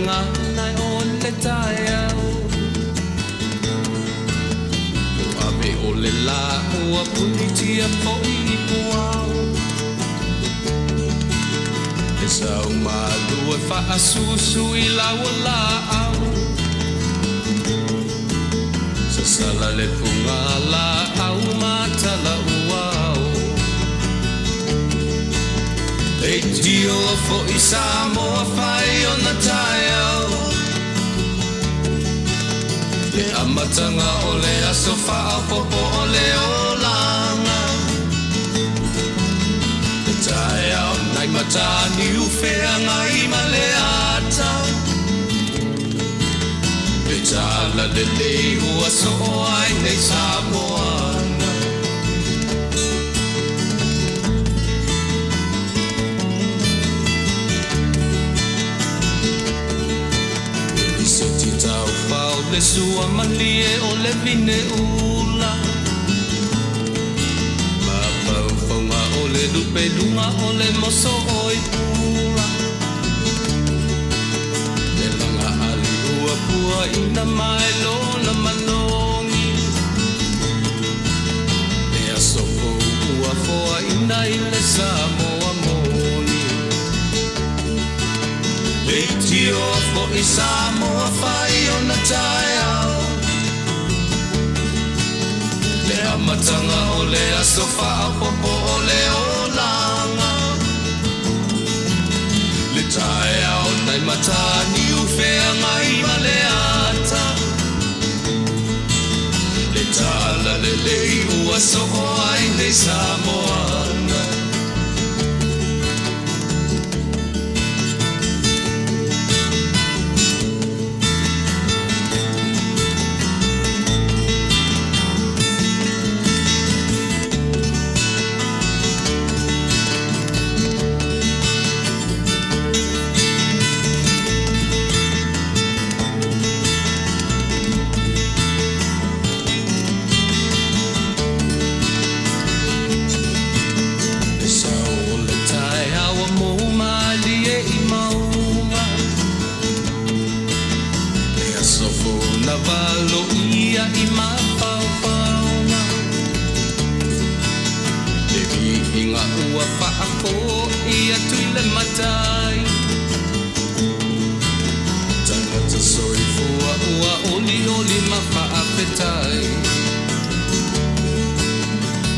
gagana o le taeao. Ua ave o le lā ua punitia foi i puao. Le sau malu e faasusu i lau laau. Sasala le fuga laau ma tala uao. Leitio foi Samoa fai ona taeao. Le amataga o le aso faaopoopo o le olaga. Le taeao nai Mataniu Feagai ma le ata. Le tala lelei ua soo ai nei Samoana. E liseti taufao le sua malie o le vine ula. Mafaufauga o le lupeluga o le moso oi pula. Le laga ali ua puaina mai lona malogi. Le aso fou ua foaina i le Samoa moni. Leitio foi Samoa fai ona taeao. Le amataga o le aso faaopoopo o le olaga. Le taeao nai Mataniu Feagai ma le ata. Le tala lelei ua soo ai nei Samoana. Le sau o le taeao ua mou malie i mauga. Le aso fou na valoia i mafaufauga. Le viiga ua faafoi atu i le Matai. Tagata soifua ua olioli ma faafetai.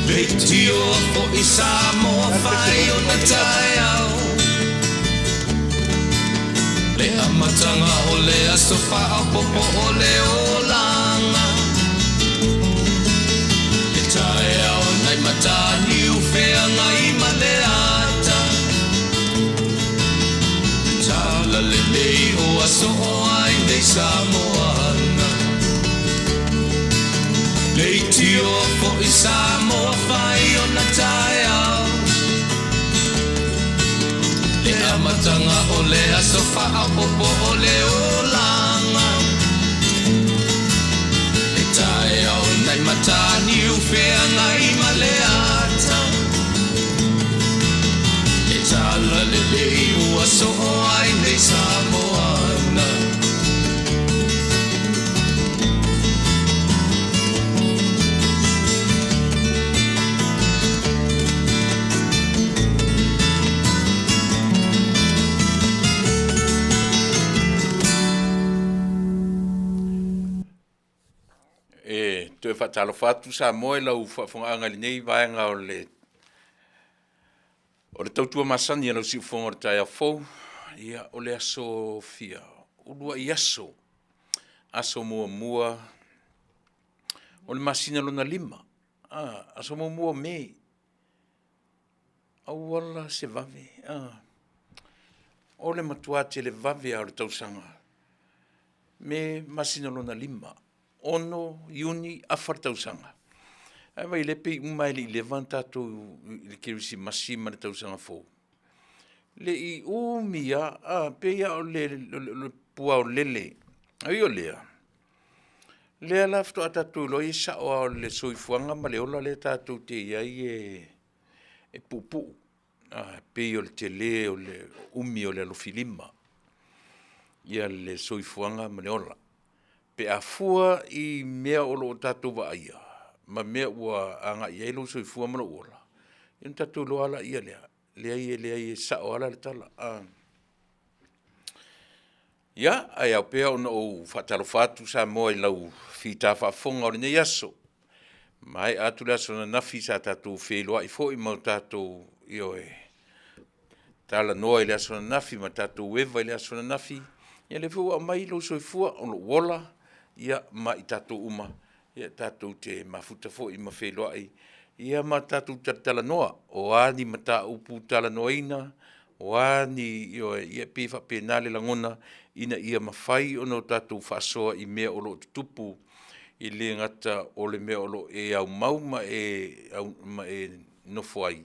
Leitio foi Samoa fai ona taeao. Le amataga o le aso faaopoopo o le olaga. Le taeao nai Mataniu Feagai ma le ata. Le tala lelei ua soo ai nei Samoana. Leitio foi Samoa fai ona taeao. Le amataga o le aso faaopoopo o le olaga. Le taeao nai Mataniu Feagai ma le ata. Le tala lelei ua soo ai nei Samoana. E toe faatalofa atu Samoa i lau faafofogaaga i lenei vaega o le o le tautua masani a lau siufofoga o le taeao fou. Ia, o le aso fia, uluai aso, aso muamua o le masina lona lima, aso muamua o Me, auala se vave, o le matua televave lava o le tausaga, Me masina lona lima. 6 Iuni, afa le tausaga. Ae vaai lea pei uma lava e le i leva ona tatou i le Kerisimasi ma le tausaga fou. Le i umi lava, a, pei lava o le puaolele. A ui o lea, lea la faatoa tatou iloa ai e sao lava o le soifuaga ma le ola lea tatou te i ai e puupuu. E pei o le tele o le umi o le alofilima. ia le soifuaga ma le ola. Pe a fua i mea o lo o tatou vaaia ma mea ua agai i ai lou soifua ma lou ola, ia ona tatou iloa lava laia lea, leai e leai e sao lava la le tala. Ia, ae ao pea ona ou faatalofa atu Samoa i lau fita faafofoga o lenei aso. Maea atu le aso ananafi sa tatou feiloai foi ma o tatou, ioe, talanoa i le aso ananafi ma tatou eva i le aso ananafi, ia lea foi ua aumai lou soifua o lou ola, ia ma i tatou uma, ia tatou te mafuta foi ma feiloai ia ma tatou talatalanoa. O a ni mataupu talanoaina, o a ni, ioe, ia e pei e faapena le lagona, ina ia mafai ona o tatou faasoa i mea o lo o tutupu, e le gata o le mea o lo o e aumau ma e nofo ai,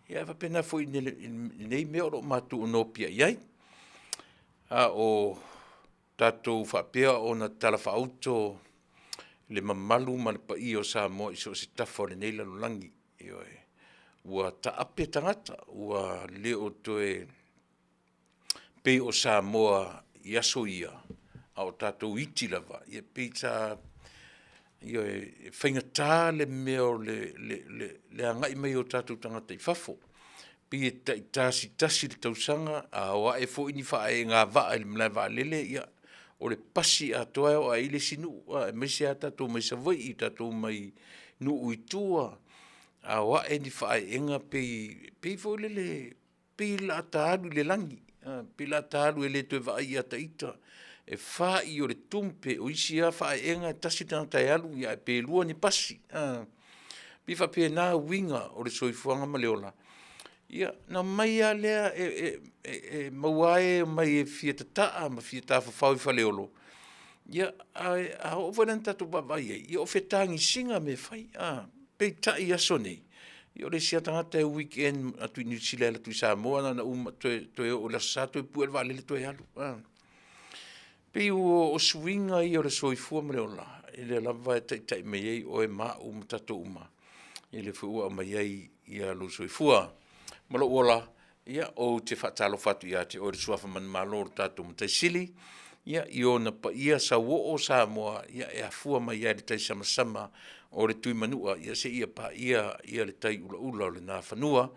ia ae faapena foi i nei mea o lo o matou nopiai ai. A o tatou faapea ona talafaauto le mamalu ma le paia o Samoa i so o se tafa o lenei lalolagi, ioe. Ua taape tagata, ua le o toe pei o Samoa i aso ia, a o tatou iti lava, ia pei sa, ioe, e faigata le mea o le agai mai o tatou tagata i fafo. Pei e taitasitasi i le tausaga, a o ae foi ni faaegavaa i le malae vaalele, ia o le pasi atoa e oo lava i ai le isi nuu, aemaise lava tatou mai Savaii, tatou mai nuu i tua, a o ae ni faaeega e pei foi lele pei o le a ta alu i le lagi, pei o le a ta alu e le toe vaai ia te ita. E fai o le tumpe, o isi lava faaeega e tasi le tagata e alu ae pe lua ni pasi, a. E pei e faapena uiga o le soifuaga ma le ola. Ia ona omai lava lea e maua lava e omai e fia tataa ma fia tafafao i Faleolo, ia ae a oo foi la ina tatou vaavaai i ai, ia o fetagisiga mea e fai, a. Peitai i aso nei, ia o le isi lava tagata e weekend atu i Niu Sila e alu atu i Samoa na ona uma toe oo i le Aso Sa toe pue le vaalele toe alu, a. E pei o suiga ia o le soifua ma le ola, o lea lava e taitai mai ai oe ma au ma tatou uma, ia lea foi ua aumai ai lou soifua ma lou ola. Ia, ou te faatalofa atu ia te oe le Suafa manumalo o le tatou Matai Sili i ona paia sauoo Samoa e afua mai lava i le taisamasama o le Tuimanua seia paia le taiulaula o le Nafanua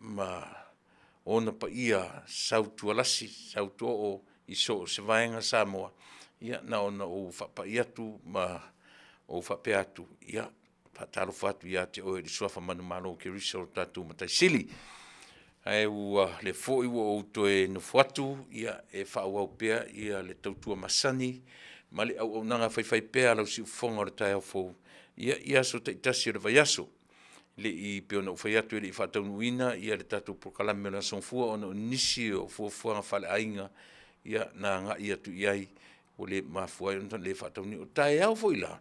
ma ona paia sautualasi, sautuaoo i so o se vaega Samoa. Ia na ona ou faapai atu ma ou faapea atu, ia, faatalofa atu ia te oe le Suafa manumalo o Keriso o lo tatou Matai Sili. Ae o lea foi ua ou toe nofo atu e faaauau pea le tautua masani ma le auaunaga faifaipea a lau siufofoga i le taeao fou i aso taitasi o le vaiaso. E pei ona ou fai atu e le i faataunuuina le tatou polokalame o le Aso Gafua ona o nisi o fuafuaga faaleaiga na agai atu i ai ua le mafua ai ona le faataunuuina. O taeao foi la,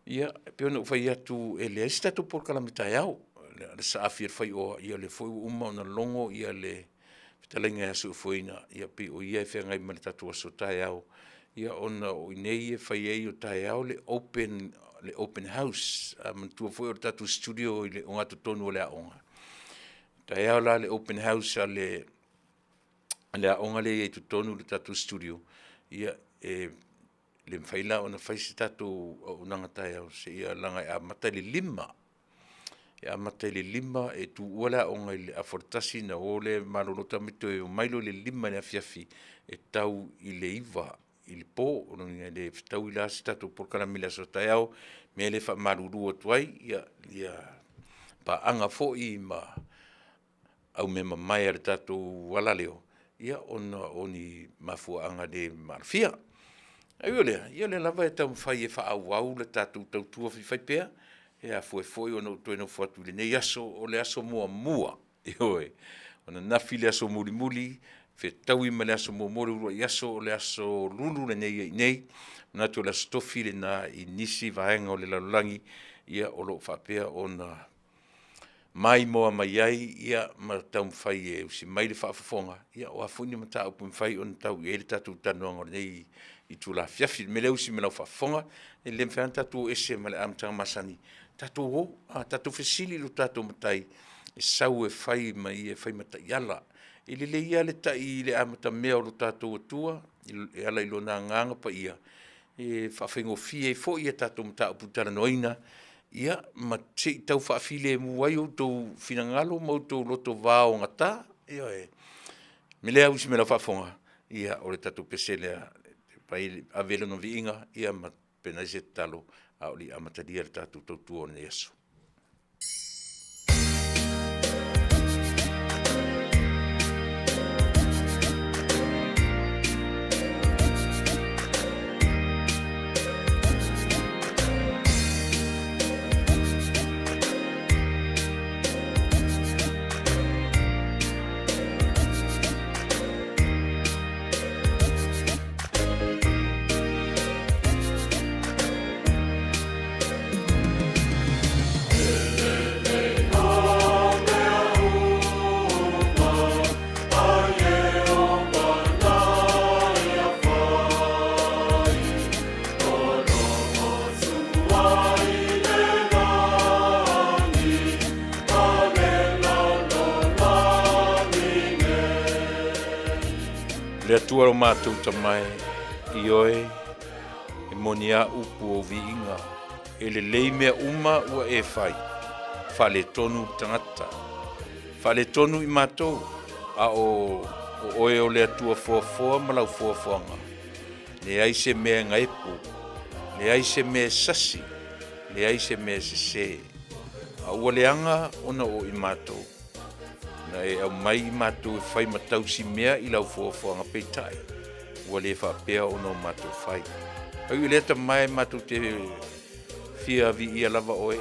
ia e pei ona ou fai atu e leai se tatou polokalame taeao. O le saafi a le faioa, ia o lea foi ua uma ona logo le fetalaiga ia Seufoina, e pei o ia e feagai ma le tatou aso taeao, ia ona o i inei e fai ai o taeao le open house. Manatua foi o le tatou studio i le ogatotonu o le aoga. O taeao la le open house a le aoga lea e i ai i totonu i le tatou studio, ia e le mafai la ona fai se tatou auaunaga taeao leaga e amata i le 5. E amata i le 5 e tuua le aoga i le 12:30 ona o lea malolo tamaiti toe omai loa i le 5 i le afiafi e tau i le 9 i le po. O lona uiga e le fetaui la se tatou polokalame i le aso a taeao. O le mea lea e faamalulu atu ai, ia paaga foi ma aumeamamae a le tatou alaleo, ona o ni mafuaaga le maalofia. Ae ui o lea, ia o lea lava e taumafai e faaauau le tatou tautua faifaipea, e afua ai foi ona ou toe nofo atu i lenei aso, o le aso muamua, ioe, o ananafi le aso mulimuli, fetaui ma le aso muamua le uluai aso o le aso Lulu lenei e i ai nei. E manatu o le Aso Tofi lena i nisi vaega o le lalolagi, ia o lo o faapea ona maimoa mai ai ma taumafai e usi mai le faafofoga, o a foi ni mataupu e mafai ona tau i ai le tatou talanoaga i lenei itula afiafi. O le mea lea usi mai lau faafofoga, e le mafai lava ona tatou o ese ma le amataga masani, tatou o, tatou fesili i lo tatou Matai e sau e fai ma ia e fai ma taiala. E lelei lava le tai i le amatamea o lo tatou Atua e ala i Lona Agaga Paia e faafaigofie ai foi a tatou mataupu talanoaina, ia ma se i tau faafilemu ai outou finagalo ma outou loto vaogata, ioe. O le mea lea uso i lau faafofoga, ia o le tatou pese lea e ave ai Lona viiga ma tapena ai se tatalo a o le i amatalia le tatou tautua o lenei aso. Le Atua lo matou Tama e, ioe, e moni a upu o viiga, e lelei mea uma ua e fai, faaletonu le tagata, faaletonu i matou, a o oe o le Atua foafoa ma lau foafoaga. Leai se mea e gaepu, leai se mea e sasi, leai se mea e sese, a ua leaga ona o i matou. Na e aumai i matou e fai ma tausi mea i lau foafoaga, peitai, ua le faapea ona o matou fai. Pau i lea tama e matou te fia viia lava oe,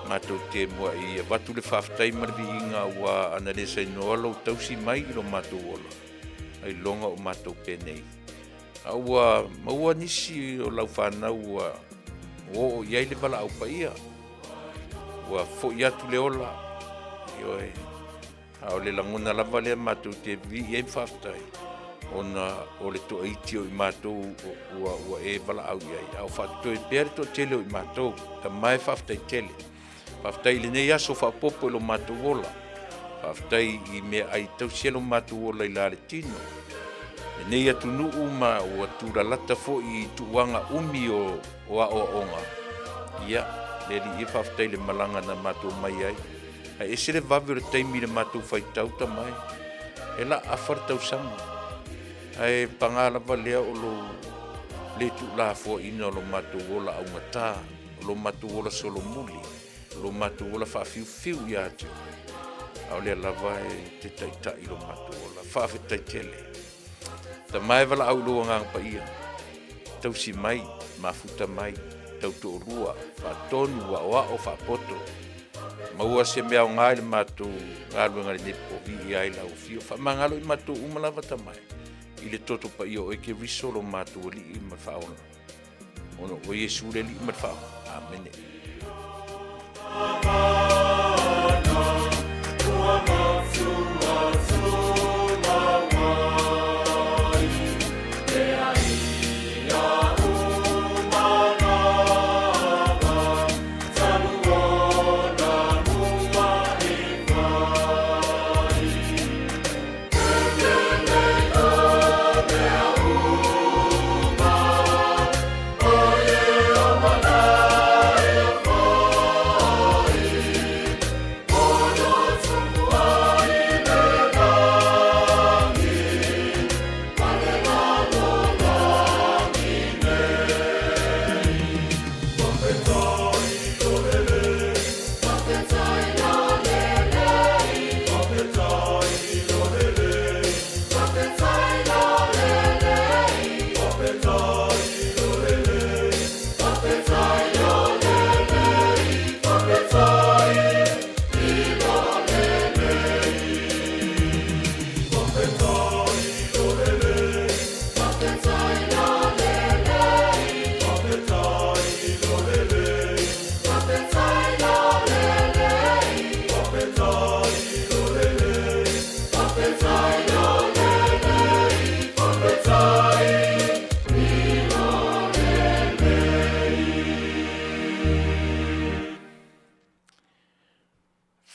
matou te muai avatu le faafetai ma le viiga ua ana le sainoa lou tausi mai i lo matou ola, ailoga o matou penei. A ua maua nisi o lau fanau ua oo i ai le valaau paia, ua foi atu le ola, ioe, a o le lagona lava lea matou te vivii ai ma faafetai, ona o le toaiti o i matou ua e valaau i ai, a o faatotoe pea le toatele o i matou. Tama e faafetai tele. Faafetai i lenei aso faaopoopo i lo matou ola. Faafetai i meaai tausi ai lo matou ola i la le tino. Lenei atunuu ma ua tulalata foi i tuuaga umi o aoaoga. Ia, le Alii e faafetai i le malaga na matou mai ai. Ae ese le vave o le taimi i le matou faitau tama e. E laafa le tausaga. Ae paga lava lea o lou le tuulafoaiina o lo matou ola augata, o lo matou ola solomuli, o lo matou ola faafiufiu ia te oe, a o lea lava e te taitai i lo matou ola. Faafetai tele. Tama e valaau i lou Agaga Paia, tausi mai, mafuta mai, tautoalua, faatonu, aoao, faapoto. Maua se mea aoga i le matou galuega i lenei po, viia ai lau afio. Faamagalo i matou uma lava tama e, i le toto paia o oe Keriso lo matou Alii ma le Faaola. Ona o Iesu le Alii ma le Faaola. Amene.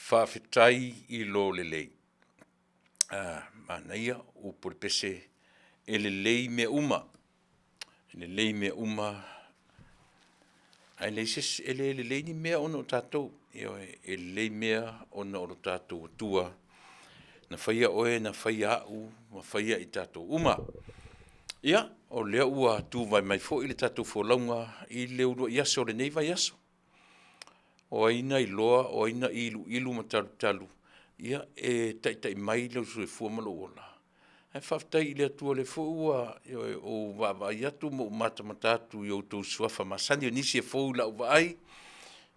Faafetai i lo lelei. Manaia upu o le pese, e lelei mea uma, e lelei mea uma, ae leai se isi, e le lelei ni mea ona o tatou. Ioe, e lelei mea ona o lo tatou Atua na faia oe na faia au ma faia i tatou uma. Ia, o lea ua tuvae mai foi le tatou folauga i le uluai aso o lenei vaiaso. O ai na iloa o ai na iluilu ma talutalu ia e taitai mai lou soifua ma lou ola? Ae faafetai i le Atua o lea foi ua, ioe, ou vaavaai atu ma ou matamata atu i outou suafa masani. O nisi e fou i lau vaai,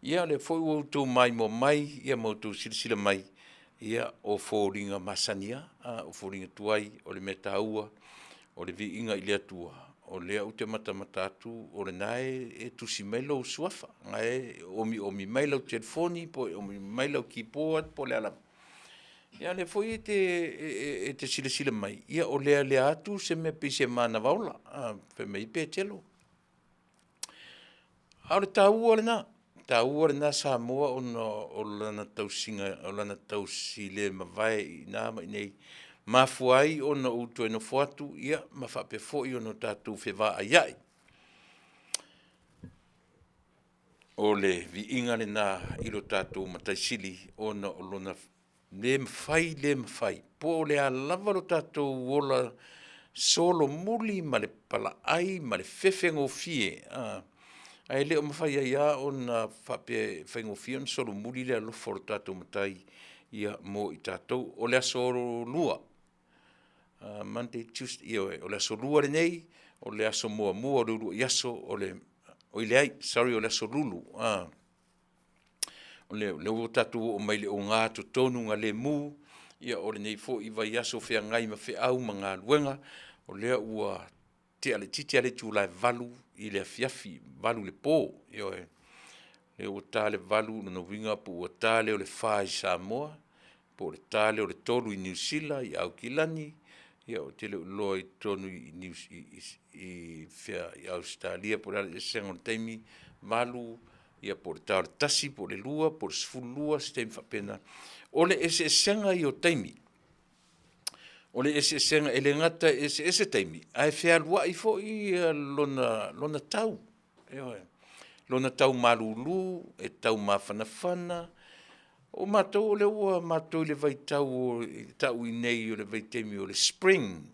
ia o lea foi ua outou maimoa mai ma outou silasila mai, ia o foliga masani lava, o foliga tuai. O le mea taua, o le viiga i le Atua, o lea ou te matamata atu o lena e tusi mai lou suafa, o lena e omiomi mai lau telefoni po o omiomi mai lau keyboard po o le a lava. Ia a o lea foi e te silasila mai, ia o lealea atu se mea pei se manava ola, fai mai ai Petelo. A o le taua lena, taua lena Samoa ona o lana tausiga, o lana tausi le mavae i ina ma inei, mafua ai ona ou toe nofo atu ia ma faapea foi ona tatou fevaaiai. O le viiga lena i lo tatou Matai Sili ona o lona le mafai le mafai, po o le a lava lo tatou ola solomuli ma le palaai ma le fefegofie, ae le o mafai ai lava ona faapea e faigofie ona solomuli le alofa o le tatou Matai mo i tatou. O le aso Lua, Monday, Tuesday, ioe, o le aso Lua lenei, o le aso muamua o le uluai aso o le, oi leai, sorry o le aso Lulu, o lea ua tatou oo mai i le ogatotonugalemu, ia o lenei foi vaiaso feagai ma feau ma galuega, o lea ua tea laitiiti lava le itula e 8:00 i le afiafi, 8 i le po, ioe. O lea ua ta le 8, o lona uiga po ua ta lea o le 4 i Samoa, po o le ta lea o le 3 i Niu Sila, i Aukilani, ia ou te le o iloa i totonu i fea i Ausetalia po o le a le eseesega o le taimi, 8 ia po o le ta o le 1 po o le 2 po o le 12, se taimi faapena. O le eseesega ia o taimi, o le eseesega e le gata e eseese taimi, ae fealuai foi lona tau, ioe, lona tau malulu, e tau mafanafana. O matou o lea ua matou i le vaitau e tau i inei o le vaitaimi o le spring,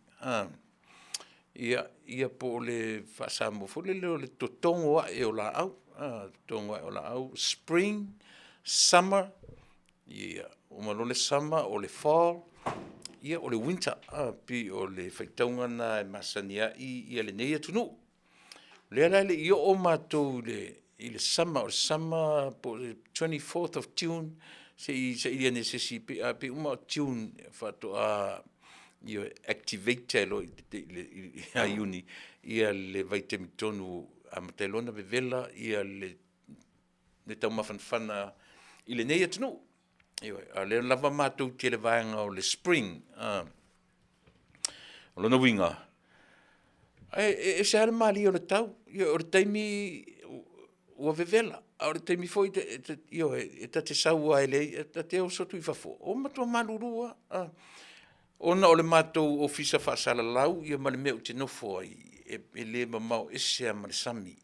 ia po o le faa-Samoa foi lele o le totogo ae o laau, totogo ae o laau, spring, summer, uma loa le summer o le fall, ia o le winter. E pei o le faitauga lena e masani ai lenei atunuu. O lea la e le i oo matou i le summer, o le summer po o le 24th of June, se i saili ane e se isi, ae pei uma o June faatoa activate ai loa ia Iuni le vaitaimi tonu e amata ai loa ona vevela le taumafanafana i lenei atunuu. Ioe, a o lea lava matou te i le vaega o le spring. O lona uiga, e ese lava le malie o le tau, ioe, o le taimi ua vevela, a o le taimi foi, ioe, e ta te sau lava e leai, ta te oso atu i fafo, ua matua malulu lava, ona o le matou ofisa faasalalau ma le mea ou te nofo ai, e le mamao ese lava ma le sami.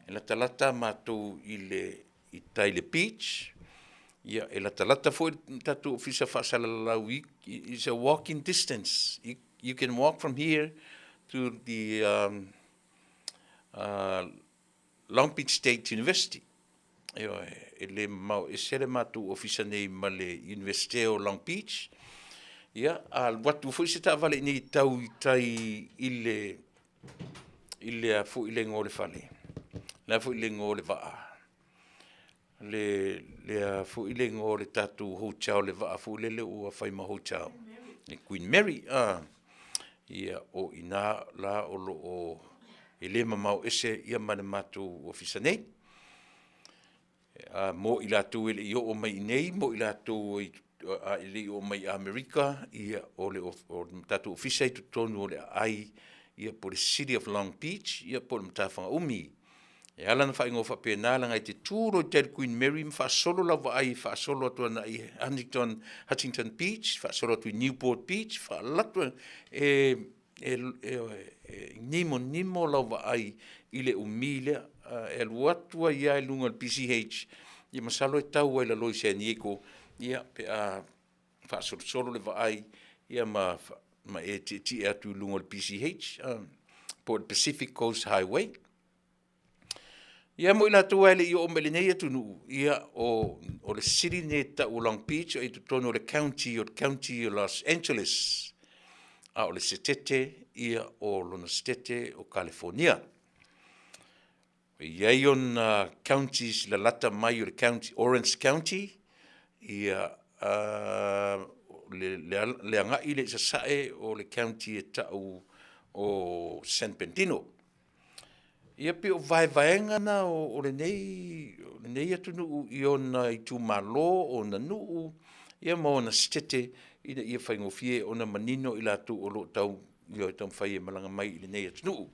E latalata matou i tai i le beach, e latalata foi le tatou ofisa faasalalau is a walking distance, you can walk from here to the Long Beach State University. Ioe, e le mamao ese le matou ofisa nei ma le Iunivesite o Long Beach. Ia, a alu atu foi se taavale i inei e tau i tai i le a foi le igoa o le fale? Le a foi le igoa o le vaa? Le a foi le igoa o le tatou hotel le vaa foi lele ua fai ma hotel? Le Queen Mary. Ia, o i ina la o lo o, e le mamao ese ma le matou ofisa nei. Mo i latou e le i oo mai i inei mo i latou e le i oo mai i Amerika, ia o le tatou ofisa e i totonu o le aai po o le City of Long Beach po o le matafaga umi. E ala ona faaigoa faapena leaga e te tu loa i tai i le Queen Mary ma faasolo lau vaai e faasolo atu agai i Huntington, Huntington Beach, faasolo atu i Newport Beach, faaalu atu e nimonimo lau vaai i le umi lea. E alu atu ai lava i luga o le PCH, ia masalo e tau lava i lalo i San Diego ia pe a faasolosolo le vaai ia ma e tietie atu i luga o le PCH po o le Pacific Coast Highway. Ia mo i latou lava e le i oo mai i lenei atunuu, ia o le city lenei e tau o Long Beach e i totonu o le County o le County o Los Angeles, a o le Setete ia o lona Setete o Kalifonia. E i ai ona counties lalata mai o le county, Orange County, ia le agai lea i sasae o le county e tau o San Bernardino. Ia pei o vaevaega na o lenei atunuu i ona itumalo, o ona nuu, ia ma ona Setete ina ia faigofie ona manino i latou o lo o tau taumafai e malaga mai i lenei atunuu.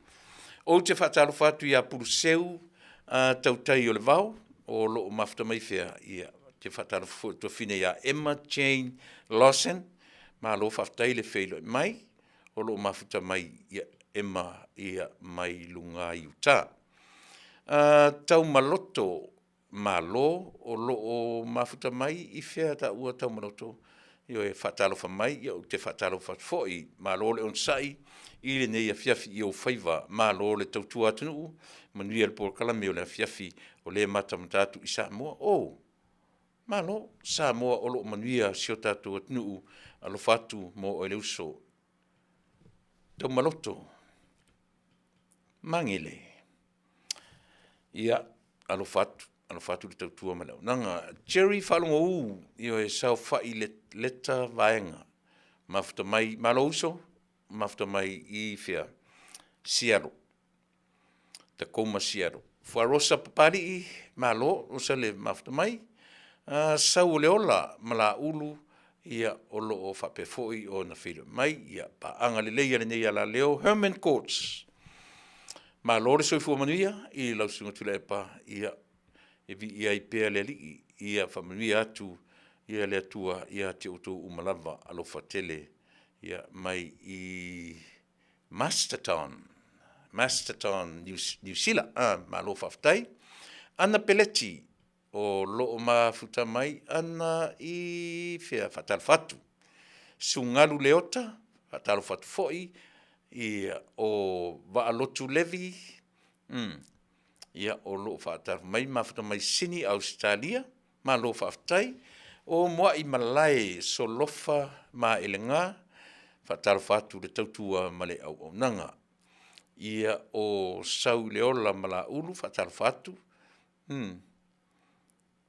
Ou te faatalofa atu ia Puluseu Tautaiolevao o lo o mafuta mai i fea? Ia, ou te faatalofa foi i le tuafafine ia Emma Jane Lawson, malo faafetai le feiloai mai, o lo o mafuta mai ia Emma mai luga i Utah. Taumaloto Malo o lo o mafuta mai i fea taua Taumaloto? Ioe, faatalofa mai, ia ou te faatalofa atu foi. Malo le onosai i lenei afiafi i ou faiva, malo le tautua atunuu, manuia le polokalame o le afiafi o lea e matamata atu i Samoa. O, malo Samoa o lo o manuia si o tatou atunuu, alofa atu mo oe le uso. Taumaloto Magele. Ia, alofa atu, alofa atu i le tautua ma le auaunaga. Jerry Faalogou, ioe, saofai Leta Vaega, mafuta mai, malo uso, mafuta mai i fea? Seattle, Tacoma Seattle. Fuarosa Papalii, malo, osa le mafuta mai. Sauoleola Malaaulu, ia o lo o faapea foi ona feiloai mai. Ia, paaga lelei a lenei alaleo, Herman Courts. Malo le soifua manuia i lau Susuga Tuilaepa, ia e viia ai pea le Alii, ia faamanuia atu ia le Atua ia te outou uma lava. Alofa tele ia mai i Masterton, Masterton Niu Sila. Malo faafetai. Ana Peleti, o lo o mafuta mai ana i fea? Faatalofa atu. Sugalu Leota, faatalofa atu foi. Ia, o Vaalotu Levi, ia, o lo o faatalofa mai, mafuta mai Sini, Ausetalia. Malo faafetai. O Muaimalae Solofa Maelega, faatalofa atu i le tautua ma le auaunaga. Ia, o Sauleola Malaaulu, faatalofa atu.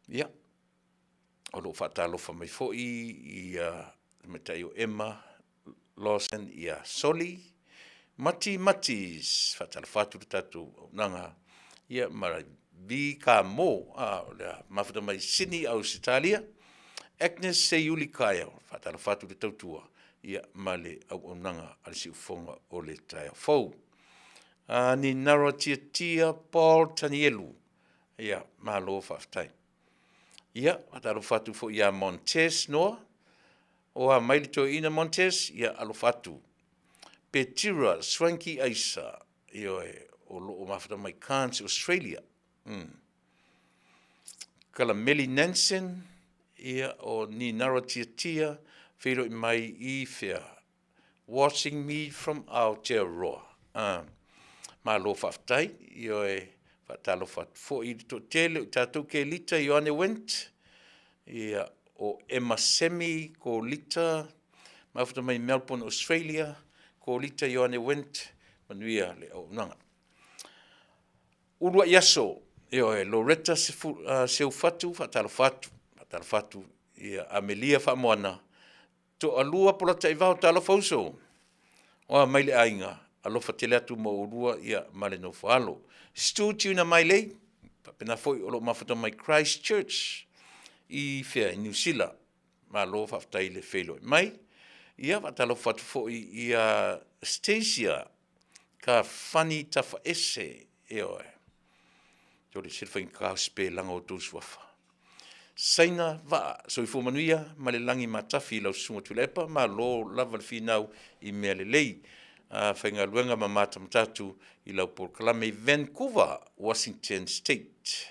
Ia, o lo o faatalofa mai foi le tamaitai o Emma Lawson ia Soli Mati Matis, faatalofa atu i le tatou auaunaga ia ma Vi Kamo, o le mafuta mai Sydney, Ausetalia. Agnes Seiuli Kyle, faatalofa atu i le tautua ia ma le auaunaga a le siufofoga o le taeao fou. Ninara Tiatia Paul Tanielu, ia malo faafetai. Ia, faatalofa atu foi ia Montez Noa, o a mai le toeaina Montez, ia alofa atu. Petira Swanky Aisa, ioe, o lo o mafuta mai Cairns, Australia. Kalameli Nansen, ia, o Ninara Tiatia, feiloai mai i fea? Watching me from Aotearoa. Ah, malo faafetai, ioe, faatalofa atu foi i le toatele o i tatou Kelita Ioane Went, ia, o Emma Semi Kolita, mafuta mai Melbourne, Australia, Kolita Ioane Went, manuia le auaunaga. Uluai Aso, ioe, Loretta Seufatu, faatalofa atu, faatalofa atu ia Amelia Faamoana, Toalua Polataivao, talofa uso, oa mai le aiga, alofa tele atu mo oulua ia ma le nofo alo. Stu Tuna Mailei, faapena foi o lo o mafuta mai Christchurch i fea i Niu Sila. Malo faafetai le feiloai mai. Ia faatalofa atu foi ia Stacia Kafani Tafaese, ioe. O le ese le faigata o sipelaga o outou suafa. Saina Vaa, soifua manuia ma le lagi matafi i lau Susuga Tuilaepa, malo lava le finau i mea lelei. A faigaluega ma matamatatu i lau polokalame i Vancouver, Washington State.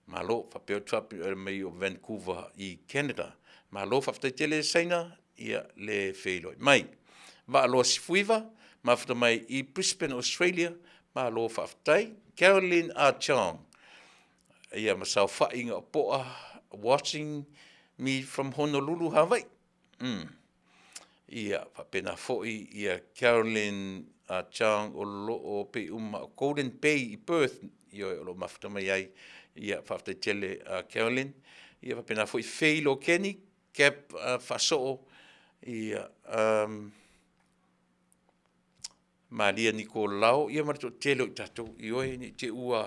Malo, faapea ou te faapea mai o Vancouver i Canada. Malo faafetai tele Saina ia le feiloai mai. Vaaloa Sefuiva, mafuta mai i Brisbane, Australia, malo faafetai. Caroline Ah Chong, ia ma saofaiga o Poa watching me from Honolulu, Hawaii. Ia faapena foi ia Caroline Chong o lo o pei uma o Golden Bay i Perth, ioe o lo o mafuta mai ai. Ia faafetai tele Caroline. Ia faapena foi Faye Lokeni, Cap Faasoo, ia Malia Nikolao, ia ma le toatele o i tatou, ioe, ne i te i ua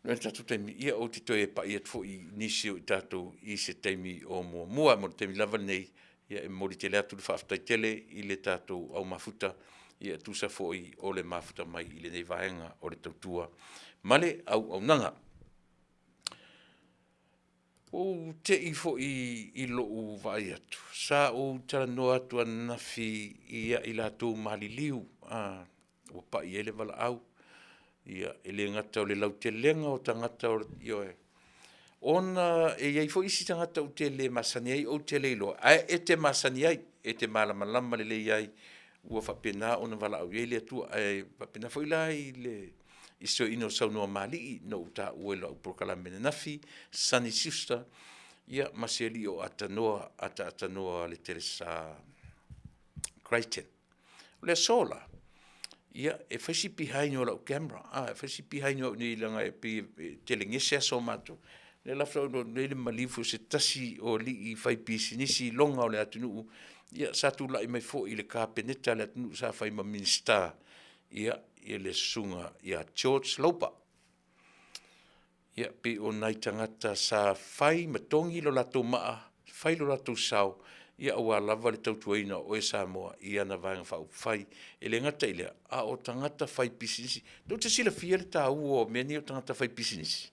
le tatou taimi, ia ou te toe pai atu foi i nisi o i tatou i se taimi o muamua. Mo le taimi lava lenei, ia e momoli tele atu le faafetai tele i le tatou au mafuta, ia e tusa foi o le mafuta mai i lenei vaega o le tautua ma le auaunaga. Ua ou te i foi i lou vaai atu, sa ou talanoa atu ananafi ia i latou maliliu ua pai i ai le valaau. Ia, e le gata o le lautelega o tagata, ioe, ona e i ai foi isi tagata ou te le masani ai ou te le iloa, ae e te masani ai, e te malamalama lelei ai ua faapena ona valaau i ai le Atua. Ae faapena foi la i si toeaina o Saunoamalii na ou taua i lau polokalame ananafi, Sonny Schuster, ia ma si alii o ataatanoa Letelesa Crichton. O le aso la, ia e fai si behind o lau camera, e fai si behind o au nei leaga e pei e tele gese aso o matou. O lea la faatoa ou iloa atu nei le maliu foi o se tasi o alii faipisinisi iloga o le atunuu, ia sa tulai mai foi i le Kapeneta a le atunuu sa fai ma Minisita, ia le Susuga ia George Laupa. Ia, pei o nai tagata sa fai ma togi lo latou maa, fai lo latou sao aua lava le tautuaina o oe Samoa i ana Vaega Faaupufai. E le gata i lea, a o tagata faipisinisi. Tou te silafia le taua o mea nei o tagata faipisinisi?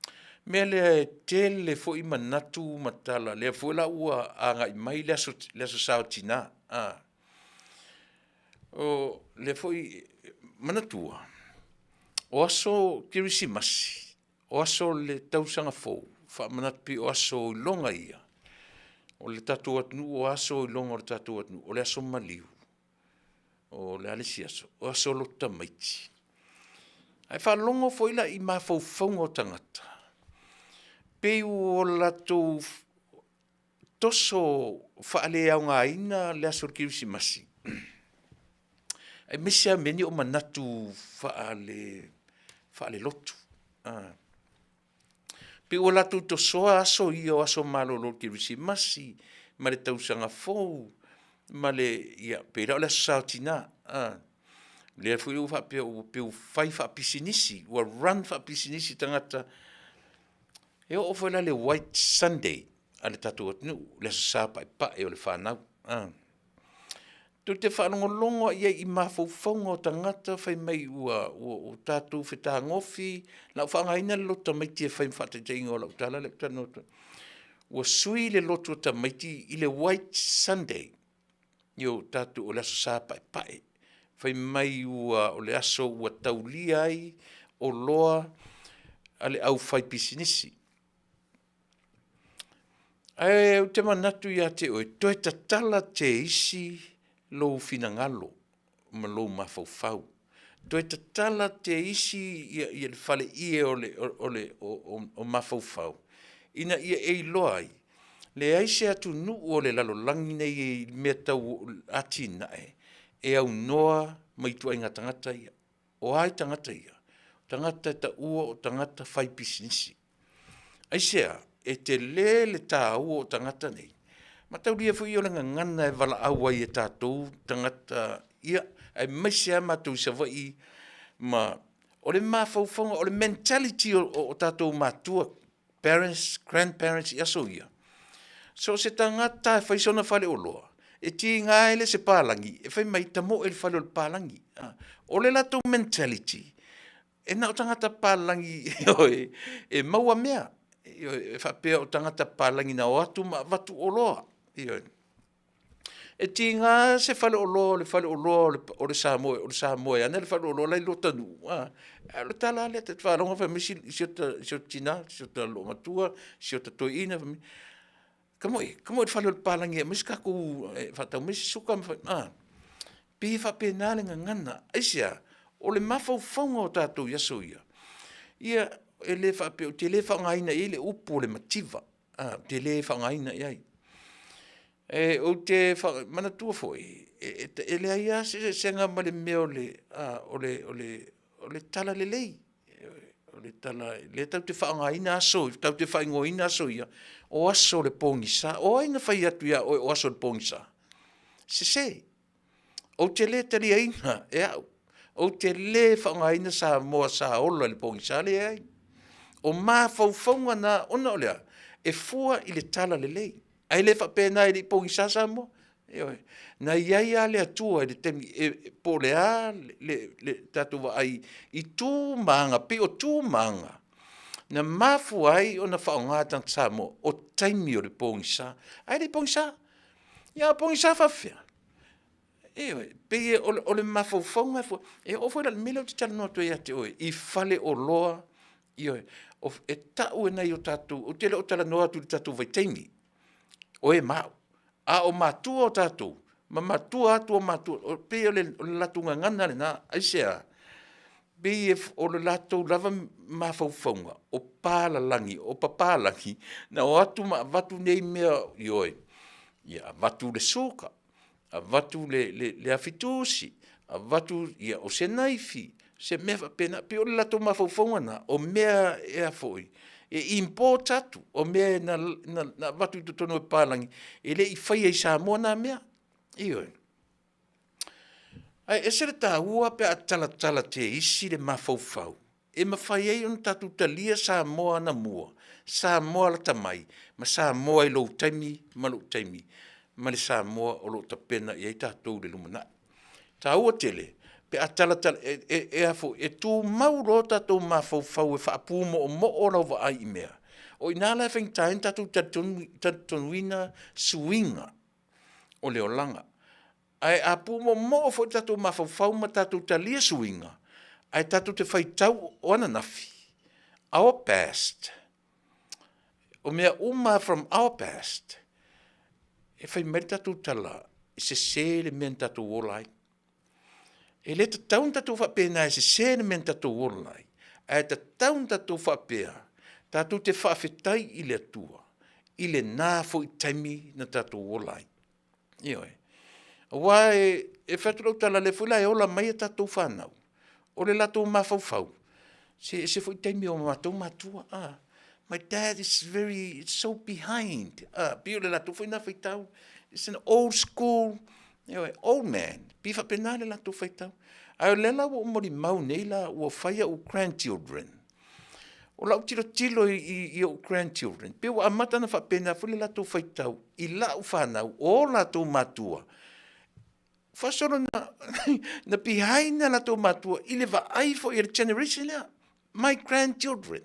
O le mea lea e tele foi manatu ma tala, lea foi la ua agai mai le Aso Sa o Tina, a? O lea foi, manatua, o aso Kerisimasi, o aso o le Tausaga Fou, faamanatu, pei o aso iloga ia o le tatou atunuu, o aso iloga o le tatou atunuu, o le aso maliu, o le a le isi aso? O aso lotu tamaiti. Ae faalogo foi la i mafaufauga o tagata, pei ua latou toso faaleaogaina le aso Kerisimasi, aemaise lava mea nei o manatu faalelotu. Pei ua latou tosoa aso ia o aso malolo o le Kerisimasi ma le Tausaga Fou ma le, ia, pei la o le Aso Sa o Tina, a. Lea foi ua faapea pei ua fai faapisinisi, ua run faapisinisi tagata. E oo foi la i le White Sunday a le tatou atunuu, le Aso Sa Paepae o le fanau, a. Tou te faalogologo lava i ai i mafaufauga o tagata fai mai ua tatou fetagofi, o le a ou faaaogaina le lotu tamaiti e fai ma faataitaiga o lau tala lea ou te talanoa atu ai. Ua sui le lotu a tamaiti i le White Sunday, o tatou o le Aso Sa Paepae, fai mai o le aso ua taulia ai oloa a le aufaipisinisi. Ae ou te manatu ia te oe, toe tatala te isi lou finagalo ma lou mafaufau, toe tatala te isi le faleie o mafaufau ina ia e iloa ai, leai se atunuu o le lalolagi nei i mea tau atinae e aunoa ma ituaiga tagata ia. O ai tagata ia? O tagata e taua o tagata faipisinisi. Aisea? E tele le taua o tagata nei. Mataulia foi ia o le gagana e valaau ai e tatou tagata ia, aemaise lava matou i Savaii ma o le mafaufauga, o le mentality o tatou matua, parents, grandparents i aso ia, so o se tagata lava e fai sona faleoloa, e tiga e le se palagi e fai mai, tamoe i le fale o le palagi. O le latou mentality. E na o tagata papalagi ioe, e maua mea. Ioe, e faapea o tagata papalagi na o atu ma avatu oloa. Ioe. E tiga se faleoloa o le faleoloa o le Samoa o le Samoa e ana le faleoloa la e i lota nuu, a, ae o le tala lava lea ta te faalogo fai mai si ota tina, si ota loomatua, si ota toeaina, fai mai, tamoe, tamoe i le fale o le papalagi e aumai se tatou, e faatau mai se suka ma… a. E pei e faapena le gagana. Aisea? O le mafaufauga o tatou i aso ia, ia e le faapea ou te le faaaogaina i ai le upu o le mativa, ou te le faaaogaina i ai. Ou te manatua foi, e leai lava se eseesega ma le mea o le talalelei, o le tala lea tatou te faaaogaina aso, tatou te faaigoaina aso ia, o aso o le pogisa. O ai na fai atu ia oe o aso o le pogisa? Sese. Ou te le taliaina e au, ou te le faaaogaina Samoa sa ola i le pogisa, leai. O mafaufauga na ona o le a? E fua i le talalelei, ae le faapena e le i pogisa Samoa, ioe. Na i ai lava le Atua i le taimi po o le a le tatou vaai i tu ma aga, pei o tu ma aga na mafua ai ona faaaoga e tagata Samoa o taimi o le pogisa, ae le i pogisa. Ia a pogisa faapefea? Ioe, e pei o le mafaufauga e fua, e oo foi la i le mea lea ou te talanoa atu ai ia te oe i faleoloa, ioe, e tau e nai o tatou, ou te le o talanoa atu i le tatou vaitaimi, o e ma au, a o matua o tatou ma matua atu o matua, e pei o le latou gagana lena. Aisea? Pei o le latou lava mafaufauga, o papalagi, o papalagi na o atu ma avatu nei mea, ioe, ia avatu le suka, avatu le afi tusi, avatu ia o se naifi, se mea faapena. E pei o le latou mafaufauga lena, o mea e a foi, e import atu, o mea na avatu i totonu e papalagi e le i faia i Samoa na mea, ioe. Ae ese le taua pe a talatala teisi le mafaufau e mafai ai ona tatou talia Samoa anamua, Samoa lata mai ma Samoa i lou taimi ma lou taimi ma le Samoa o lo o tapena i ai tatou i le lumanai. E taua tele pe a talatala e tumau loa tatou mafaufau e faapumoomoo lau vaai i mea, o i ina la e faigata ai ona tatou talitonuina suiga o le olaga. Ae a pumoomoo foi lo tatou mafaufau ma tatou talia suiga, ae tatou te faitau o ananafi, our past, o mea uma lava from our past, e fai mai le tatou tala, e sese le mea na tatou ola ai. E le tatau ona tatou faapena e sese le mea na tatou ola ai, ae tatau ona tatou faapea, tatou te faafetai i le Atua i lena foi taimi na tatou ola ai. Ioe. Aua e fai atu lau tala, o lea foi la e ola mai a tatou fanau, o le latou mafaufau, se e ese foi taimi o matou matua, my dad is very so behind, e pei o le latou foi lena faitau, is an old school, old man, e pei e faapena le latou faitau. A o lea la ua ou molimau nei la ua fai au grandchildren, o lau tilotilo i ou grandchildren, pei ua amata ona faapena foi le latou faitau i lau fanau, o latou matua, faasolo ina behind o latou matua i le vaai foi a le generation lea. My grandchildren,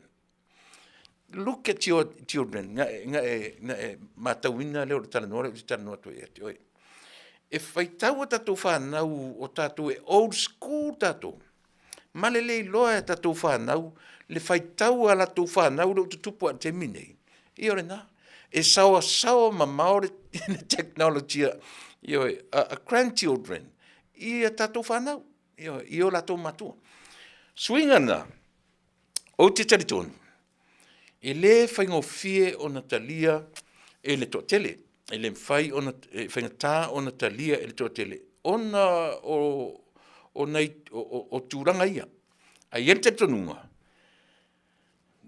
look at your children, na e matauina lea o le talanoa lea ou te talanoa atu ai ia te oe. E faitau a tatou fanau o tatou e old school tatou, ma le le iloa e a tatou fanau le faitau a latou fanau lea ua tutupu lava i le taimi lenei, ia o lena. E saoasaoa mamao le technology ioe, a grandchildren i a tatou fanau, ioe, i o latou matua. Suiga na, ou te talitonu, e le faigofie ona talia e le toatele, e le mafai ona, e faigata ona talia e le toatele ona o nai tulaga ia. Ae i ai le talitonuga,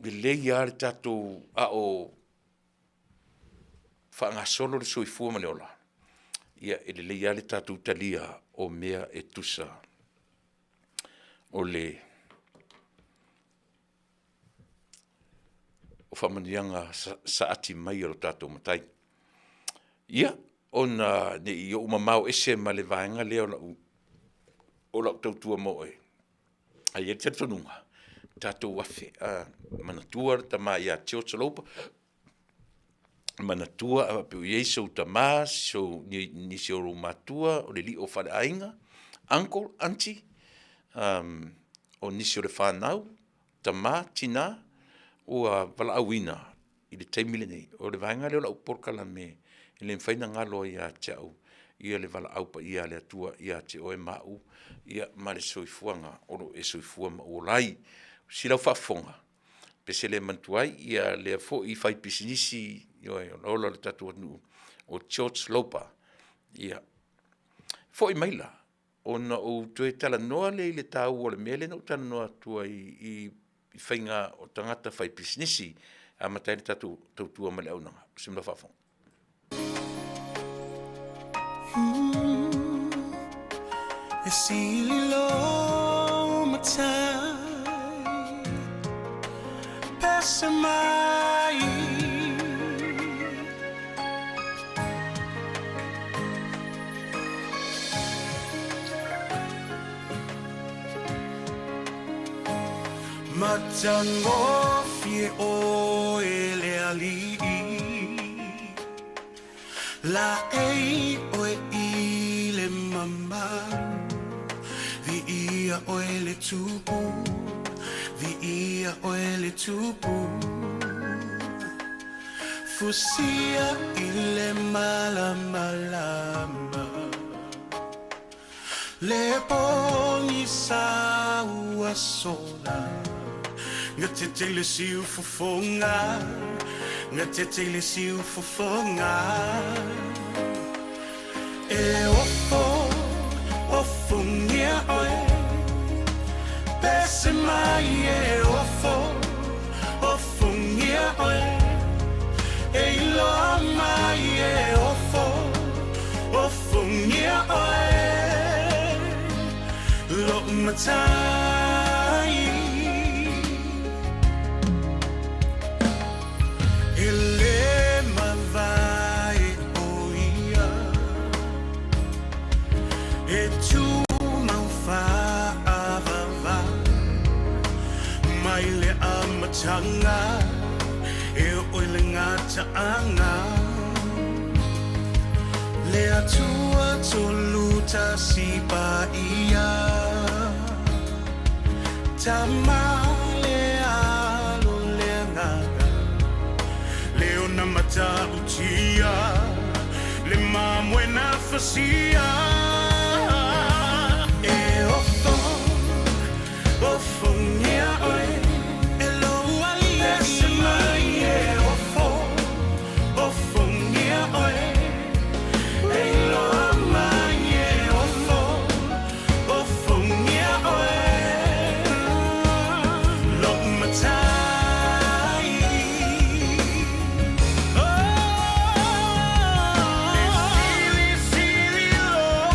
lelei lava le tatou, a o faagasolo le soifua ma le ola, ia e lelei lava le tatou talia o mea e tusa o le o faamanuiaga saati mai a lo tatou Matai. Ia, ona ne i ou mamao ese ma le vaega lea o lau tautua mo oe, ae i ai le talitonuga. tatou afe, manatua le tama ia George Lopa, manatua a faapea o i ai sou tama, nisi o ou matua, o le alii o faleaiga, uncle, aunty, o nisi o le fanau, tama, tina ua valaauina i le taimi lenei. O le vaega lea o lau polokalame e le mafai ona galo ai ia te au le valaau paia a le Atua ia te oe ma au ia ma le soifuaga o lo o e soifua ma ou ola ai. Si lau faafofoga, pe se le manatua ai ia lea foi faipisinisi, ioe, o le ola o le tatou atunuu o George Lopa. Ia, foi mai la, ona ou toe talanoa lea i le taua o le mea lea na ou talanoa atu ai i faiga o tagata faipisinisi e amata ai le tatou tautua ma le auaunaga. Se faafofoga. E sili lo matai pese mai. Matagofie oe le alii Laei oe i le mamalu Viia oe le Tupu Viia oe le Tupu Fusia i le malamalama Le pogisa ua sola Gatete le siufofoga Gatete le siufofoga E ofo ofogia oe Pese mai e ofo ofogia oe E iloa mai e ofo ofogia oe Lou matai E le mavae o ia E tumau faavavau Mai le amataga E oo i le gataaga Le Atua Tolutasi Paia Tama le Alo le Agaga Le ona matautia Le mamoe na fasia E ofo ofogia oe E lou alii Pese mai e ofo ofogia oe E iloa mai e ofo ofogia oe Lou matai Oh, le silisili loa.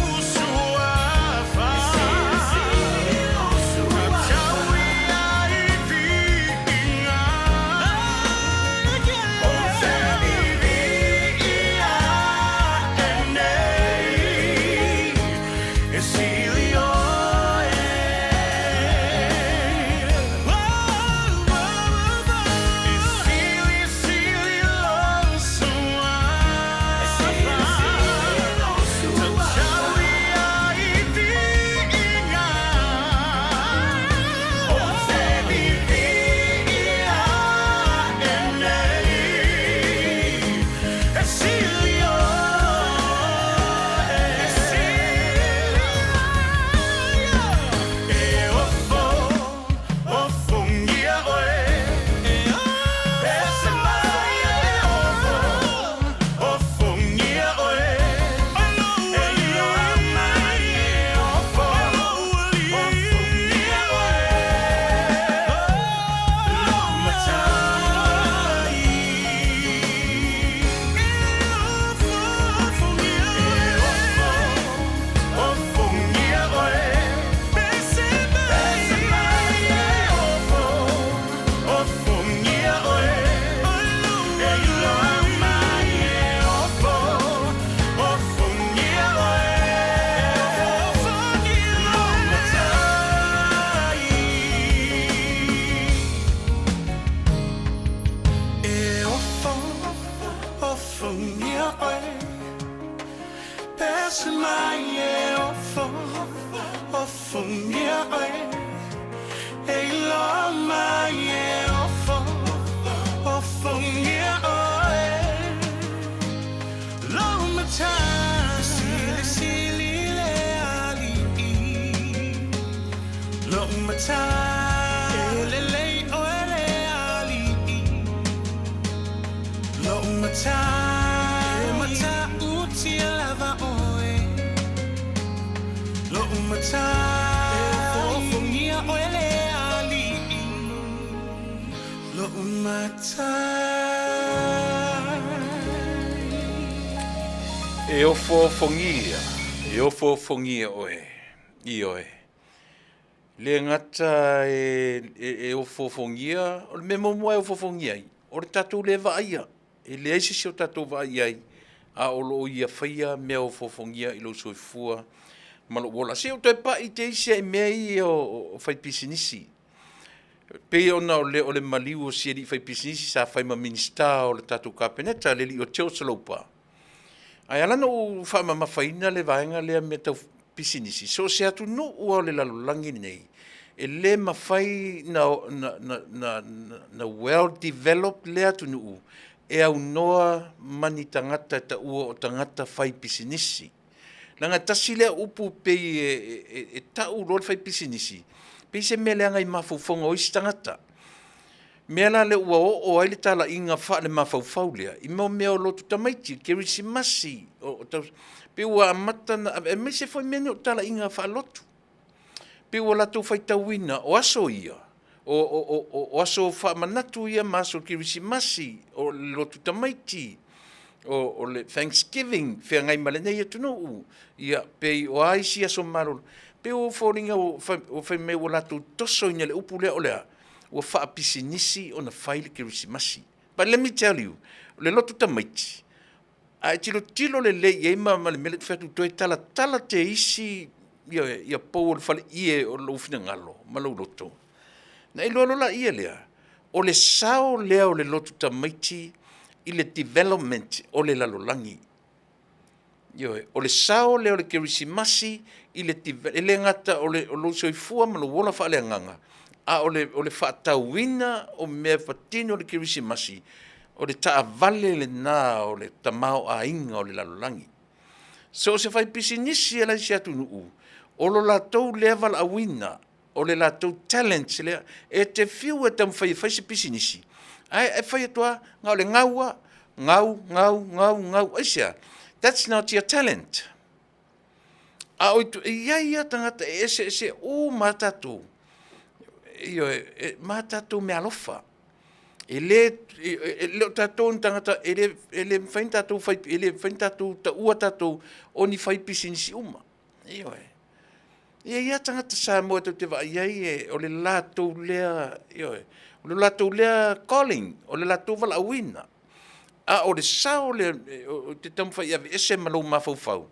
Mai e ofo, ofongia oe. E iloa mai e ofo, ofongia oe. Lou matai, silisili le alii. Lou matai, e lelei oe le alii. Lou matai, e matautia lava oe. Lou matai, e ofoofongia oe le alii. Lou matai. E ofoofongia, e ofoofongia oe, ioe. Le gata e, e, e ofoofongia, o le mea muamua e ofoofongia ai, o le tatou le vaaia. E leai se isi o tatou vaai i ai, a o lo o ia faia mea ofoofongia i lou soifua ma lou ola. Se i ou toe pai te isi i mea ia o faipisinisi. Pei ona o le, o le maliu o si alii faipisinisi sa fai ma Minisita o le tatou Kapeneta, le alii o Teo Solopa. Ae ala ona ou faamamafaina le vaega lea mea tau pisinisi, so o se atunuu lava o le lalolagi lenei, e le mafai na, na, na, na, na well developed lea atunuu e aunoa ma ni tagata e taua o tagata fai pisinisi. Leaga e tasi lea upu pei e, e, e tau loa le fai pisinisi, pei se mea leaga i mafaufauga o isi tagata. Mea la lea ua oo ai le talaiga faale-mafaufau lea i mo mea o lotu tamaiti, kerisimasi, o, o, pei ua amata na aemaise foi mea nei o talaiga faalotu. Pei ua latou faitauina o aso ia, o, o, o, o aso faamanatu ia ma aso kerisimasi, o le lotu tamaiti, o, o le Thanksgiving feagai ma lenei atunuu, ia pei o a isi aso malolo. Pei ua foliga ua fai mai ua latou tosoina le upu lea o le a? Ua faapisinisi ona fai le kerisimasi. But let me tell you, o le lotu tamaiti, a e tilotilo lelei i ai ma, ma le mea lea e fai atu, toe talatala te isi ia, ia pou o le faleie o lou finagalo ma lou loto. Na iloa loa laia lea, o le sao lea o le lotu tamaiti i le development o le lalolagi. Ioe, o le sao lea o le kerisimasi i le, e le gata o, le, o lou soifua ma lou ola faaleagaga, a o le, o le faatauina o mea patino le kerisimasi, o le taavale lena o le tamaoaiga o le lalolagi. So o se faipisinisi e lai se atunuu, o lo latou lea valaauina, o le latou talent lea, e te fiu e taumafai e fai se pisinisi, ae e fai atu lava, na o le gau lava, gau, gau, gau, gau, aisea? That's not your talent. A o e i ai lava tagata e eseese uma lava tatou, ioe, e, ma tatou meaalofa. E le, e le o tatou ni tagata, e le, e le mafai ona tatou fai, e le mafai ona tatou taua tatou o ni faipisinisi uma. Ioe. E i ai lava tagata Samoa tou te vaai ai e, o le latou lea, ioe, o le latou lea calling, o le latou valaauina. A o le sao lea ou te taumafai e aveese ma lou mafaufau,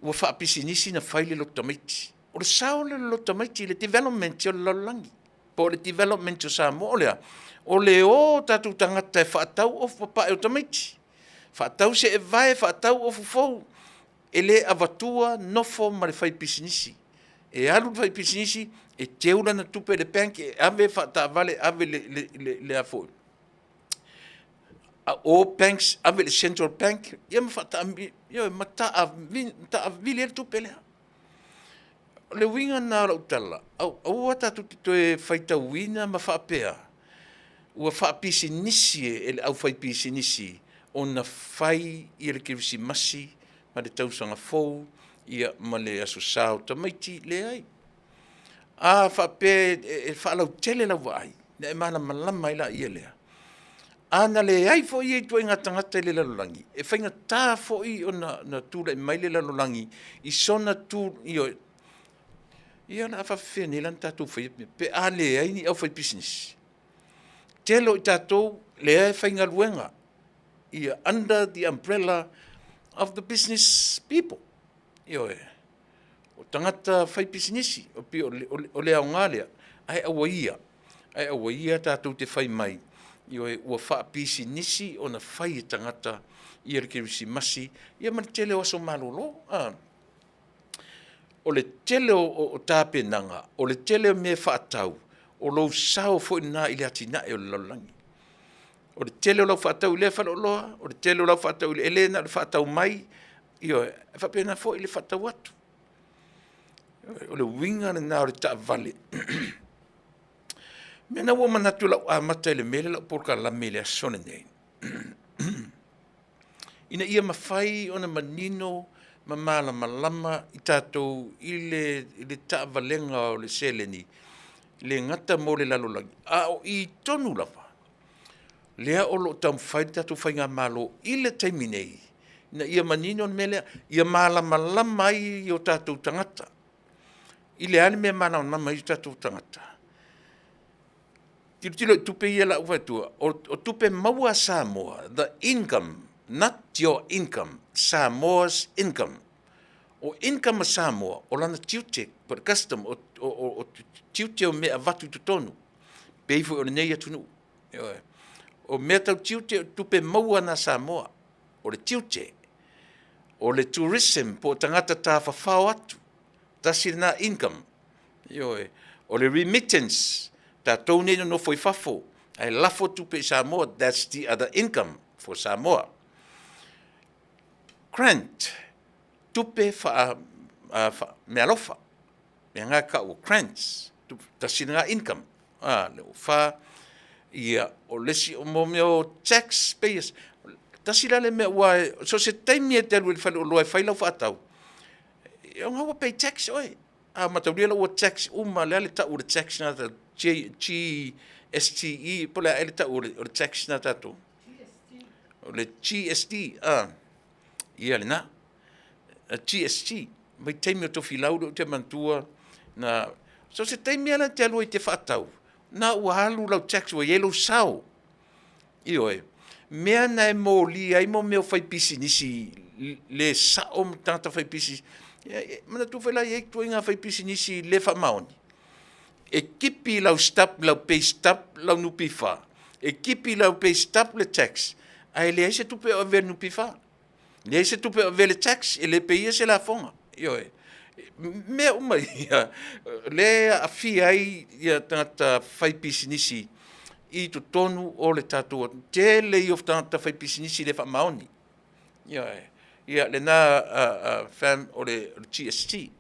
ua faapisinisi na fai le lotu tamaiti. O le sao lea o le lotu tamaiti i le development o le lalolagi, po o le development o Samoa. O le a? O le o o tatou tagata e faatau ofu papae o tamaiti, faatau seevae, faatau ofu fou, e le avatua nofo ma le faipisinisi. E alu le faipisinisi e teu lana tupe i le bank e ave faataavale ave le, le, le, le a foi o banks ave i le central bank ia ma faataami ia ma taavili ai le tupe lea. O le uiga lena o lau tala, aua tatou te toe faitauina ma faapea ua faapisinisi e le aufaipisinisi ona fai ia le Kerisimasi ma le tausaga fou ia ma le Aso Sa o tamaiti, leai. A faapea e faalautele lau vaai, ona e malamalama ai laia lea. A na leai foi ia ituaiga tagata i le lalolagi, e faigata foi ona na tulai mai le lalolagi i sona tu, ioe, ia o le a faapefea nei la ona tatou faia pe a leai ni aufaipisinisi. Tele o i tatou lea e faigaluega ia under the umbrella of the business people. Ioe, o tagata faipisinisi, o pei o le aoga lea, ae aua ia, ae aua ia tatou te fai mai. Ioe, ua faapisinisi ona fai e tagata ia le Kerisimasi ia ma le tele o aso malolo. A. O le tele o tapenaga, o le tele o mea e faatau, o lou sao foi lena i le atinae o le lalolagi. O le tele o lau faatau i lea faleoloa, o le tele o lau faatau, e le na o le faatau mai, ioe, e faapena foi le faatau atu. O le uiga lena o le taavale. O le mea lena ua ou manatu o le a ou amata i le mea lea o lau polokalame i le aso lenei, ina ia mafai ona manino ma malamalama i tatou i le taavalega o le seleni, e le gata mo le lalolagi, a o i tonu lava lea o lo o taumafai le tatou faigamalo i le taimi nei ina ia manino le mea lea, ia malamalama ai o tatou tagata. I le a le mea e malamalama ai o tatou tagata? Tilotilo i tupe ia o le a ou fai atua, o tupe maua a Samoa, the income, not your income, Samoa's income. O income a Samoa, o lana tiute, po o le custom, o tiute o mea e avatu i totonu, pei foi o lenei atunuu. Ioe. O mea tau tiute, o tupe maua na a Samoa, o le tiute, o le tourism po o tagata tafafao atu, tasi lena income. Ioe. O le remittance, tatou nei nonofo i fafo ae lafo tupe i Samoa, that's the other income for Samoa. Grant, tupe faa-meaalofa, mea na e tau o grants, tasi lena income. A, lea ua fa, ia, o le isi, o mea o tax payers, tasi la lea mea aua so o se taimi lava e te alu ai i le faleoloa e fai lau faatau, e ona ua pay tax oe. A mataulia la ua tax uma, o le a le tau o le tax lena GSTE po o le a ea le tau o le tax lena a tatou? O le GST, a, ia lena. GST, vaitaimi o Tofilau lea ou te manatua, na, so o se taimi lava la e te alu ai e te faatau, na ua alu lau tax ua i ai lou sao. Ioe. Mea na e molia ai mea o faipisinisi le sao ma tagata faipisinisi. E manatua foi la e i ai ituaiga faipisinisi le faamaoni, e tipi i lau stub, lau pay stub lau NPF, e tipi i lau pay stub le tax, ae leai se tupe o avea i le NPF. Leai se tupe o avea i le tax, e le paia se lafoga. Ioe. Mea uma ia, lea e aafia ai tagata faipisinisi i totonu o le tatou atunuu. Tele ia o tagata faipisinisi le faamaoni. Ioe. Ia lena fam o le GST.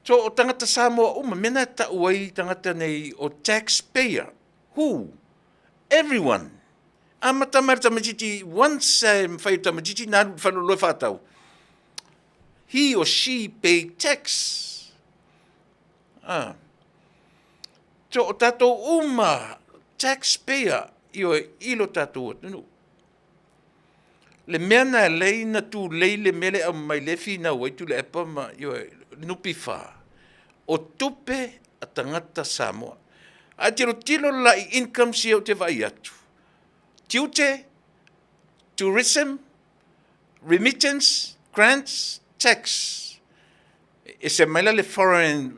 So o tagata Samoa uma, mea na e tau ai tagata nei o tax payer. Who? Everyone. Amata mai le tamaitiiti, once e mafai e le tamaitiiti ona alu i le faleoloa e faatau, he or she pay tax. Ah. So o tatou uma tax payer ioe i lo tatou atunuu. Le mea na lei na tulei le mea le aumai le finau ai Tuilaepa ma ioe NPF o tupe a tagata Samoa. A e tilotilo la i incomes ia ou te vaai atu, tiute, tourism, remittance, grants, tax. Ese mai la le foreign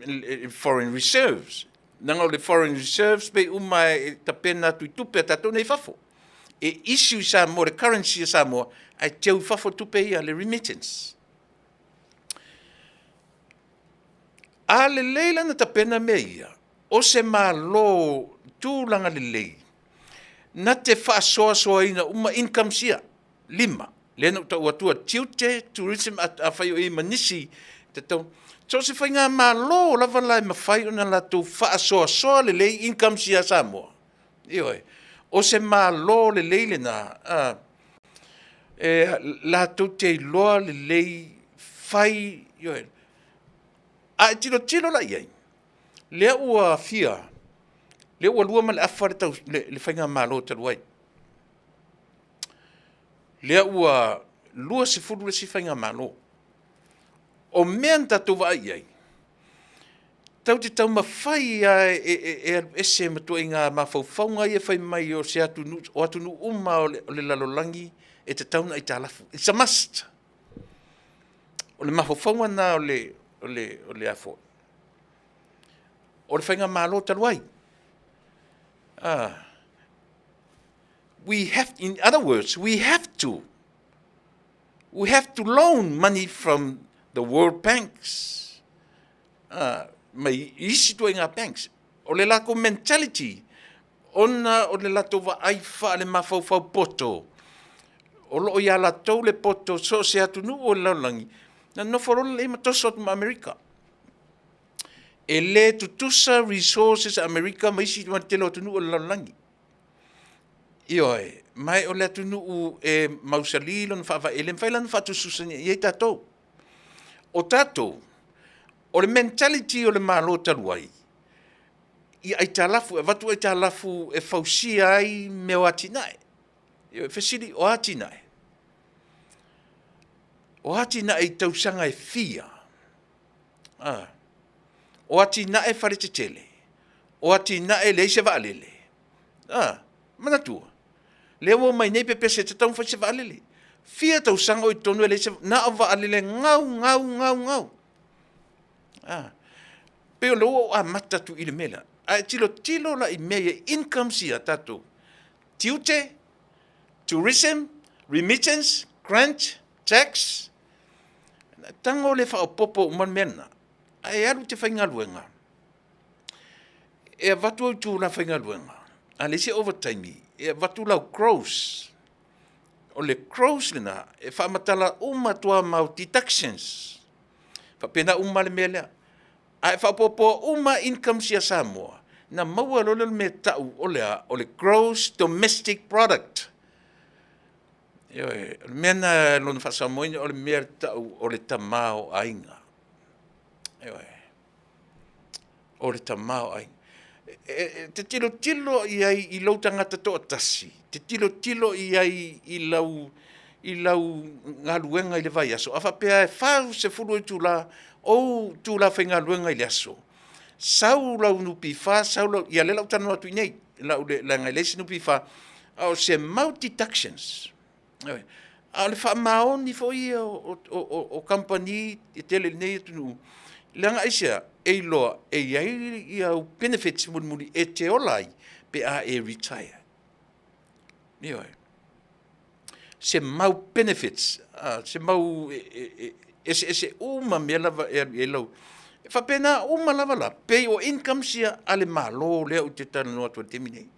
reserves. Leaga o le foreign reserves pei uma e tapena atu i tupe a tatou nei i fafo. E issue i Samoa, le currency a Samoa, ae teu i fafo tupe ia, le remittance. A lelei la na tapena mea ia, o se Malo tulaga lelei, na te faasoasoaina uma incomes ia, 5, lea na ou tau atua, tiute, tourism, afai o i ai ma nisi tatau. So o se faigamalo lava la e mafai ona latou faasoasoa lelei incomes ia a Samoa, ioe, o se Malo lelei lena, e latou te iloa lelei fai, ioe. A e tilotilo la i ai, lea ua fia, lea ua lua ma le afa le faigamalo talu ai. Lea ua 20 le isi faigamalo. O mea na tatou vaai i ai, tatou te taumafai lava e alu ese ma ituaiga mafaufauga ia fai mai o se atunuu, o atunuu uma o le lalolagi e tatau ona aitalafu. It's a must. O le mafaufauga lena o le faigamalo talu ai. We have, in other words, we have to loan money from the world banks. Mai isi ituaiga banks. O le latou mentality, ona o le latou vaai faale-mafaufau poto, o lo o ia latou le poto so o se atunuu o le lalolagi, na nonofo loa lelei ma toso atu ma Amerika. E le tutusa resources a Amerika ma isi ma le tele o atunuu o le lalolagi. Ioe, ma o le atunuu e mausali lona faavae, e le mafai la ona faatusatusaina i ai tatou. O tatou, o le mentality o le Malo talu ai, i aitalafu, e avatu aitalafu e fausia ai mea o atinae. E fesili, o atinae? O atinae i tausaga e fia? O atinae faletetele? O atinae e leai se vaalele? Manatua, lea ua omai nei pepese e tatau ona fai se vaalele. Fia tausaga o i totonu e leai se, na o vaalele gau, gau, gau, gau. Pei o lea ua ou amata atu i le mea lea. A e tilotilo la i mea ia, incomes ia a tatou, tiute, tourism, remittance, grant, tax, tago le faaopoopo uma le mea lena, ae alu e te faigaluega, e avatu au itula faigaluega, a leai se ovataimi, e avatu lau gross. O le gross lena, e faamatala uma atu lava ma au deductions. E faapena uma lava le mea lea. A e faaopoopoa uma incomes ia Samoa, ona maua loa lea o le mea e tau o le a? O le gross domestic product. Ioe, o le mea lena lona faa-Samoa ina, o le mea e tau o le tamaoaiga. Ioe, o le tamaoaiga. E te tilotilo i ai i lou tagata toatasi, te tilotilo i ai i lau galuega i le vaiaso, a faapea e 40 itula ou itula faigaluega i le aso, sau lau NPF, sau lau, ia lea o le a ou talanoa atu i inei, leaga e leai se NPF, a o se mau deductions. A o le faamaoni foi ia o kamupani e tele i lenei atunuu, leaga aisea? E iloa e i ai au benefits mulimuli e te ola ai pe a e retire. Ioe. Se mau benefits, se mau eseese uma mea lava e alu i ai lau. E faapena uma lava la, pei o incomes ia a le Malo lea ou te talanoa atu ai i le taimi lenei.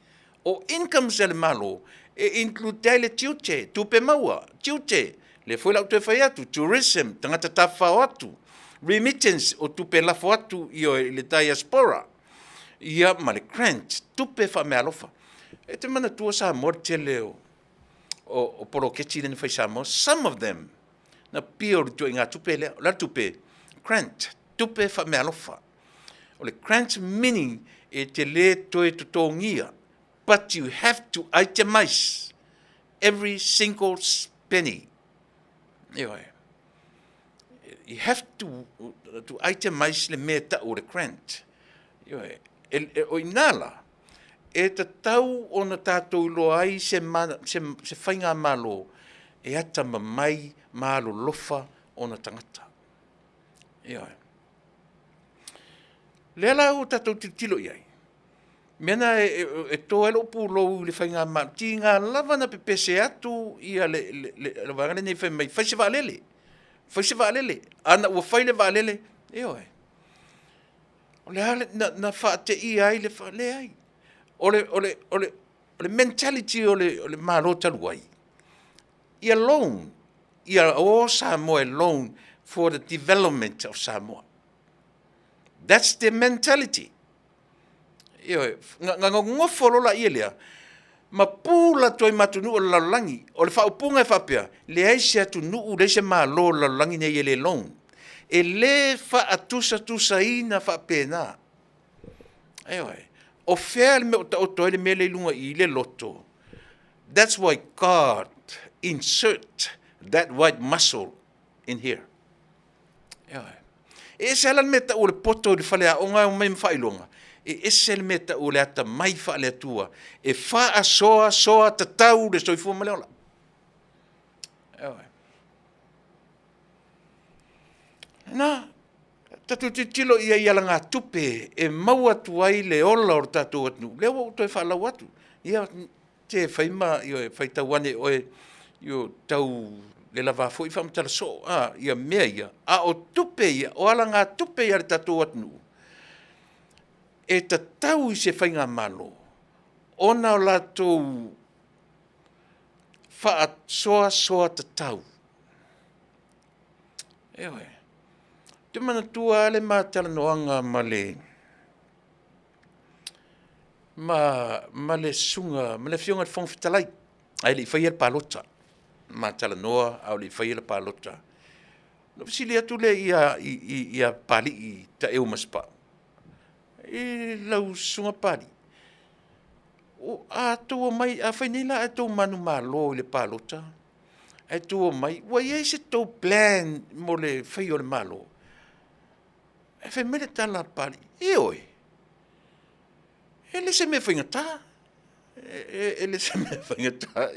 O incomes a le Malo e include ai le tiute, tupe maua, tiute, lea foi la ou toe fai atu, tourism, tagata tafafao atu, remittance, o tupe lafo atu i le diaspora, ia ma le grant, tupe faameaalofa. E te manatua Samoa le tele o poloketi lea na fai i Samoa, some of them na pio le ituaiga tupe lea. O le a le tupe? Grant, tupe faameaalofa. O le grant meaning e te le toe totogia, but you have to itemize every single penny. Ioe. You have to itemize le mea e tau o le grant. Ioe. O i ina la, e tatau ona tatou iloa ai se faigamalo e atamamai ma alolofa ona tagata. Ioe. Lea la ua tatou tilotilo i ai, mea na e to ai lou pulou i le faigamalo, tiga lava na pepese atu ia le vaega lenei fai mai, fai se vaalele, fai se vaalele. Ana ua fai le vaalele, ioe, o le a na faateia ai le leai. O le mentality o le Malo talu ai, ia loan, ia o Samoa e loan for the development of Samoa. That's the mentality. Ioe, na nonofo loa laia lea, ma pu latou ai ma atunuu o le lalolagi. O le faaupuga e faapea, leai se atunuu, leai se Malo o le lalolagi nei e le loan. E le faatusatusaina faapena. Ioe, o fea le mea o taoto ai le mea lea i luga i i le loto? That's why God insert that white muscle in here. Ioe. E ese lava le mea tau o le poto i le faleaoga e omai ma faailoga, e ese le mea tau o le atamai faale-Atua e faasoasoa tatau le soifua ma le ola. Ioe. Na, tatou tilotilo i ai i alagatupe e maua atu ai le ola o le tatou atunuu. Lea ua ou toe faalau atu. Ia, Te fai ma, ioe, faitau ane oe, io, tau le lava foi faamatala soo, a, ia mea ia, a o tupe ia, o alagatupe ia a le tatou atunuu, e tatau i se faigamalo ona o latou faasoasoa tatau. Ioe. Ou te manatua lava le ma talanoaga ma le ma le susuga, ma le Afioga i le Fofoga Fetalai ae le i faia le palota. Ma talanoa a o le i faia le palota. Ona ou fesili atu lea ia Papalii Taeu Masepau, i lau Susuga Papalii, a outou omai, afai nei la ae outou manumalo i le palota ae outou omai, ua i ai se tou plan mo le faia o le Malo? Ae fai mai le tala a Papalii, ioe, e le o se mea faigata, e le o se mea faigata.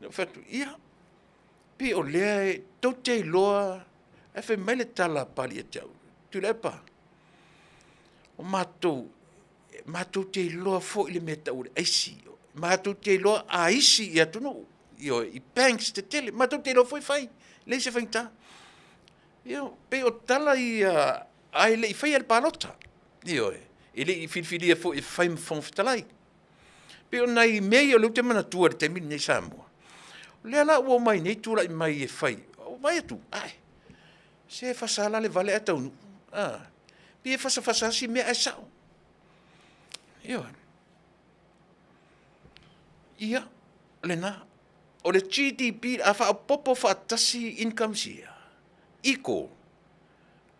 Ou fai atu, ia, pei o lea tou te iloa, ae fai mai le tala a Papalii ia te au, Tuilaepa, o matou, matou te iloa foi le mea e tau o le aisi, matou te iloa a isi i atunuu, ioe, i banks tetele, matou te iloa foi fai, e leai se faigata. Ia, pei o tala ia ae le i faia le palota, ioe, e le i filifilia foi e fai ma Fofoga Fetalai. E pei o nai mea ia o lea ou te manatua i le taimi lenei Samoa. O lea la ua omai nei tulai mai e fai, ou vaai atu, ae, se e fasa lava la le vale ae taunuu. A, pei e fasafasa lava si mea ae sao. Ioe. Ia, o lena. O le GDP, a faaopoopo faatasi incomes ia, equal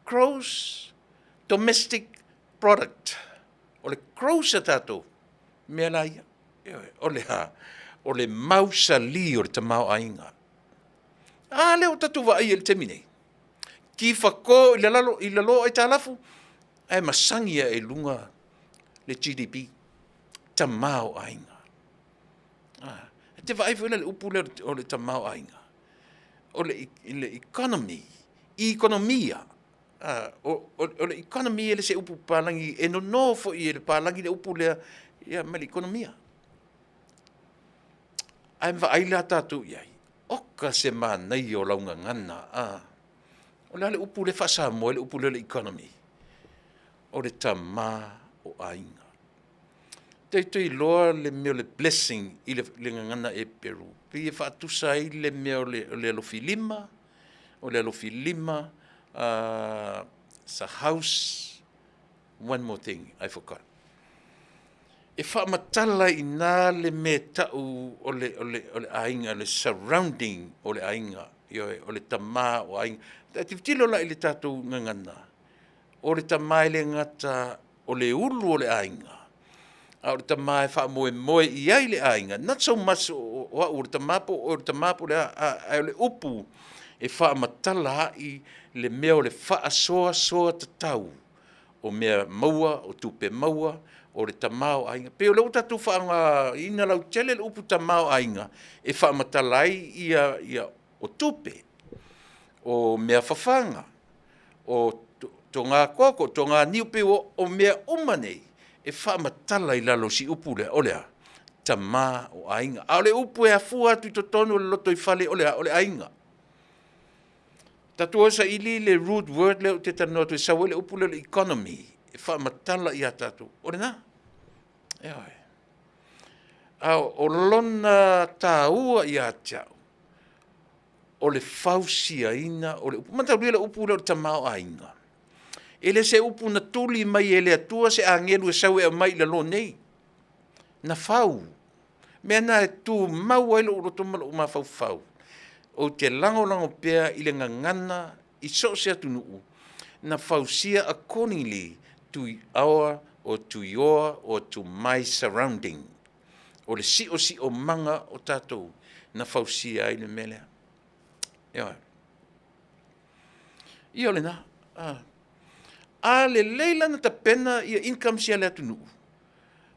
gross domestic product. O le gross a tatou mea la ia, ioe, o le a? O le mausali o le tamaoaiga. A lea ua tatou vaai i ai i le taimi nei, tifato i lalo i lalo aitalafu, ae masagi lava i luga le GDP, tamaoaiga. E te vaai foi la i le upu lea o le tamaoaiga, o le economy, ikonomia. O le economy e le o se upu papalagi, e nono foi e le papalagi le upu lea ma le ikonomia. Ae vaai la tatou i ai, oka se manaia o lau gagana, o le a le upu lea e faa-Samoa ai le upu lea o le economy? O le tama o aiga. Tatou iloa le mea o le blessing i le gagana Eperu, pei e faatusa ai le mea o le alofilima, o le alofilima, it's a house, one more thing I forgot. E faamatala i ina le mea e tau o le aiga, le surrounding o le aiga, ioe, o le tama o aiga. E tilotilo la i le tatou gagana, o le tama e le gata o le ulu o le aiga, a o le tama e faamoemoe i ai le aiga, not so much o au o le tama po o oe o le tama po o le a, ae o le upu e faamatala ai le mea o le faasoasoa tatau o mea maua, o tupe maua, o le tamaoaiga. E pei o lea ua tatou faaaogaina lautele le upu tamaoaiga e faamatala ai ia o tupe, o mea fafaga, o toga koko, o toga niu, pei o mea uma nei e faamatala i lalo o si upu lea, o le a? Tama o aiga. A o le upu e afua atu i totonu o le lotoifale o le a? O le aiga. Tatou o e saili le root word lea ou te talanoa atu ai e sau ai le upu lea o le economy e faamatala ia tatou, o lena. Ioe. A o lona taua ia te au, o le fausiaina o le upu. Mataulia le upu lea o le tamaoaiga. E le se upu na tuli mai e le Atua se agelu e sau e aumai i lalo nei. Na fau. Mea na e tumau ai lou loto ma lou mafaufau. Ou te lagolago pea i le gagana i so o se atunuu na fausia accordingly to our or to your or to my surrounding. O le siosiomaga o tatou na fausia ai le mea lea. Ioe. Ia o lena. A, a lelei la na tapena ia incomes ia le atunuu,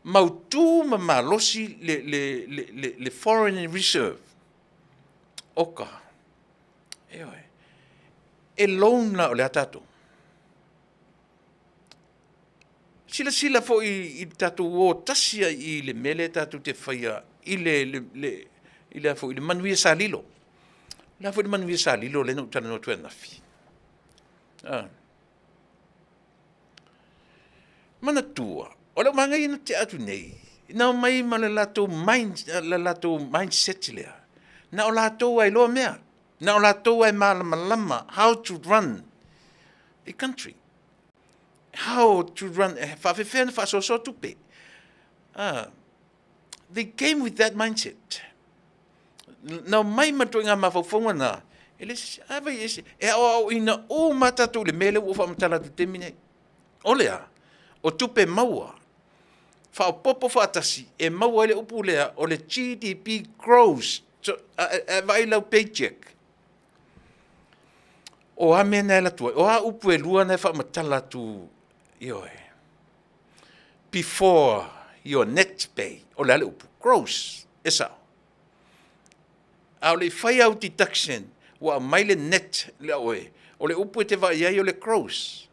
mautu ma malosi le, le, le, le, le foreign reserve, oka, ioe, e loan la o le a tatou? Silasila foi i le tatou o tasi ai i le mea lea tatou te faia i le, le, le, i le, foi, i le manuia sa lilo. O le a foi le manuia sa lilo lea na ou talanoa atu ai ananafi? Ah. Manatua, o le magaia na tea atu nei, na omai ma le latou mind, le latou mindset lea. Na o latou ai loa mea. Na o latou ai malamalama how to run a country. How to run, e faafefea na faasoasoa tupe. Ah, they came with that mindset. Na omai ma ituaiga mafaufauga na, e le se, a vai e se, e aoaoina uma tatou i le mea lea ua ou faamatala atu i le taimi nei. O le a? O tupe maua, faaopoopo faatasi e maua ai le upu lea o le GDP gross. So, a vaai lau paycheck, o a mea na e alu atu ai? O a upu e lua na e faamatala atu, ioe, before your net pay, o le a le upu? Gross, e sao. A o le i fai au deduction, ua aumai le net le oe, o le upu e te vaai ai o le gross.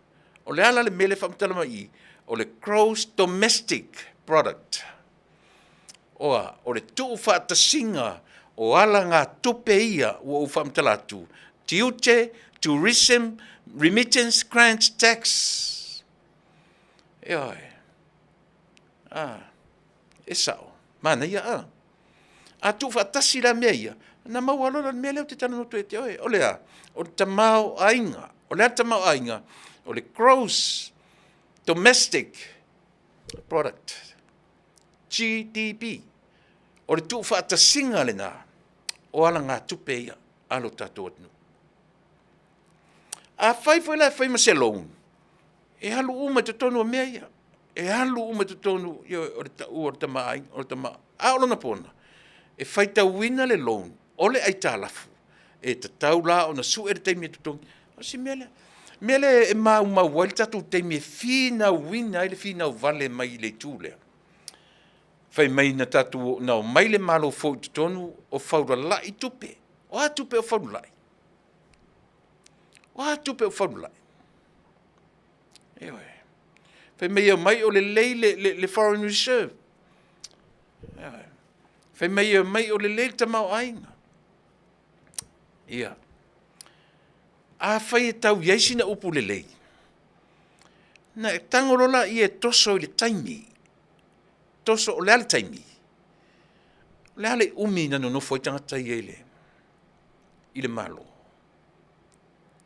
O le a la le mea lea e faamatala mai i i? O le gross domestic product. Oa, o le tuufaatasiga o alagatupe ia ua ou faamatala atu, tiute, tourism, remittance, grants, tax. Ioe. Ah, e sao. Manaia, ah. A tuufaatasi la mea ia, ona maua loa lea o le mea lea ou te talanoa atu ai ia te oe. O le a? O le tamaoaiga. O le a le tamaoaiga? O le gross domestic product, GDP. O le tuufaatasiga lena o alagatupe ia a lo tatou atunuu. Afai foi la e fai ma se loan, e alu uma i totonu o mea ia. E alu uma i totonu o le tau o le tamaaiga, o le tama... A o lona pona, e faitauina le loan o le aitalafu, e tatau la ona sue le taimi e totogi. O si mea lea. Mea lea e maumau ai le tatou taimi e finauina ai le finau vale mai i le itu lea. Fai mai na tatou, na omai le Malo fou i totonu o faulalai tupe. O a tupe o faulalai? O a tupe o faulalai? Ioe. Fai mai e omai o lelei le, le, le foreign reserve. Ioe. Fai mai e omai o lelei le tamaoaiga. Ia. Afai e tau i ai sina upu lelei, na e tago loa laia e toso i le taimi. Toso, o le a le taimi? O le a le umi na nonofo ai tagata ia i le, i le Malo?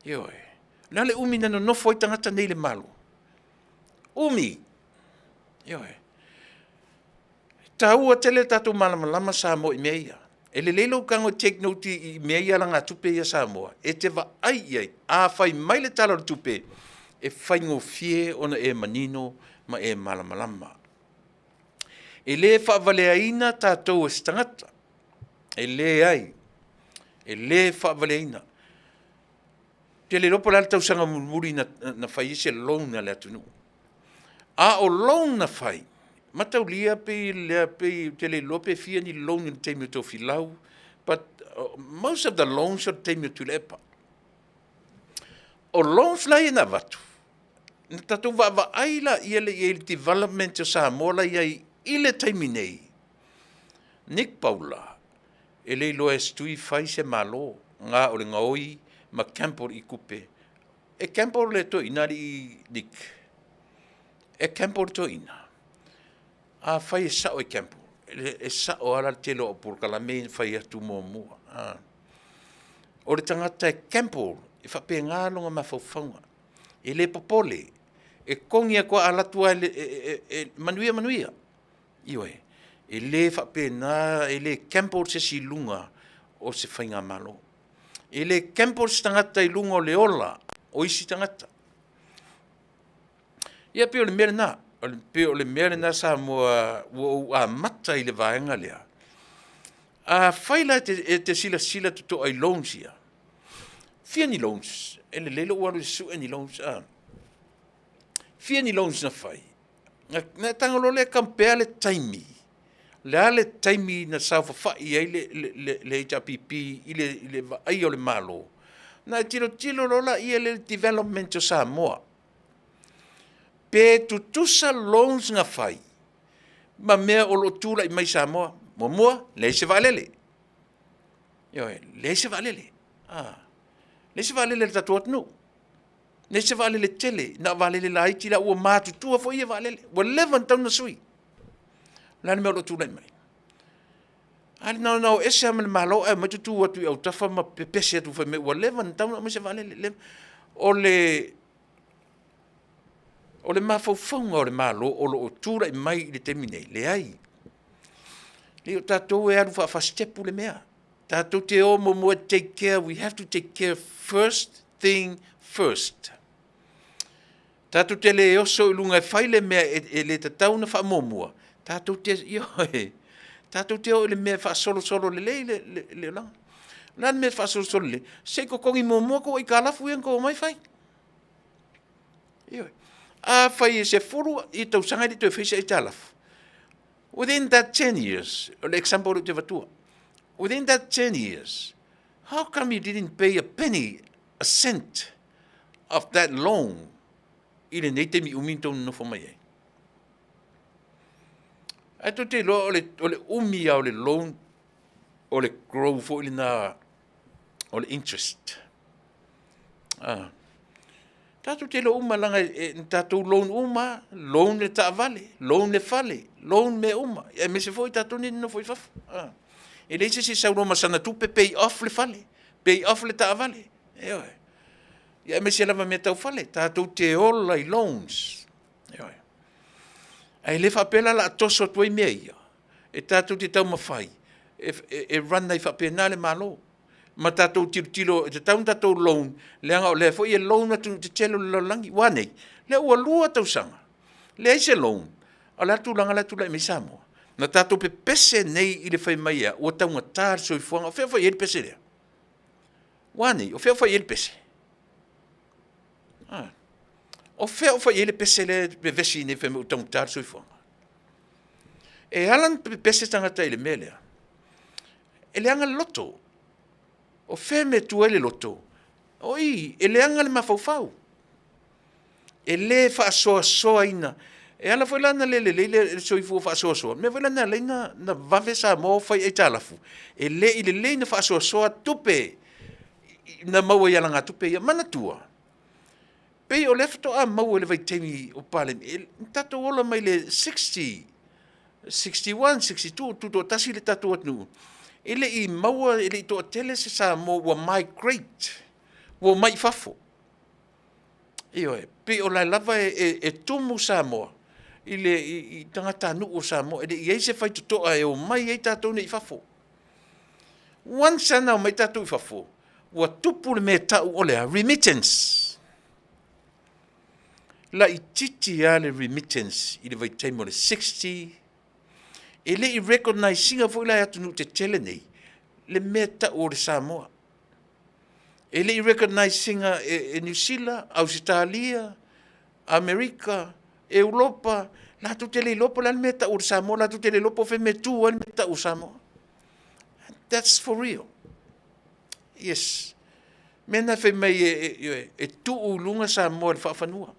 Ioe. O le a le umi na nonofo ai tagata nei i le Malo? Umi. Ioe. E taua tele le tatou malamalama Samoa i mea ia. E lelei lou tago e take note i mea ia alagatupe ia Samoa, e te vaai i ai. A fai mai le Tala o le Tupe, e faigofie ona e manino ma e malamalama. E le faavaleaina tatou e se tagata. E leai. E le faavaleaina. Ou te le iloa po o le a le tausaga mulimuli na, na fai ai se loan a le atunuu. A o loan na fai, mataulia pei lea pei ou te le iloa pe fia ni loan i le taimi o Tofilau, but most of the loans o le taimi o Tuilaepa. O loans la ia na avatu, na tatou vaavaai laia lea i ai i le development o Samoa la i ai i le taimi nei. Nick Paula, e le iloa e se tui fai se Malo, ga o le gaoi ma gamble i tupe. E gamble le toeaina alii Nick. E gamble le toeaina. Afai e sao e gamble, e sao lava la le tele o au polokalame ia na fai atu muamua. O le tagata e gamble, e faapena lona mafaufauga. E le popole, e togi atu lava, a alu atu lava e manuia, manuia. Ioe, e le faapena, e le gamble se isi i luga o se faigamalo. E le gamble se tagata i luga o le ola o isi tagata. Ia pei o le mea lena, pei o le mea lena Samoa ua ou amata i le vaega lea. Afai la e te silasila totoa i loans ia, fia ni loans? E lelei lou alu e sue ni loans, a. Fia ni loans na fai? Na tago loa lea e compare le taimi, le a le taimi na saofafai ai le HRPP i le vaaia o le Malo, na e tilotilo loa laia i le development o Samoa. Pe tutusa loans na fai ma mea o lo o tulai mai Samoa, Muamua, leai se vaalele. Ioe, leai se vaalele. Ah, leai se vaalele a le tatou atunuu. Leai se vaalele tele, na o vaalele laiti la ua matutua foi ia vaalele. Ua leva ona tatau ona sui. O le a le mea o lo o tulai mai? A na ona o ese lava ma le Malo ae omai tutu atu i autafa ma pepese atu fai mai ua leva ona tatau ona aumai se vaalele. O le mafaufauga o le Malo o lo o tulai mai i le taimi nei, leai. Leai o tatou e alu faafasitepu le mea. Tatou te o muamua e take care, we have to take care first thing first. Tatou te le oso i luga e fai le mea e le tatau ona faamuamua, tatou te, ioe, tatou te o i le mea e faasolosolo lelei le olaga. O le a le mea e faasolosolo lelei? Se i totogi muamua tou aitalafu ia na outou omai fai. Ioe. Afai e 10 tausaga e le i toe faia se aitalafu, within that 10 years, o le example lea ou te avatua, within that 10 years, how come you didn't pay a penny, a cent of that loan i lenei taimi umi na tou nonofo mai ai? Ae tou te iloa o le umi lava o le loan, o le grow foi lena o le interest. Ah. Tatou te iloa uma leaga na tatou loan uma, loan le taavale, loan le fale, loan mea uma, aemaise foi tatou nei nonofo i fafo. Ah. E leai se isi e sau loa ma sana tupe pay off le fale, pay off le taavale. Ioe. Ia aemaise lava mea tau fale, tatou te ola i loans. Ioe. Ae le faapea la o le a toso atu ai mea ia, e tatou te taumafai e run ai faapena le Malo. Ma tatou tilotilo e tatau ona tatou loan, leaga o lea foi e loan atunuu tetele o le lalolagi. Ua a nei? Lea ua 2 tausaga, leai se loan, a o le a le tulaga la e tulai mai ai Samoa? Na tatou pepese nei i le fai mai e a? Ua taugata le soifuaga. O fea o fai ai le pese lea? Ua a nei? O fea o fai ai le pese? A. O fea o fai ai le pese lea e vevesi nei fai mai ua taugata le soifuaga? E ala ona pepese tagata i le mea lea, e leaga le loto. O fea e mea tu ai le loto? O i, e leaga le mafaufau. E le faasoasoaina. E ala foi la ona le lelei le soifua faasoasoa, le mea foi lea na ala ai ona vave Samoa fai aitalafu, e le i lelei ona faasoasoa tupe na maua i alagatupe ia. Manatua, pei o lea faatoa maua i le vaitaimi o Papalagi, na tatou ola mai le 60, 61, 62, tutoatasi le tatou atunuu, e le i maua, e le i toatele se Samoa ua migrate, ua omai i fafo. Ioe, pei o la e lava e tumu Samoa i tagatanuu o Samoa, e le i i ai se faitotoa e omai ai tatou nei i fafo. Once lava na omai tatou i fafo, ua tupu le mea e tau o le a? Remittance. Laitiiti lava le remittance i le vaitaimi o le 60, e le i recognise ina foi la e atunuu tetele nei le mea e tau o le Samoa. E le i recognise ina e Niu Sila, Ausetalia, Amerika, Europa, latou te le iloa po o le a le mea e tau o le Samoa, latou te le iloa po o fea le mea e tu ai le mea e tau o Samoa. That's for real. Yes. Mea na fai mai e tuu i luga Samoa i le faafanua.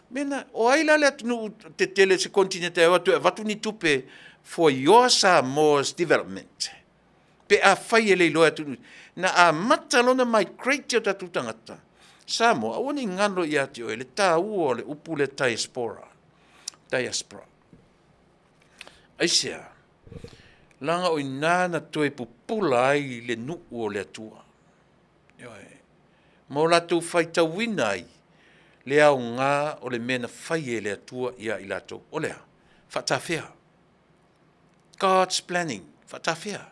Mea na, o ai la le atunuu tetele se continent e o atu e avatu ni tupe for your Samoa's development? Pe afai e le iloa e atunuu. Na amata loa ona migrate o tatou tagata, Samoa, aua ne i galo ia te oe le taua o le upu lea diaspora. Diaspora. Aisea? Leaga o i ina na toe pupula ai le nuu o le Atua. Ioe. Ma o latou faitauina ai le aoga o le mea na fai e le Atua ia i latou. O le a? Faatafea. God's planning. Faatafea.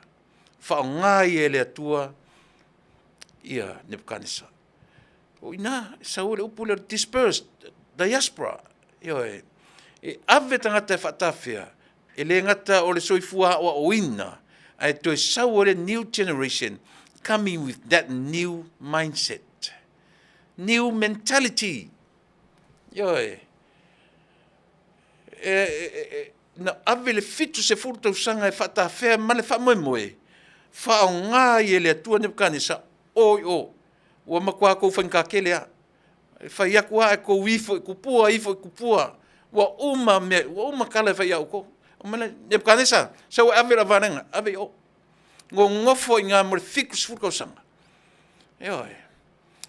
Faaaoga ai e le Atua ia Nebukanesa. O i ina, e sau ai le upu lea o le dispersed, diaspora. Ioe. E ave tagata e faatafea, e le gata o le soifua aoaoina, ae toe sau ai le new generation coming with that new mindset, new mentality. Ioe. Na ave le 70 tausaga e faatafea ma le faamoemoe, faaaoga ai e le Atua Nebukanesa, oi o, ua matua tou faigata tele lava. E fai atu lava ae tou ifo i tupua, ifo i tupua, ua uma mea, ua uma tala e fai ia outou. O mai Nebukanesa, sau e ave lau valega, ave i o. Gogofo i ina mo le 70 tausaga. Ioe.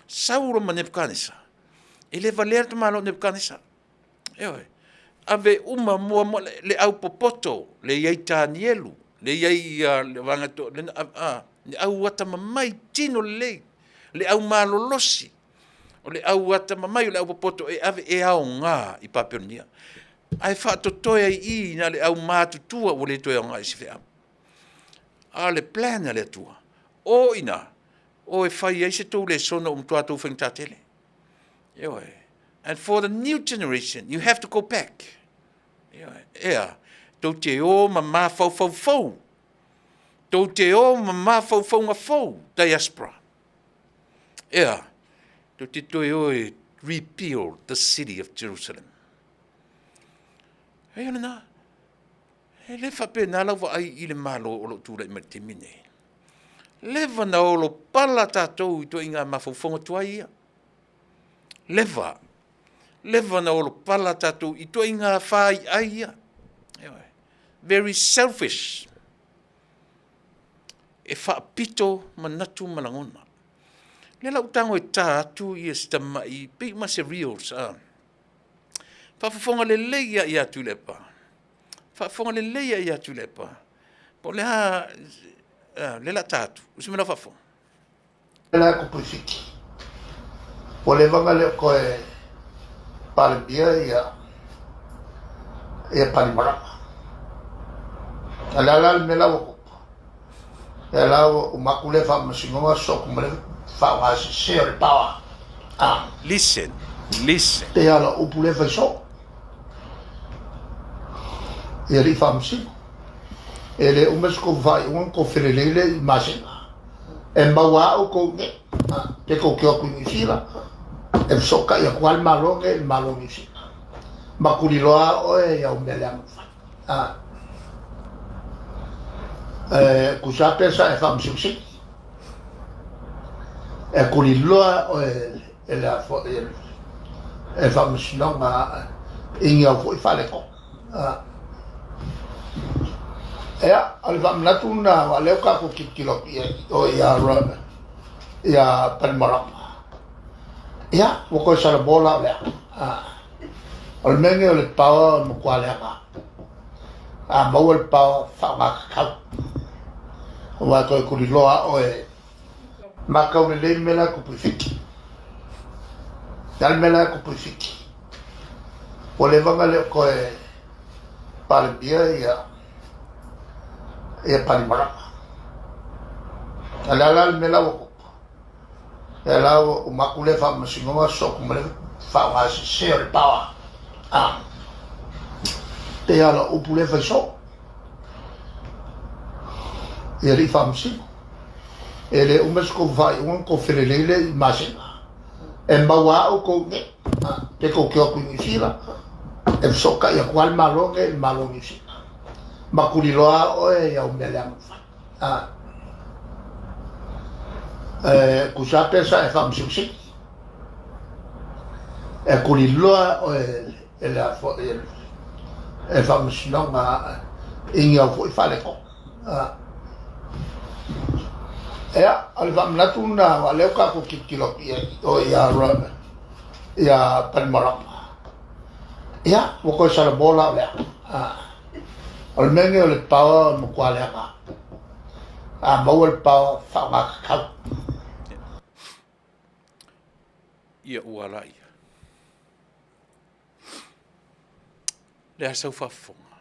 Saulo ma Nebukanesa, e le valea le tamaloa o Nebukanesa. Ioe. Ave uma mua mua le, le au popoto, le i ai Tanielu, le i ai ia le vaega to, le, a, le au atamamai tino lelei, le au malolosi, o le au atamamai, o le au popoto e ave e aoga i Papelonia. Ae faatotoe ai i i na le au matutua ua le toe aoga i se feau. A o le plan a le Atua, o i ina, o e fai ai se tou lesona ua matua tou faigata tele. Ioe. And for the new generation, you have to go back. Ioe. Ea, tou te o ma mafaufau fou. Tou te o ma mafaufauga fou, diaspora. Ea, tou te toe o e rebuild the city of Jerusalem. E o lena, e le faapena lau vaai i le Malo o lo o tulai mai i le taimi nei. Leva na olo pala tatou i ituaiga mafaufauga tuai ia. Leva. Leva na olo pala tatou i ituaiga faiai ia. Very selfish. E faapito manatu ma lagona. Lea la ua tago e ta atu ia si tamai, pei uma se reels. Faafofoga lelei ia ia Tuilaepa. Faafofoga lelei ia ia Tuilaepa. Po o le a, lea la ta atu. O se mea la faafofoga. La kupu i Fiti. Ua leva na le o toe Palemia ia ia Panimarama. A le a la le mea la ua tupu? Ia la ua uma atu lea faamasinoga sosoo atu ma le faaaoga sese o le power. Ah. Listen, listen. Pei lava o lau upu lea e fai soo. I alii faamasino. E le uma se tou faaiuga ona tou felelei lea i masina. E maua lava outou nei. Pe tou te o atu i Niu Sila, e fesootai atu lava le Malo nei i le Malo o Niu Sila. Ma tuliloa lava oe i au mea leaga ua fai. E tusa lava pe sa e faamasinomasino. E tuliloa oe e le a foi e le faamasinoga i ni au foi faaletonu. Ia, o le faamanatu lena aua o lea ua tatou tilotilo atu i ai o ia ia Panimarama. Ia, ua toe salamo la o le a. O le mea lenei o le power e matua leaga. A maua le power, faaaoga tatau. Aua e toe tuliloa lava oe. Matau lelei le mea la e tupu i Fiti. O le a le mea la e tupu i Fiti? Ua leva ona le o toe Palemia ia ia Panimarama. A o le a la le mea la ua tupu? Ia la ua uma atu lea faamasinoga sosoo atu ma le faaaoga sese o le power. A. Pei lava o lau upu lea e fai soo. I alii faamasino. E le uma se tou faaiuga ona tou felelei lea i masina. E maua lava outou nei. Pe tou te o atu i Niu Sila, e fesootai atu lava le Malo nei i le Malo o Niu Sila. Ma tuliloa lava oe i au mea leaga ua fai. E tusa lava pe sa e faamasinomasino. E tuliloa oe e le a foi e le faamasinoga i ni au foi faaletonu. Ia, o le faamanatu lena aua o lea ua tatou tilotilo atu i ai o ia ia Panimarama. Ia, ua toe salamo la o le a. O le mea lenei o le power e matua leaga. A maua le power, faaaoga tatau. Ia ua ala ia. Le a sau faafofoga.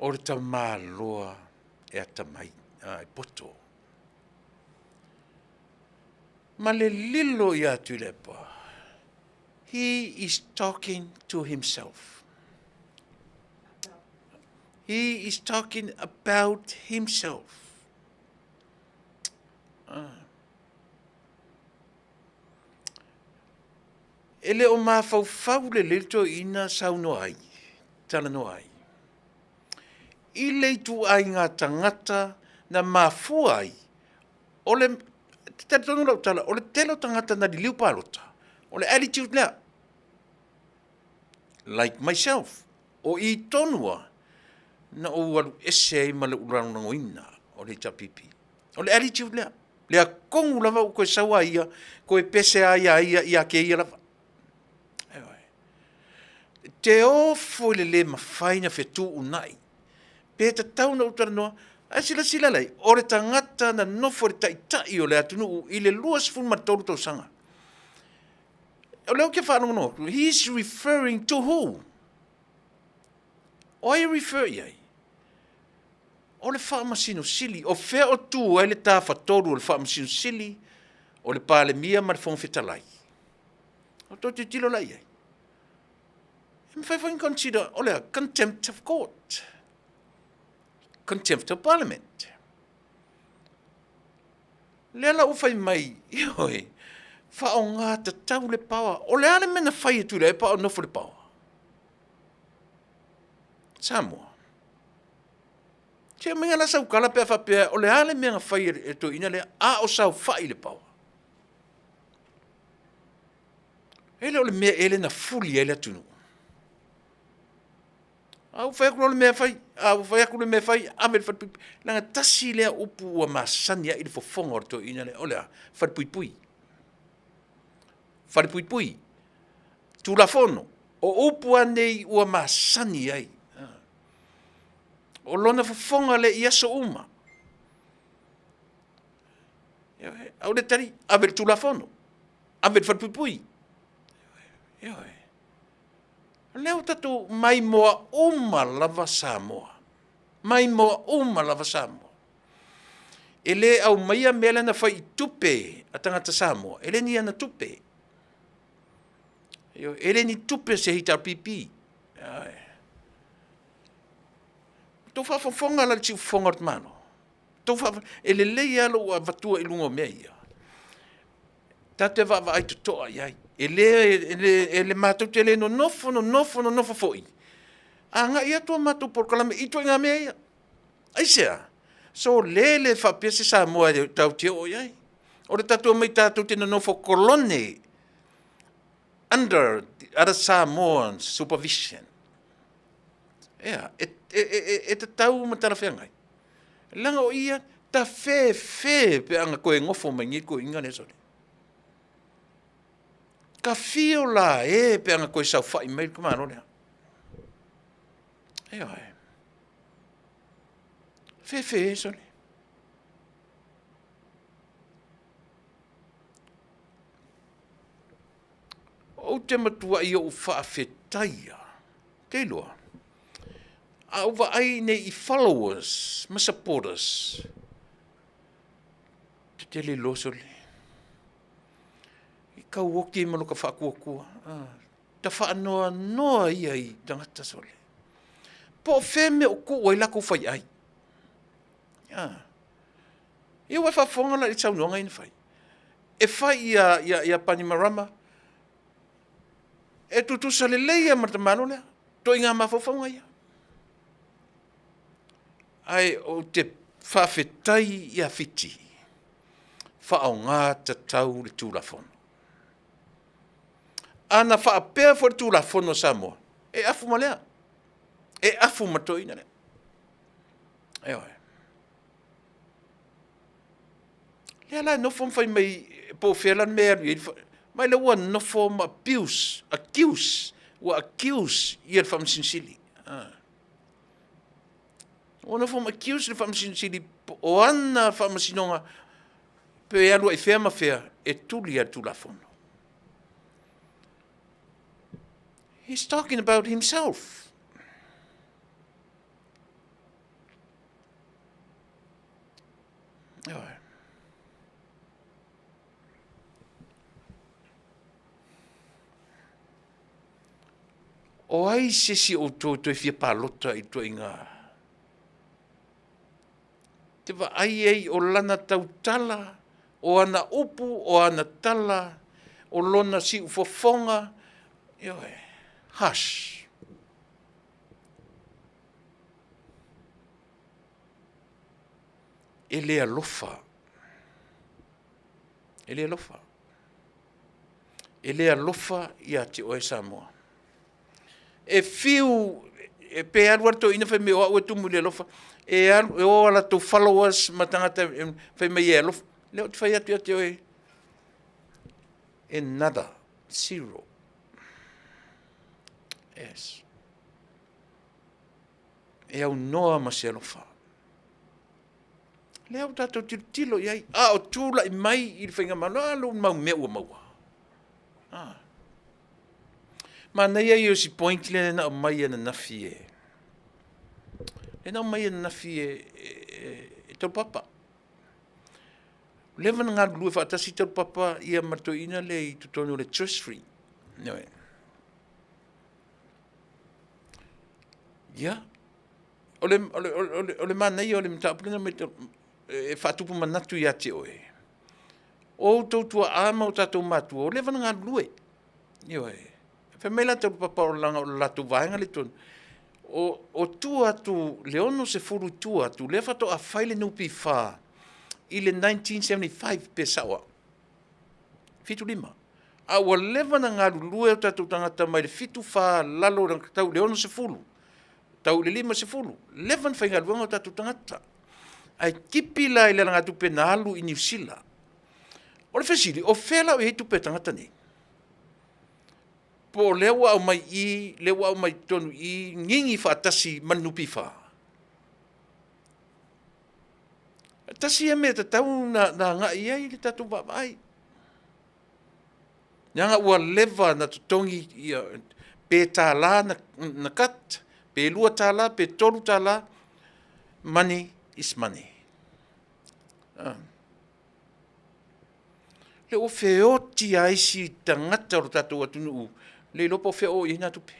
O le tamaloa e atamai, a, e poto. Ma le lilo ia Tuilaepa, he is talking to himself. He is talking about himself. Ah. E le o mafaufau lelei le toeaina saunoa ai, talanoa ai. I le ituaiga tagata na mafua ai, o le, te talitonu lau tala, o le tele o tagata na liliu palota, o le attitude lea. Like myself, o i tonu a na ou alu ese ai ma le lagolagoina o le HRPP. O le attitude lea. Lea kogu lava ua koe sau a ia, koe pese a ia ia ia ke ia lava. Te ofo i le le mafai na fetuunai. Pe tatau na ou talanoa, ae silasila lai, o le tagata na nofo i le taitai o le atunuu i le 23 tausaga. O lea ou te faalogologo atu, he is referring to who? O ai e refer i ai? O le Faamasino Sili. O fea o tu ai le tafatolu o le Faamasino Sili, o le Palemia ma le Fofoga Fetalai? O tou tilotilo la i ai. E mafai foi ona consider, o le a? Contempt of court. Contempt of Parliament. Lea la ua fai mai, ioe, faaaoga tatau le power. O le a le mea na fai e Tuilaepa a o nofo i le power? Samoa. Se aumaiga la sau tala pe a faapea o le a le mea na fai e toeaina lea a o saofai i le power. E le o le mea ea lea na fuli ai le atunuu. A ua fai atu loa le mea e fai, a ua fai atu le mea e fai, ave i le falepuipui. Leaga tasi lea upu ua masani ai le fofoga o le toeaina lea, o le a? Falepuipui. Falepuipui. Tulafono. O upu lava nei ua masani ai. O lona fofoga lea i aso uma. A o le tali, ave i le Tulafono, ave i le falepuipui. Ioe. O lea ua tatou maimoa uma lava Samoa. Maimoa uma lava Samoa. E le aumaia mea lea na fai i tupe a tagata Samoa, e le ni ana tupe. E le ni tupe se HRPP. Tou faafofoga la i le siufofoga o le Malo. Tou faafofoga, e lelei lava lou avatua i luga o mea ia. Tatou te vaavaai totoa i ai. E le, e le, e le matou te le nonofo, nonofo, nonofo foi, agai atu a matou polokalame i ituaiga mea ia. Aisea? So lele faapea se Samoa e tatou te oo i ai. O le tatou omai tatou te nonofo kolone under the other Samoan supervision. Ea, e, e, e, e tatau ma talafeagai. Leaga o ia, ta fefe pe ana koe ngofo mai nei toeaiina lea sole. Ka fio la e pe ana koe saofai mai le tamaloa lea. Ioe. Fefe e sole. Ou te matuai ou faafetaia, te iloa, a ou vaai nei i followers ma supporters, tetele loa sole. I kau oki ma loka faatuatua. Ah, ta faanoanoa ia i tagata sole. Po o fea mea o tuu ai latou fai ai. Ah. Ia ua e faafofoga la i le saunoaga ia na fai. E fai ia, ia, ia Panimarama, e tutusa lelei ia ma le tamaloa lea. Toiga mafaufauga ia. Ae ou te faafetai ia Fiti, faaaoga tatau le Tulafono. A na faapea foi le Tulafono a Samoa, e afu ma lea. E afu ma toeaina lea. Ioe. Lea la e nofo ma fai mai po o fea la le mea e alu i ai. Mai lea ua nofo ma abuse, accuse, ua accuse ia le Faamasino Sili. Ah. Ua nofo ma accuse le Faamasino Sili o ana faamasinoga pe alu ai fea ma fea e tuli a le Tulafono. He's talking about himself. Ioe. O ai se isi o outou e toe fia palota i ituaiga te vaai ai o lana tautala, o ana upu, o ana tala, o lona siufofoga, ioe, hush. E le alofa. E le alofa. E le alofa ia te oe Samoa. E fiu e pe alu alu toeaina fai mai o au e tumu i le alofa, e alu e o a latou followers ma tagata e fai mai e alofa. Lea ou te fai atu ia te oe, e nada, zero. Yes. E aunoa ma se alofa. Lea ua tatou tilotilo i ai, a o tulai mai i le faigamalo, a lou mau mea ua maua. Ah. Manaia ia o si point lea na aumai ananafi e, lea na aumai ananafi e, e, e, e Taupapa. Leva na galulue faatasi Taupapa ia ma le toeaina lea i totonu o le Treasury. Ioe. Ia, o le, o le, o le, o le manaia o le mataupu lena mai e faatupu manatu ia te oe. O outou tuaa ma o tatou matua, ua leva na galulue. Ioe. Fai mai latou papa o lana o le latou vaega le tonu. O, o tua atu le 60 i tua atu, lea faatoa fai le NPF i le 1975 pe sao au. 75. A ua leva na galulue o tatou tagata mai le 74 lalo tau le 60, tau i le 50, leva na faigaluega o tatou tagata. Ae tipi la i le alagatupe na alu i Niu Sila. O le fesili, o fea la o i ai tupe a tagata nei? Po o lea ua aumai i, lea ua aumai totonu i, gigi faatasi ma le NPF? Tasi ia mea tatau na, na agai i ai le tatou vaavaai. Leaga ua leva na totogi ia, pe $1 na, na cut, pe $2, pe $3, money is money. Ah. Le ua feoti a isi tagata o lo tatou atunuu, le iloa po o fea o i ai nā tupe.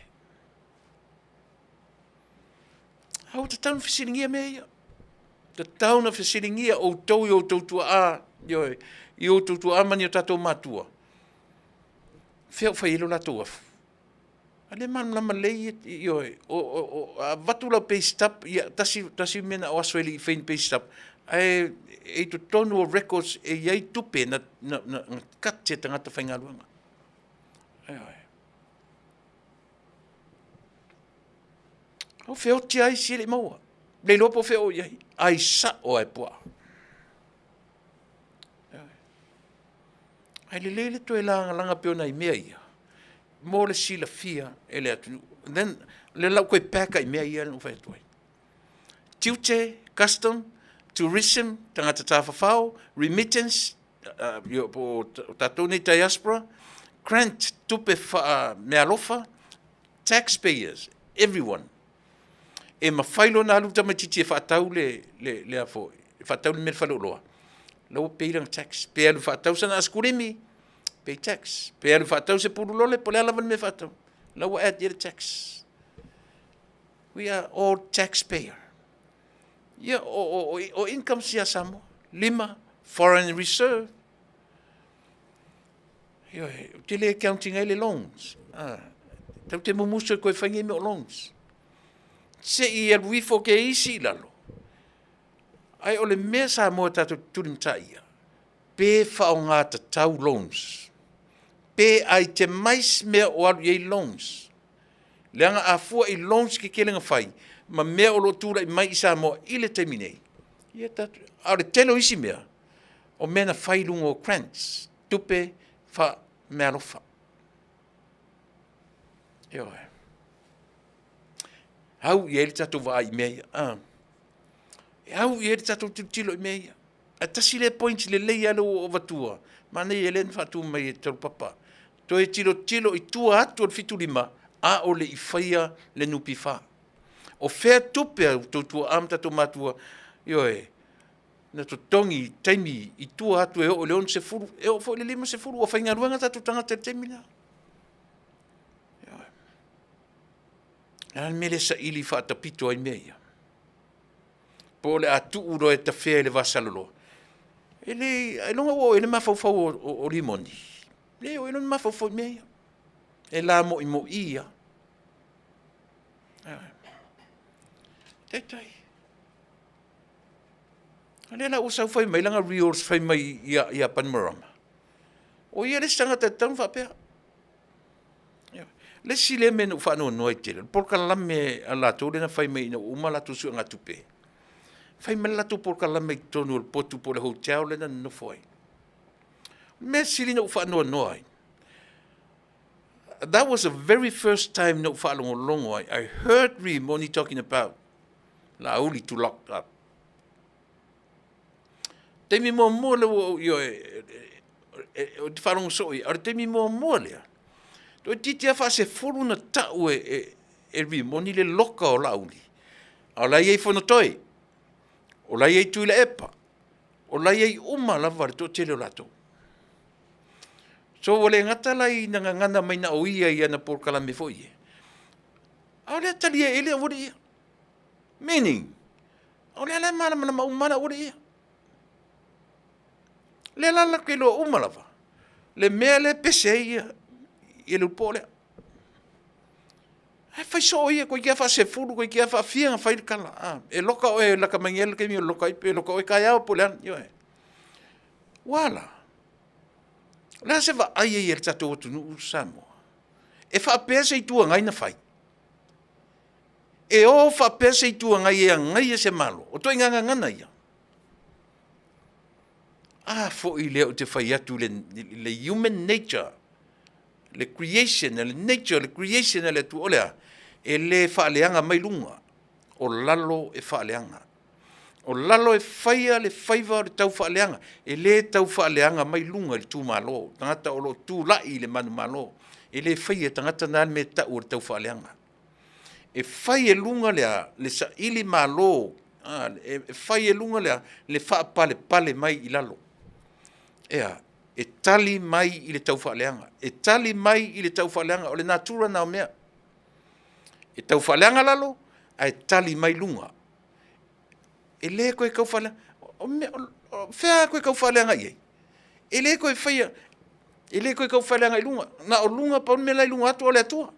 A ua tatau na fesiligia mea ia. Tatau na fesiligia outou i outou tuaa, ioe, i outou tuaa ma ni o tatou matua. Fea o fai ai lo latou afu? A le malamalama lelei, ioe, o, o, o, a avatu lau pay stub, ia, tasi, tasi mea na o aso e le i fai ni pay stub, ae e i totonu o records e i ai tupe na, na, na, na cut e tagata faigaluega. Ioe. O feoti ai si e le i maua. Le iloa po o fea o i ai. Ai sa'o a e puaa. Ae lelei le toe lagalaga pei o nai mea ia mo le silafia e le atunuu. Then, lea la ua toe pack ai mea ia na ou fai atu ai. Tiute, custom, tourism, tagata tafafao, remittance, po o tatou nei diaspora, grant, tupe faa-meaalofa, taxpayers, everyone. E mafai loa ona alu le tamaitiiti e faatau le, le, le a foi, e faatau le mea i le faleoloa, la ua pay lana tax. Pe alu e faatau sana askulimi, pay tax. Pe alu e faatau se pululole, po o le a lava le mea e faatau, la ua add i ai le tax. We are all taxpayer. Ia, o, o, o, o incomes ia Samoa. Lima, foreign reserve. Ioe, ou te le accounting ai le loans. Ah, tau te mumusu e koe whainga i mea o loans. Se i alu ifo ke isi i lalo. Ai o le mea Samoa tātou tuli mata ia, pe whaonga tatau loans. Pe itemize mea o alu i ai loans. Leaga a fua i loans ke kelenga whai, ma mea o lo tūrai mai i Samoa i le taimi nei. Ia tātou, a o le tele o isi mea, o mea na whai lunga o grants, tupe wha mealofa. Ioe. Hau i ai le tatou vaai i mea ia. Ah. E au i ai le tatou tilotilo i mea ia. Ae tasi lea point lelei lava lea ua ou avatua, manaia lea na faatu mai e Taulapapa, toe tilotilo i tua atu o le 75 a o le i faia le NPF. O fea tupe a outou tuaa ma tatou matua, ioe, na totogi i taimi i tua atu e oo i le 60, e oo foi i le 50, ua faigaluega tatou tagata i le taimi lea. Ioe. O le a le mea lea saili faatapito ai mea ia? Po o le a tuu loa e tafea i le vasaloloa. E le, ailoga ua oo i ai le mafaufau o, o, o Rimoni. Le oo i lona mafaufau i mea ia. E lamoimoi ia. Taitai. A lea la ua sau fai mai lana reels fai mai ia, ia Panimarama. O ia le isi tagata e tatau ona faapea. Le isi lea mea na ou faanoanoa ai tele, o le polokalame a latou lea na fai mai ina ua uma latou suegatupe, fai mai le latou polokalame i totonu o le potu po o le hotel lea na nonofo ai. O le mea sili ona ou faanoanoa ai, that was the very first time na ou faalogologo ai, I heard Rimoni talking about Laauli to lock up. Taimi muamua lea ua ou, ioe, ou te faalogo soo i ai, o le taimi muamua lea, toeitiiti lava faasefulu ona tau e Rimoni le loka o Laauli, a o la e i ai Fonotoe, o la e i ai Tuilaepa, o la e i ai uma lava le toatele o latou. So ua le gata la ina gagana mai na o ia i ana polokalame foi ia, a o lea e talia i ai le aualii ia. Meaning, o lea la e malamalama uma lava le aualii ia. O lea la latou te iloa uma lava le mea lea e pese ai le ulupo lea. Ae fai soo ia, toeitiiti lava faasefulu, toeitiiti lava faafia ona fai le tala, a, e loka oe e lata mai nei lava le taimi e loka ai, pe loka oe taeao po o le a, ioe. Ua a la? O le a se vaai e i ai a le tatou atunuu Samoa? E faapea se Itu Agai na fai? E o faapea se Itu Agai e agaia se Malo? O ituaiga gagana ia. A foi lea ou te fai atu i le human nature, le creation, le nature, le creation a le Atua, o le a? E le faaleaga mai luga, o lalo e faaleaga. O lalo e faia le faiva o le taufaaleaga, e le taufaaleaga mai luga i le itumalo, tagata o lo o tulai i le manumalo, e le faia e tagata na le mea e tau o le taufaaleaga. E fai e luga le a? Le saili malo, e fai e luga le a? Le faapalepale mai i lalo. E a? E tali mai i le taufaaleaga, e tali mai i le taufaaleaga, o le natura lena o mea. E taufaaleaga lalo ae tali mai luga. E le toe tau faaleaga, o fea a toe tau faaleaga i ai? E le toe faia, e le toe tau faaleaga i luga, na o luga, pau le mea la e i luga atu o le Atua.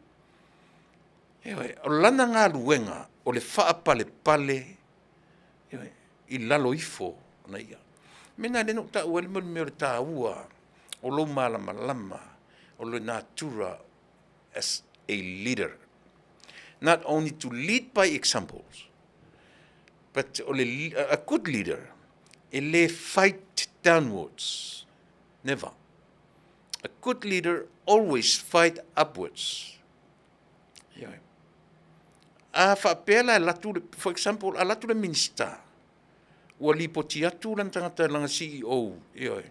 Ioe, o lana galuega o le faapalepale, ioe, i lalo ifo o ia. O le mea lena lea na ou taua ai le mea o le taua o lou malamalama o le natura as a leader. Not only to lead by examples, but o le, a good leader, e le fight downwards, never. A good leader always fight upwards. Ioe. A faapea la e alu atu, for example, alu atu le Minisita, ua lipoti atu lana tagata, lana CEO, ioe,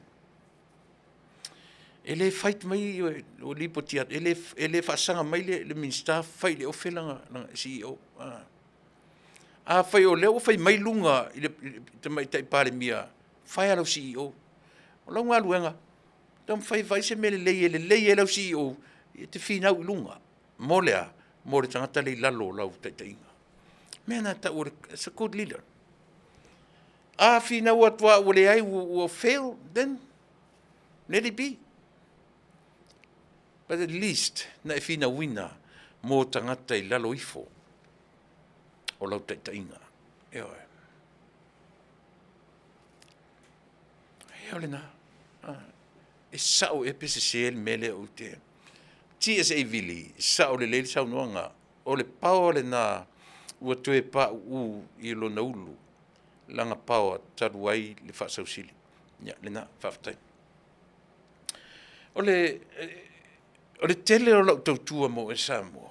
e le fight mai, ioe, ua lipoti atu, e le faasaga mai le Minisita fai i le ofe lana CEO. Afai o lea ua fai mai luga i le Tamaitai Palemia, fire lau CEO. O lau galuega, taumafai e vaai se mea lelei e lelei ai lau CEO, e te finau i luga. Mo le a? Mo le tagata lea i lalo o lau taitaiga. O mea na e tau o le, it's a good leader. A finau atu lava ua leai, ua fail, then let it be. But at least na e finauina mo tagata i lalo ifo o lau taitaiga. Ioe. Ia o lena. E sao ea pe sese le mea lea ou te... TSA Vili, sao lelei le saunoaga. O le paoa lena ua toe pauu i lona ulu, lana paoa talu ai le faasausili. Ia, lena, faafetai. O le, o le tele o lau tautua mo oe Samoa,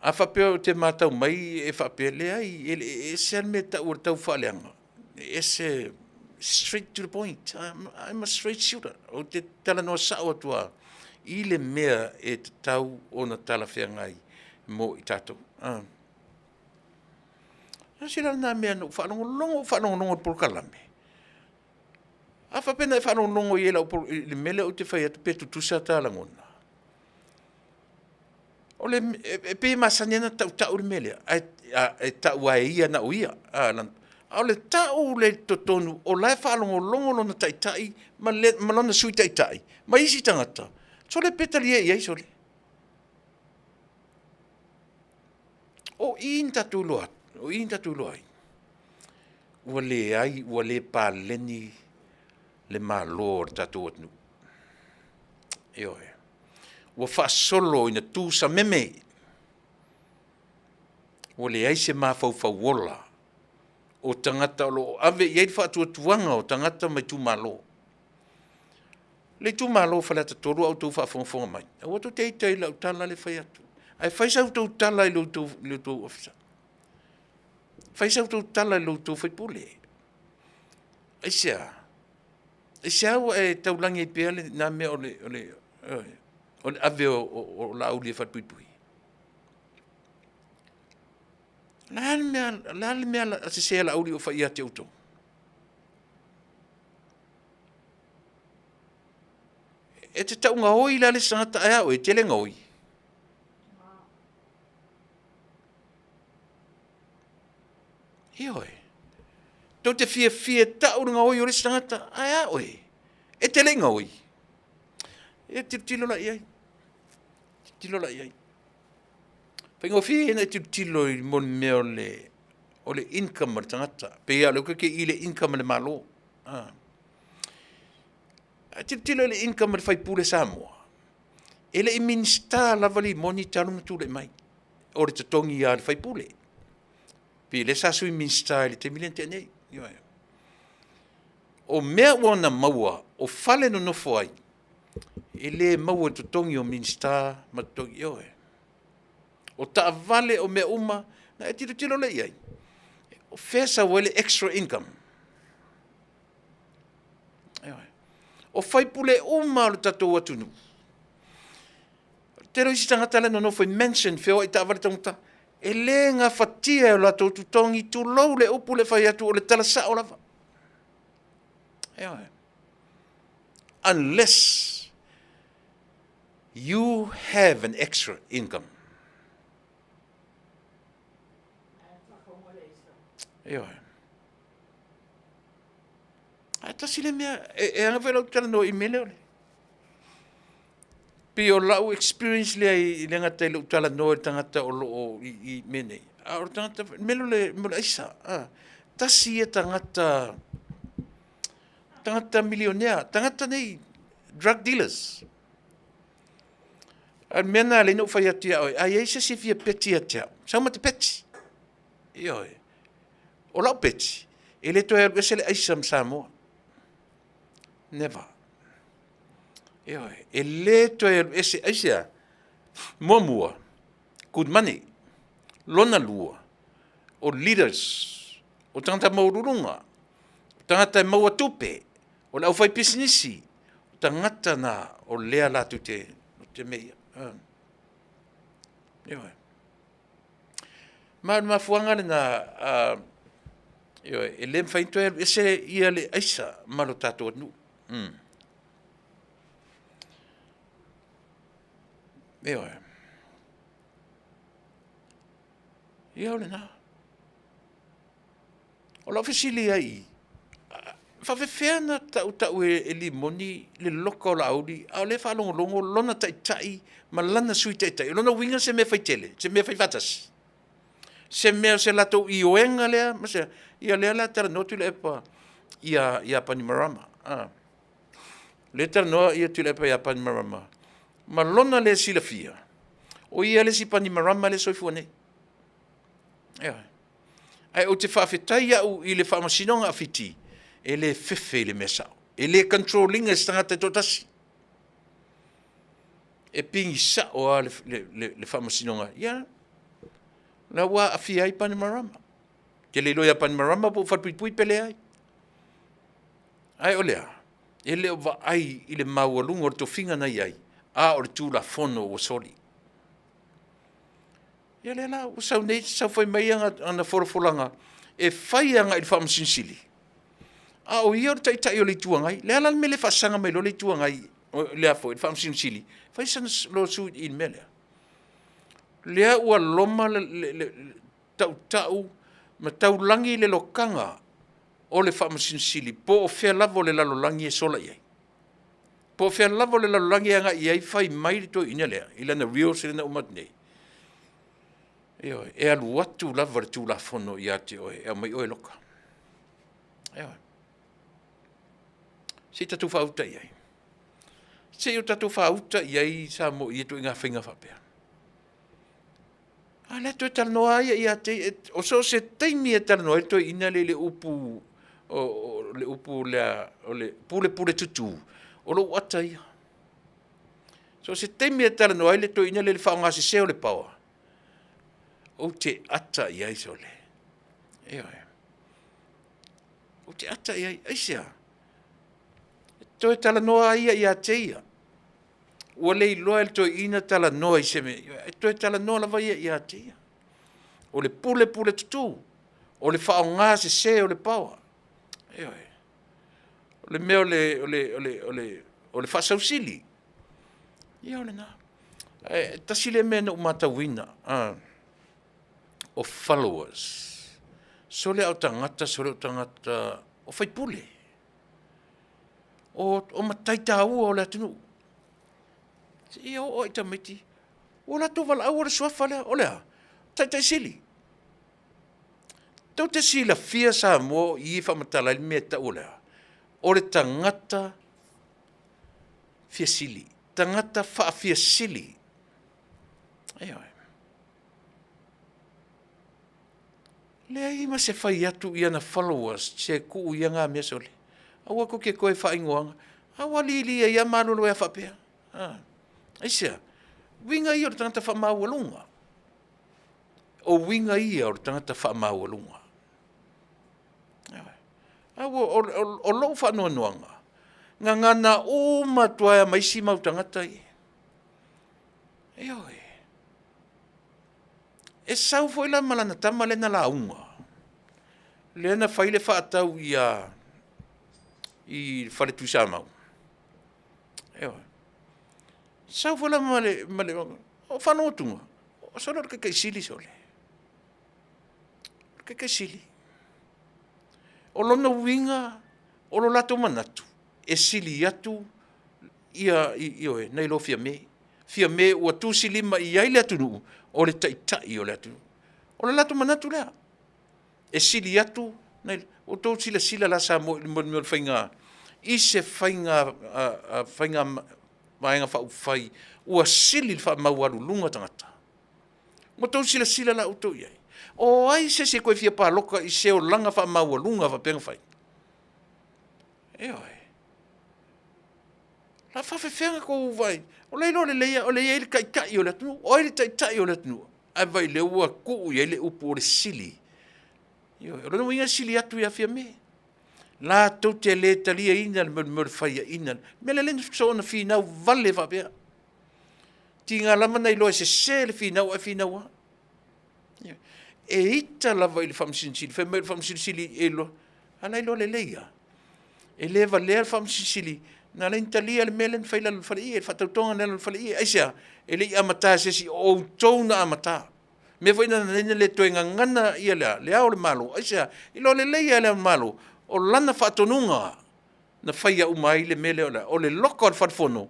a faapea ou te matau mai e faapea, leai, e ese lava le mea e tau o le taufaaleaga, e ese straight to the point, I'm a straight shooter. Ou te talanoa sao atu lava i le mea e tatau ona talafeagai mo i tatou. Ah. Sila lena mea na ou faalogologo, ou faalogologo i le polokalame. A faapea na e faalogologo i ai i le mea lea ou te fai atu pe tutusa ta lagona. O le, e pei e masani ona tautau le mea lea, ae e tau lava e ia na o ia. A, a o le tau lea i totonu, o la e faalogologo lona taitai ma, le, ma lona sui taitai ma isi tagata, sole pe talia i ai sole. O i na tatou iloa, o i na tatou iloa ai, ua leai, ua le paleni le Malo o le tatou atunuu. Ioe. Ua faasolo ina tu sameme. Ua leai se mafaufau ola o tagata o lo o ave i ai le faatuatuaga o tagata ma itumalo. Le itumalo o Faleata 3 a outou faafogafoga mai, aua tou te ita i lau tala lea e fai atu, ae fai sa outou tala i lo outou ofisa. Fai sa outou tala i lo outou sui usufono. Aisea? Aisea ua e taulagi ai pea lena mea o le ave o Laauli e falepuipui? O le a le mea, o le a le mea sese a Laauli o fai ia te outou? E te tau gaoi la le isi tagata ae a oe, e te le gaoi. Ioe. Tou te fiafia e tau le gaoi o le isi tagata, ae a oe, e te le i gaoi. E tilotilo la i ai. Tilotilo la i ai. Faigofie ona e tilotilo i mo le mea o le o le income a le tagata. Pei lava o lea ua i le income a le Malo. Ah. A tilotilo i le income a le faipule Samoa, e le i Minisita lava Limoni talu ona tulai mai. O le totogi lava o le faipule. Pei lea sa sui Minisita i le taimi lea na tea nei. Ioe. O mea ua ona maua, o fale nonofo ai, e le maua i totogi o Minisita ma totogi, ioe. O taavale, o mea uma, na e tilotilo lea i ai, o fea e sau ai le extra income? Ioe. O faipule uma o le tatou atunuu, tele o isi tagata la e nonofo i mansion, feoai i taavale taugata, e le gafatia e o latou totogi, tulou le upu le fai atu, o le tala sao lava. Ioe. Unless you have an extra income. Ioe. Ae tasi le mea, e, e aga foi lau talanoa i mea lea o le, pei o lau experience lea i le gata i lou talanoa i le tagata o lo o i, i mea nei, a o le tagata, mea lea o le, mea o le aisa, a, tasi ia tagata, tagata milionea, tagata nei, drug dealers. A o le mea lena lea na ou fai atu ia oe, a i ai se isi e fia peti ia te au, sau ma te peti. Ioe. O lau peti, e le toe alu ese le aisa ma Samoa. Never. Ioe. E le toe alu ese, aisea? Muamua, good money. Lona lua, o leaders, o tagata maualuluga, o tagata e maua tupe, o le aufaipisinisi, o tagata na o lea latou te, te mea ia. Ioe. Ma o le mafuaaga lena, ioe, e le mafai ona toe alu ese ia le aisa ma lo tatou atunuu. Mm. Ioe. Ia o lena. O lau fesili ai i, faapefea ona tautau e Limoni le loka o Laauli, a o lea e faalogologo lona taitai ma lana sui taitai. O lona uiga se mea faitele, se mea faifaatasi, se mea o se latou ioega lea, ma se, ia lea la talanoa Tuilaepa ia, ia Panimarama. Ah. Lea talanoa ia Tuilaepa ia Panimarama, ma lona le silafia, o ia le isi Panimarama le soifua nei. Ioe. Ae ou te faafetai au i le Faamasinoga a Fiti, e le fefe i le mea sao. E le control ina e se tagata e toatasi. E pigi sao lava le, le, le, le Faamasinoga. Ia, la ua aafia ai Panimarama. Te le iloa ia Panimarama po o Falepuipui pe leai. Ae o le a? E le o vaai i le maualuga o le tofiga na i ai, a o le Tulafono ua soli. Ia lea la ua sau nei sau fai mai ana, ana folafolaga e fai agai i le Faamasino Sili, a o ia o le Taitai o le Itu Agai. Le a la le mea le faasaga mai loa le Itu Agai, le a foi, le Faamasino Sili, fai sana lawsuit i le mea lea. Lea ua loma le, le, le, tautau ma taulagi le lokaga o le Faamasino Sili po o fea lava o le lalolagi e sola i ai. Po o fea lava o le lalolagi e agai i ai, fai mai le toeaina lea i lana reels lea na uma atu nei. Ioe, e alu atu lava le Tulafono ia te oe, e aumai oe loka. Ioe. Se i tatou faauta i ai. Se i o tatou faauta i ai Samoa i ia ituaiga faiga faapea. A lea toe talanoa ai ia te o so o se taimi e talanoa ai le toeaina lea i le upu o le upu lea o le pulepule tutū, o lou ata ia. So o se taimi e talanoa ai le toeaina lea i le faaaoga sese o le power, ou te ata i ai sole. Ioe. Ou te ata i ai. Aisea? Toe talanoa ai ia ia te ia. Ua le iloa e le toeaina talanoa i se mea, e toe talanoa lava ia ia te ia. O le pulepule tutū, o le faaaoga sese o le power. Ioe. O le mea o le, o le, o le, o le, o le faasausili. Ia o lena. Ae tasi lea mea na ou matauina, o followers. Sole a o tagata, sole o tagata o faipule. O, o matai taua o le atunuu. Seia oo i tamaiti, ua latou valaau o le suafa lea, o le a? Taitai sili. Tou te silafia Samoa o i e faamatala ai le mea e tau o le a? O le tagata fia sili, tagata faafia sili. Ioe. Leai ma se fai atu i ana followers se tuu ia ngā mea sole. Aua tou te toe faaigoaga. A ua lilia ia malolo ea faapea. Ah. Aisea? Uiga ia o le tagata faamaualuga. O uiga ia o le tagata faamaualuga. A ua, o, o, o lou faanoanoaga, gagana uma atu ai ma isi mau tagata ia. Ioe. E sau foi la ma lana tama lea na lauga, lea na fai le faatau ia i le fale Tuisamau. Ioe. Sau foi la ma le, ma le o faalogotuga, o sole o le taitai sili sole. O le taitai sili. O lona uiga, o lo latou manatu, e sili atu ia, ioe, nai lo Fiame. Fiame ua tusilima i ai le atunuu, o le taitai o le atunuu. O le latou manatu lea, e sili atu, nai, ua outou silasila la Samoa i le mea o le faiga, i se faiga, faiga vaega faaupufai ua sili le faamaualuluga tagata. Ua outou silasila la outou i ai? O ai se isi e toe fia palota i se olaga faamaualuga faapea na fai? Ioe. La faafefea na tou vaai? O la iloa lelei o lea e i ai le taitai o le atunuu. O ai le taitai o le atunuu? Ae vaai lea ua tuu i ai le upu o le sili. Ioe, o lona uiga e sili atu ia Fiame. Latou te le taliaina le mea o le faiaina. Le mea lea na soona finau vale faapea. Tiga lava na iloa e sese le finau ae finau lava. E ita lava i le Faamasino Sili, fai mai o le Faamasino Sili e iloa, a la e iloa lelei lava. E le valea le Faamasino Sili, na ala ai ona talia le mea lea na fai i lalo o le faleie, le faatautoga na i lalo o le faleie. Aisea? E le i amata e se isi, o outou na amata. Mea foi na ala ai ona le toe gagana ia le a? Le Ao o le Malo. Aisea? Iloa lelei lava e le Ao o le Malo, o lana faatonuga na faia uma ai le mea lea o le a? O le loka o le Fale Fono.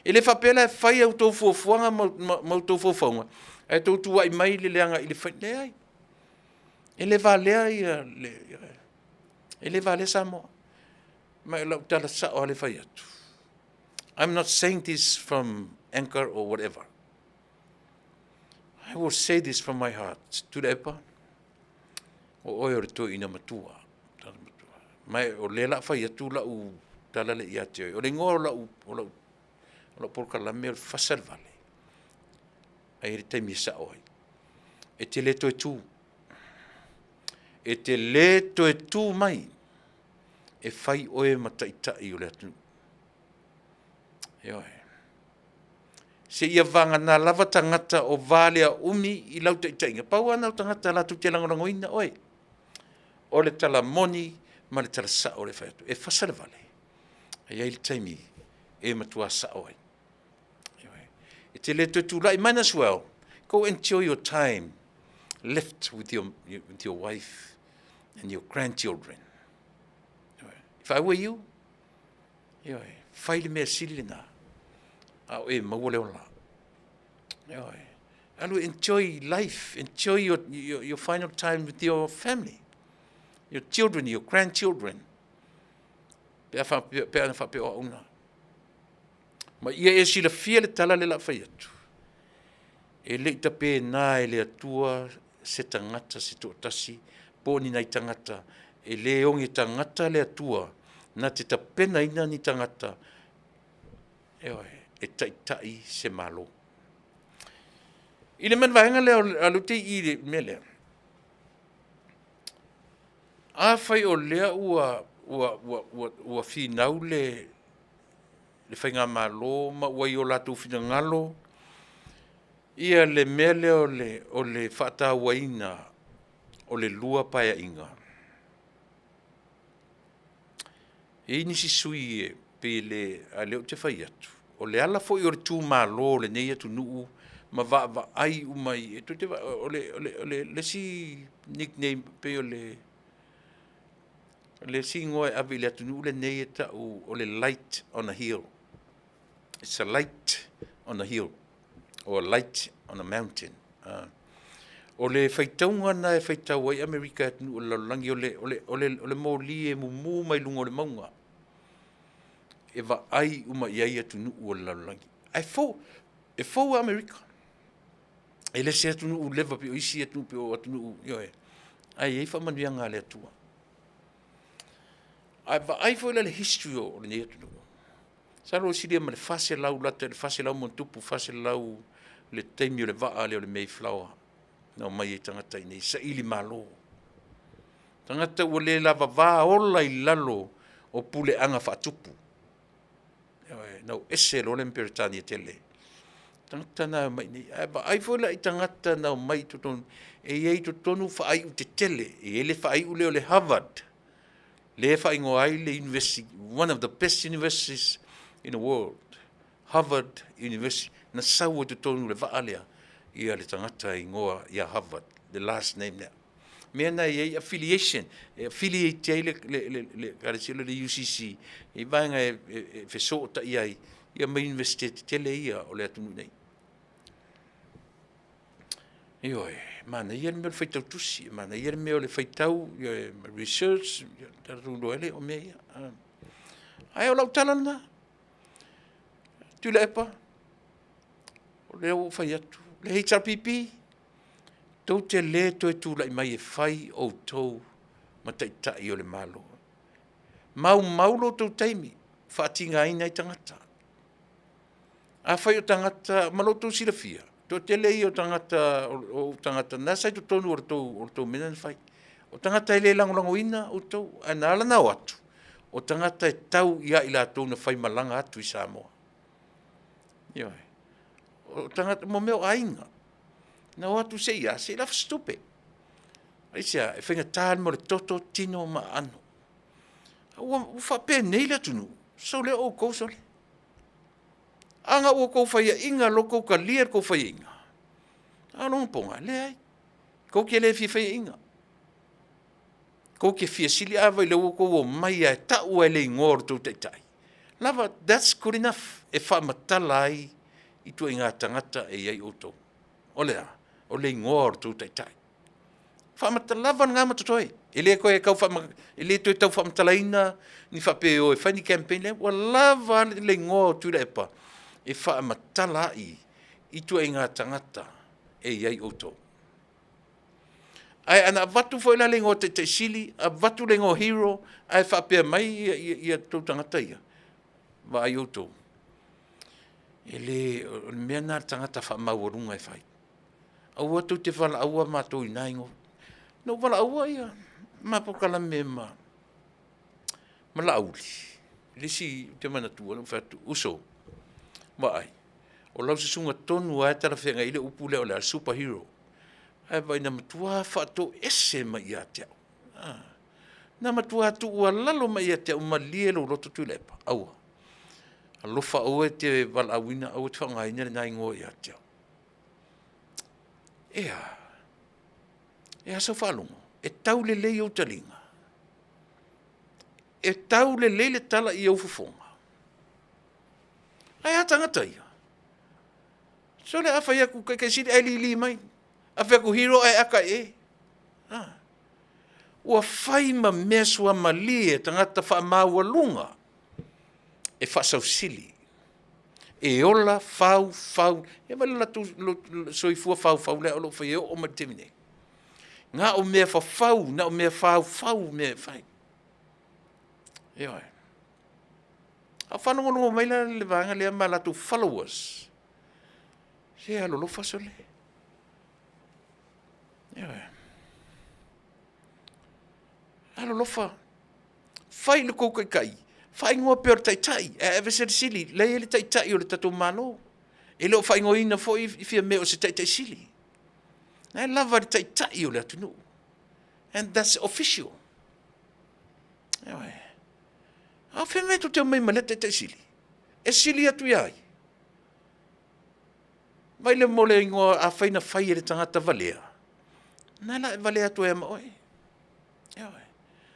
E le faapea la e fai a outou fuafuaga ma, ma, ma outou faufauga, ae outou tuuai mai le leaga i le fai. Leai. E le valea ia le, e le valea Samoa. Ma o lau tala sao lava le fai atu. I'm not saying this from anger or whatever. I will say this from my heart. Tuilaepa, o oe o le toeaina matua. Ma o lea la fai atu lau tala lea ia te oe. O le igoa o lau, o lau, o lau polokalame o le fasa le vale. Ae i ai le taimi e sao ai. E te le toe tu. E te le toe tu mai e fai oe ma taitai o le atunuu. Ioe. Seia vagana lava tagata o Valeaumi i lau taitaiga. Pau lava na o tagata latou te lagolagoina oe. O le tala moni ma le tala sao le fai atu. E fasa le vale, e i ai le taimi e matua sao ai. E te le toe tulai, might as well go enjoy your time left with your, with your wife and your grandchildren. If I were you, Ioe, fai le mea sili lena, a o e maua le ola. Ioe, alu enjoy life, enjoy your, your, your final time with your family, your children, your grandchildren. Pe a, fa, pe a faapea o au na. Ma ia e silafia le tala lea o le a fai atu, e le i tapena e le Atua se tagata se toatasi po o ni nai tagata, e le oge tagata le Atua na te tapenaina ni tagata, ioe, e taitai se Malo. I le ma le vaega lea o lea ou te i i le mea lea, afai o lea ua finau le Faigamalo ma ua i o latou finagalo ia le mea lea o le faatauaina o le 2 Paeaiga, e i ai nisi sui usufono e pei e le, a o lea ou te fai atu, o le ala foi o le tumalo o lenei atunuu ma vaavaai uma i, o le isi nickname pei o le isi igoa e ave i le atunuu lenei e tau o le light on a hill. It's a light on a hill or a light on a mountain. O le faitauga lena e faitau ai Amerika i atunuu o le lalolagi, o le moli e mumu mai luga o le mauga e vaai uma i ai atunuu o le lalolagi. Ae fou, e fou lava Amerika. E le se atunuu leva pei o isi atunuu pei o atunuu, ioe, ae i ai faamanuiaga a le Atua. A vaai foi la i le history o lenei atunuu, masalo e silia ma le 400 lata i le 400+, 400 le taimi o le vaa lea o le Mayflower na omai ai tagata i inei e saili malo. Tagata ua le lavava ola i lalo o puleaga faatupu. Ioe, na o ese loa le Peretania tele. Tagata na e omai i inei. Ae vaai foi la i tagata na omai i totonu, e i ai i totonu faaiu tetele. E i ai le faaiu lea o le Harvard, lea e faaigoa ai le University, one of the best universities in the world, Harvard University, na sau ai totonu o le vaa lea ia le tagata e igoa ia Harvard, the last name lea. Mea na e i ai affiliation, e affiliate ai le ekalesia lea o le UCC i vaega e fesootai ai ia ma Iunivesite tetele ia o le atunuu nei. Ioe, manaia le mea o le faitau tusi, manaia le mea o le faitau, ioe, research, tatou iloa ai lea o mea ia. Ae o lau tala lena, Tuilaepa, o lea ua ou fai atu, le HRPP, tou te le toe tulai mai e fai outou ma taitai o le Malo. Maumau lo outou taimi, faatigaina ai tagata. Afai o tagata, ma lo outou silafia, toatele ia o tagata, o tagata na sa i totonu o le tou mea na fai. O tagata e le lagolagoina outou, ae na ala ona o atu, o tagata e tau ia i latou na faimalaga atu i Samoa. Ioe. O tagata, mo mea o aiga. Na o atu se i a, se i lafo se tupe. Aisea? E faigata le mea o le toto, tino ma aano. Ua faapenei le atunuu, sole o outou sole. A na ua outou faiaina loa tou talia le tou faiaina, a o lona poga, leai, tou te le fia faiaina. Tou te fia sili, a vai o lea ua outou omai lava e tau lava i le igoa o le tou taitai, lava, that's good enough e faamatala ai ituaiga tagata e i ai outou. O le a? O le igoa o le tou taitai. Faamatala lava lena ma totoe. E le toe tau faama, e le toe tau faamatalaina ni faapea e o e fai ni campaign, leai, ua lava le igoa o Tuilaepa e faamatala ai ituaiga tagata e i ai outou. Ae ana avatu foi la le igoa Taitai Sili, avatu le igoa Hero, ae faapea mai ia tou tagata ia, vaai outou, e le, o le mea lena a le tagata faamaualuga e fai. Aua tou te valaaua matou i na igoa. Na ou valaaua ia ma polokalame ma Laauli, le isi ou te manatua na ou fai atu, uso, vaai, o lau susuga tonu lava e talafeagai ai le upu lea o le a? O le super hero. Ae vaai na matua faatoese mai ia te au. Na matua tuualalo mai ia te au, malie lou loto Tuilaepa, aua. Alofa aua e te valaauina, aua e te faaaogaina lena igoa ia te au. E a? E a sau faalogo? E tau lelei ou taliga? E tau lelei le tala i ou fofoga? Ae a tagata ia? Sole a fai atu taitai sili ae lili mai. A fai atu hero ae aka e. Ah. Ua fai ma mea suamalie tagata faamaualuga e faasausili. E ola faufau, e vaai lo latou soifua faufau lea o lo o fai e oo mai i le taimi nei. Na o mea fafau, na o mea faufau mea e fai. Ioe. A o faalogologo mai la le vaega lea ma latou followers, se alolofa sole. Ioe. Alolofa, fai i lo outou taitai, faaigoa pea o le taitai, ae aveese le sili, la e i ai le taitai o le tatou Malo. E le o faaigoaina foi Fiame o se taitai sili. Na e lava i le taitai o le atunuu. And that's official. Ioe. A o fea mea tou te omai ma lea taitai sili? E sili atu ia ai? Vai le mo le igoa afai na fai e le tagata valea, na la e valea atu ai ma oe. Ioe.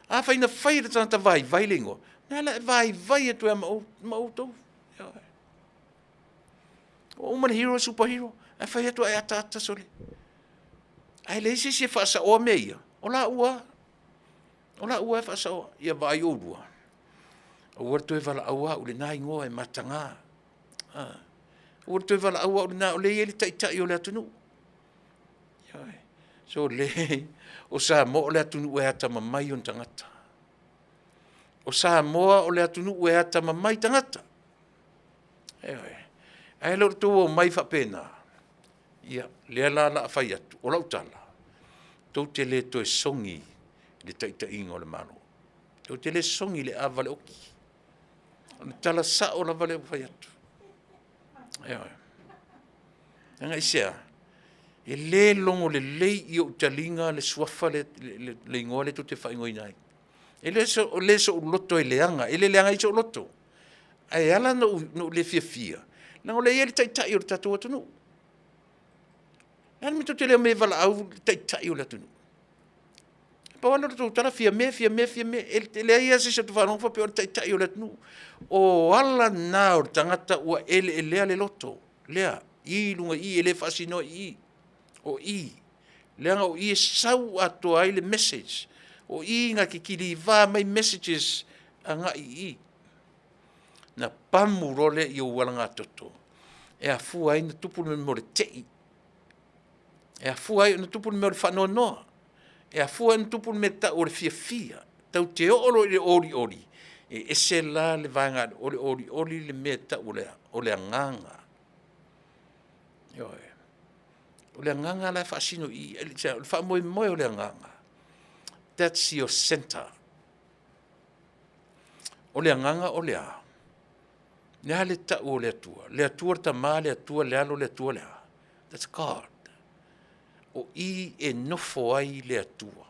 Afai na fai e le tagata vaivai le igoa, na la e vaivai atu ai ma outou. Ioe. Ua uma le hero superhero, ae fai atu ae ataata sole. Ae leai se isi e faasaoa mea ia, o laua. O laua e faasaoa. Ia vaai oulua, aua le toe valaau au i lena igoa e mataga. Aua le toe valaau au i lena, o lea e i ai le taitai o le atunuu. So le, o Samoa o le atunuu e atamamai ona tagata. O Samoa o le atunuu e atamamai tagata. Ioe. Ae le o le tou omai faapena, ia, lea la o le a fai atu, o lau tala, tou te le toe sogi i le taitaiga o le Malo. Tou te le sogi i le ava a le oti. O le tala sao lava lea ua fai atu. Ioe. Leaga aisea? E le logo lelei i ou taliga le suafa lea, le igoa lea tou te faaigoaina ai. E le so, le sou loto e leaga, e le leaga ai sou loto. Ae ala ona ou le fiafia, leaga o lea e i ai le taitai o le tatou atunuu. O le a le mea tou te le omai ai e valaau le taitai o le atunuu? Pau lava lea o le tou tala, Fiame, Fiame, Fiame. E leai lava se isi ou te faalogo faapea o le taitai o le atunuu. O ala na o le tagata ua eleelea le loto, lea, i luga i i, e le faasinoa i i. O i, leaga o i e sau atoa ai le message. O i na te kiliva mai messages agai i i. Na pamu loa lea i ou alagatoto e afua ai ona tupu le mea o le tei. E afua ai ona tupu le mea o le faanoanoa. E afua ai ona tupu le mea e tau o le fiafia. Tatou te oo loa i le olioli, e ese la le vaega o le olioli le mea e tau o le agaga. Ioe. O le agaga la e faasino i i, o le faamoemoe o le agaga. That's your center. O le agaga o le a? Le a le tau o le Atua? Le Atua le Tama, le Atua le Alo, le Atua le a? That's God. O i e nofo ai le Atua.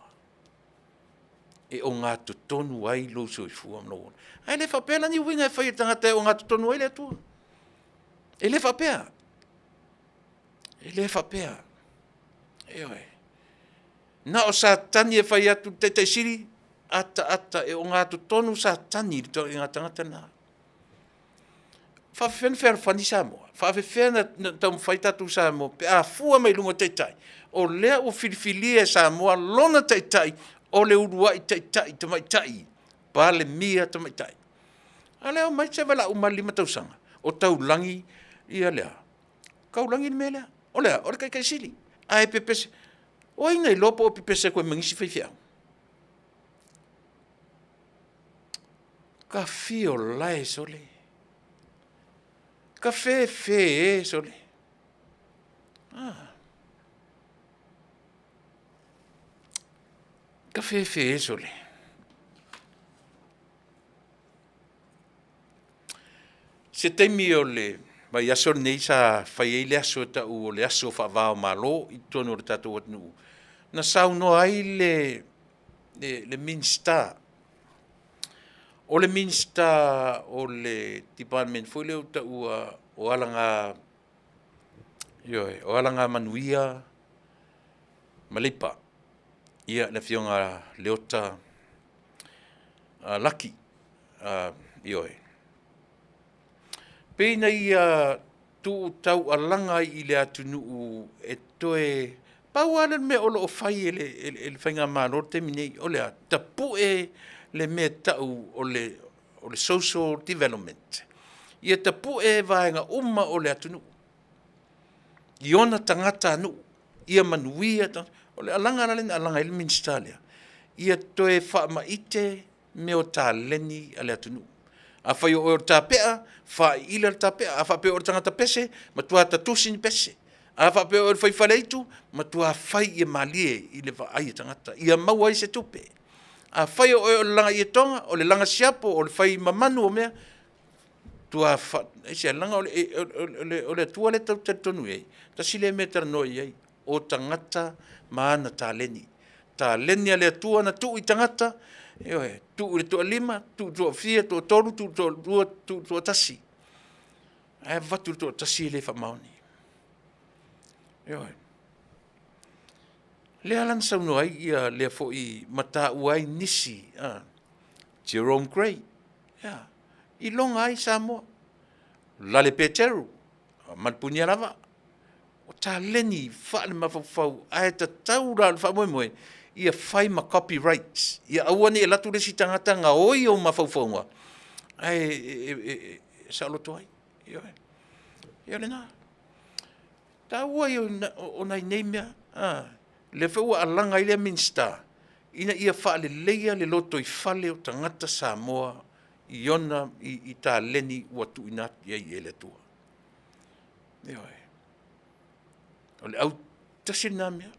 E ogatotonu ai lou soifua ma lou ola. Ae le faapea la ni uiga e fai e le tagata e ogatotonu ai le Atua. E le faapea. E le faapea. Ioe. Na o Satani e fai atu i le Taitai Sili, ataata e ogatotonu Satani i le tagata lena. Faafefea ona fealofani Samoa? Faafefea ona taumafai tatou Samoa pe a fua mai luga o Taitai? O lea ua filifilia e Samoa lona Taitai o le uluai Taitai Tamaitai, Palemia Tamaitai. A o lea omai se valaau ma le 5 tausaga, o taulagi ia lea. Taulagi le mea lea. O le a? O le Taitai Sili. Ae pepese. O ai na iloa po o pepese atu ai ma nisi faifeau? Ka fio lae sole. Ka fe fe e sole. Ah. Ka fe fe e sole. Se taimi o le vaiaso lenei sa fai ai le aso e tau o le aso faava o Malo i totonu o le tatou atunuu, na saunoa ai le, le, le Minisita, o le Minisita o le Department foi lea ua taua o Alaga, ioe, o Alagamanuia ma Leipa, ia le Afioga Leota Laki, ioe. Pei na ia tuu taualaga ai i le atunuu e toe pau lava lea o le mea o lo o fai e le, e le faigamalo i le taimi nei, o le a? Tapue le mea e tau o le, o le social development. Ia tapu'e vaega uma o le atunuu i ona tagatanuu, ia manuia tagata. O le alaga la lea na alaga ai le Minisita lea, ia toe faamaite mea o taleni a le atunuu. Afai o oe o le tapea, faaiila le tapea. A faapea o oe o le tagata pese, matua tatusi ni pese. A faapea o oe o le fai faleaitu, matua fai ia malie i le vaai a tagata ia maua ai se tupe. Afai o oe o le laga ietoga, o le laga siapo, o le fai mamanu o mea, matua aisea? Leaga o le Atua lea tatou te talitonu i ai, tasi lea mea e talanoa i ai, o tagata ma ana taleni. Taleni a le Atua na tuu i tagata, ioe, tuu i le toalima, tuu i le toafia, toatolu, tuu i le toalua, tuu i le toatasi. Ae avatu i le toatasi e le faamaoni. Ioe. Lea la na saunoa ai ia lea foi ma taua ai nisi, Jerome Grey, ia, iloga ai Samoa. Lale Peteru, Malupuinia lava, o taleni faalemafaufau ae tatau la, o le faamoemoe, ia fai ma copyrights, ia aua ne i alu atu le isi tagata gaoi ou mafaufauga ae e saoloto ai. Ioe. Ia o lena. Taua ia o nai nei mea, lea foi ua alaga ai lea Minisita ina ia faaleleia le lotoifale o tagata Samoa i ona i taleni ua tuuina atu i ai e le Atua. Ioe. O le autasi lena mea,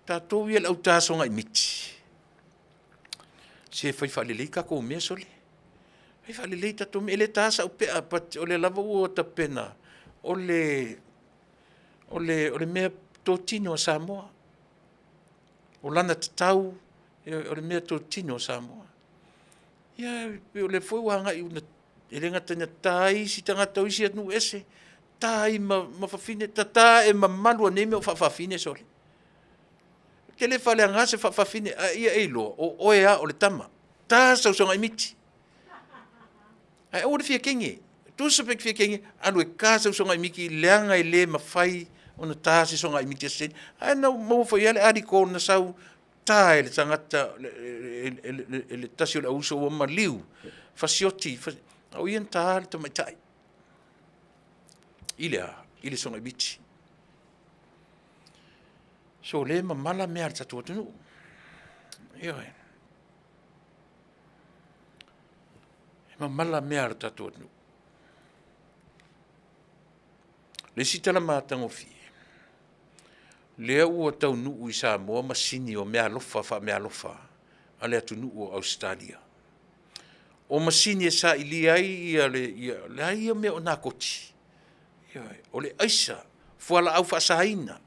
tatou ia le au ta sogai miti, se fai faalelei tatou mea sole. Fai faalelei tatou mea, e le taina sau pea, but o lea lava ua tapena, o le mea totino a Samoa. O lana tatau, o le mea totino a Samoa. Ia pei o lea foi ua agai, e le gata ina ta ai isi tagata o isi atunuu ese, ta ai ma fafine, tata ae mamalu a nei mea o faafafine sole. Ou te le faaleagaina se faafafine, a ia e iloa, o oe lava o le tama. Ta sau sogai miti. Ae aua le fia kege. Tusa pe fia kege, alu e ta sau sogai miti leaga e le mafai ona ta se sogai miti a se teine. Ae na maua foi lava le article na sau, ta e le tagata, e le tasi o le auuso ua maliu, fasioti, a o ia na ta le tamaitai. I le a? I le sogai miti. So o lea e mamala mea a le tatou atunuu. Ioe. E mamala mea a le tatou atunuu. O le isi tala matagofie, lea ua taunuu i Samoa masini o meaalofa faameaalofa a le atunuu o Ausetalia. O masini e sailia ai ia le, ia, le a ia mea o nakoti? Ioe, o le aisa, fualaau faasaina,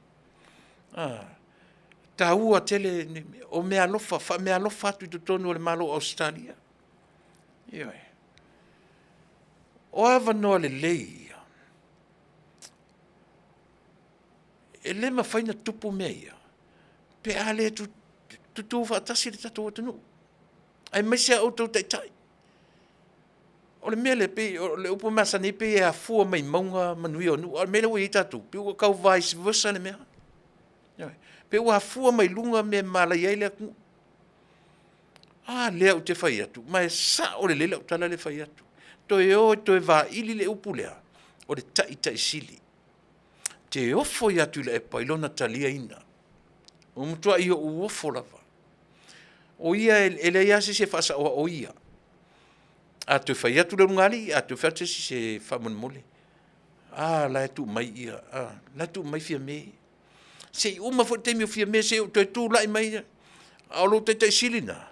taua tele o meaalofa, faameaalofa atu i totonu o le Malo o Ausetalia. Ioe. O avanoa lelei ia, e le mafai ona tupu mea ia pe a le tutu faatasi le tatou atunuu, aemaise lava outou taitai. O le mea lea, pei o le upu e masani ai pei e afua mai mauga manuia o nuu, a o le mea lea ua i ai tatou, pei ua tau vice versa le mea. Ioe. Pei ua afua mai luga mea e malaia ai le atunuu. A lea ou te fai atu, ma e sao lelei lau tala lea e fai atu. Toe o e toe vaili le upu lea, o le taitaisili. Te ofo ia Tuilaepa i lona taliaina. Ua matuai ou ofo lava. O ia e leai lava se isi e faasaoa o ia. A toe fai atu le ulugalii, a toe fai atu se isi, se faamolemole. A la e tuu mai ia, a, la e tuu mai Fiame. Se i uma foi le taimi o Fiame se i ou toe tulai mai. A o lou taitaisili lena,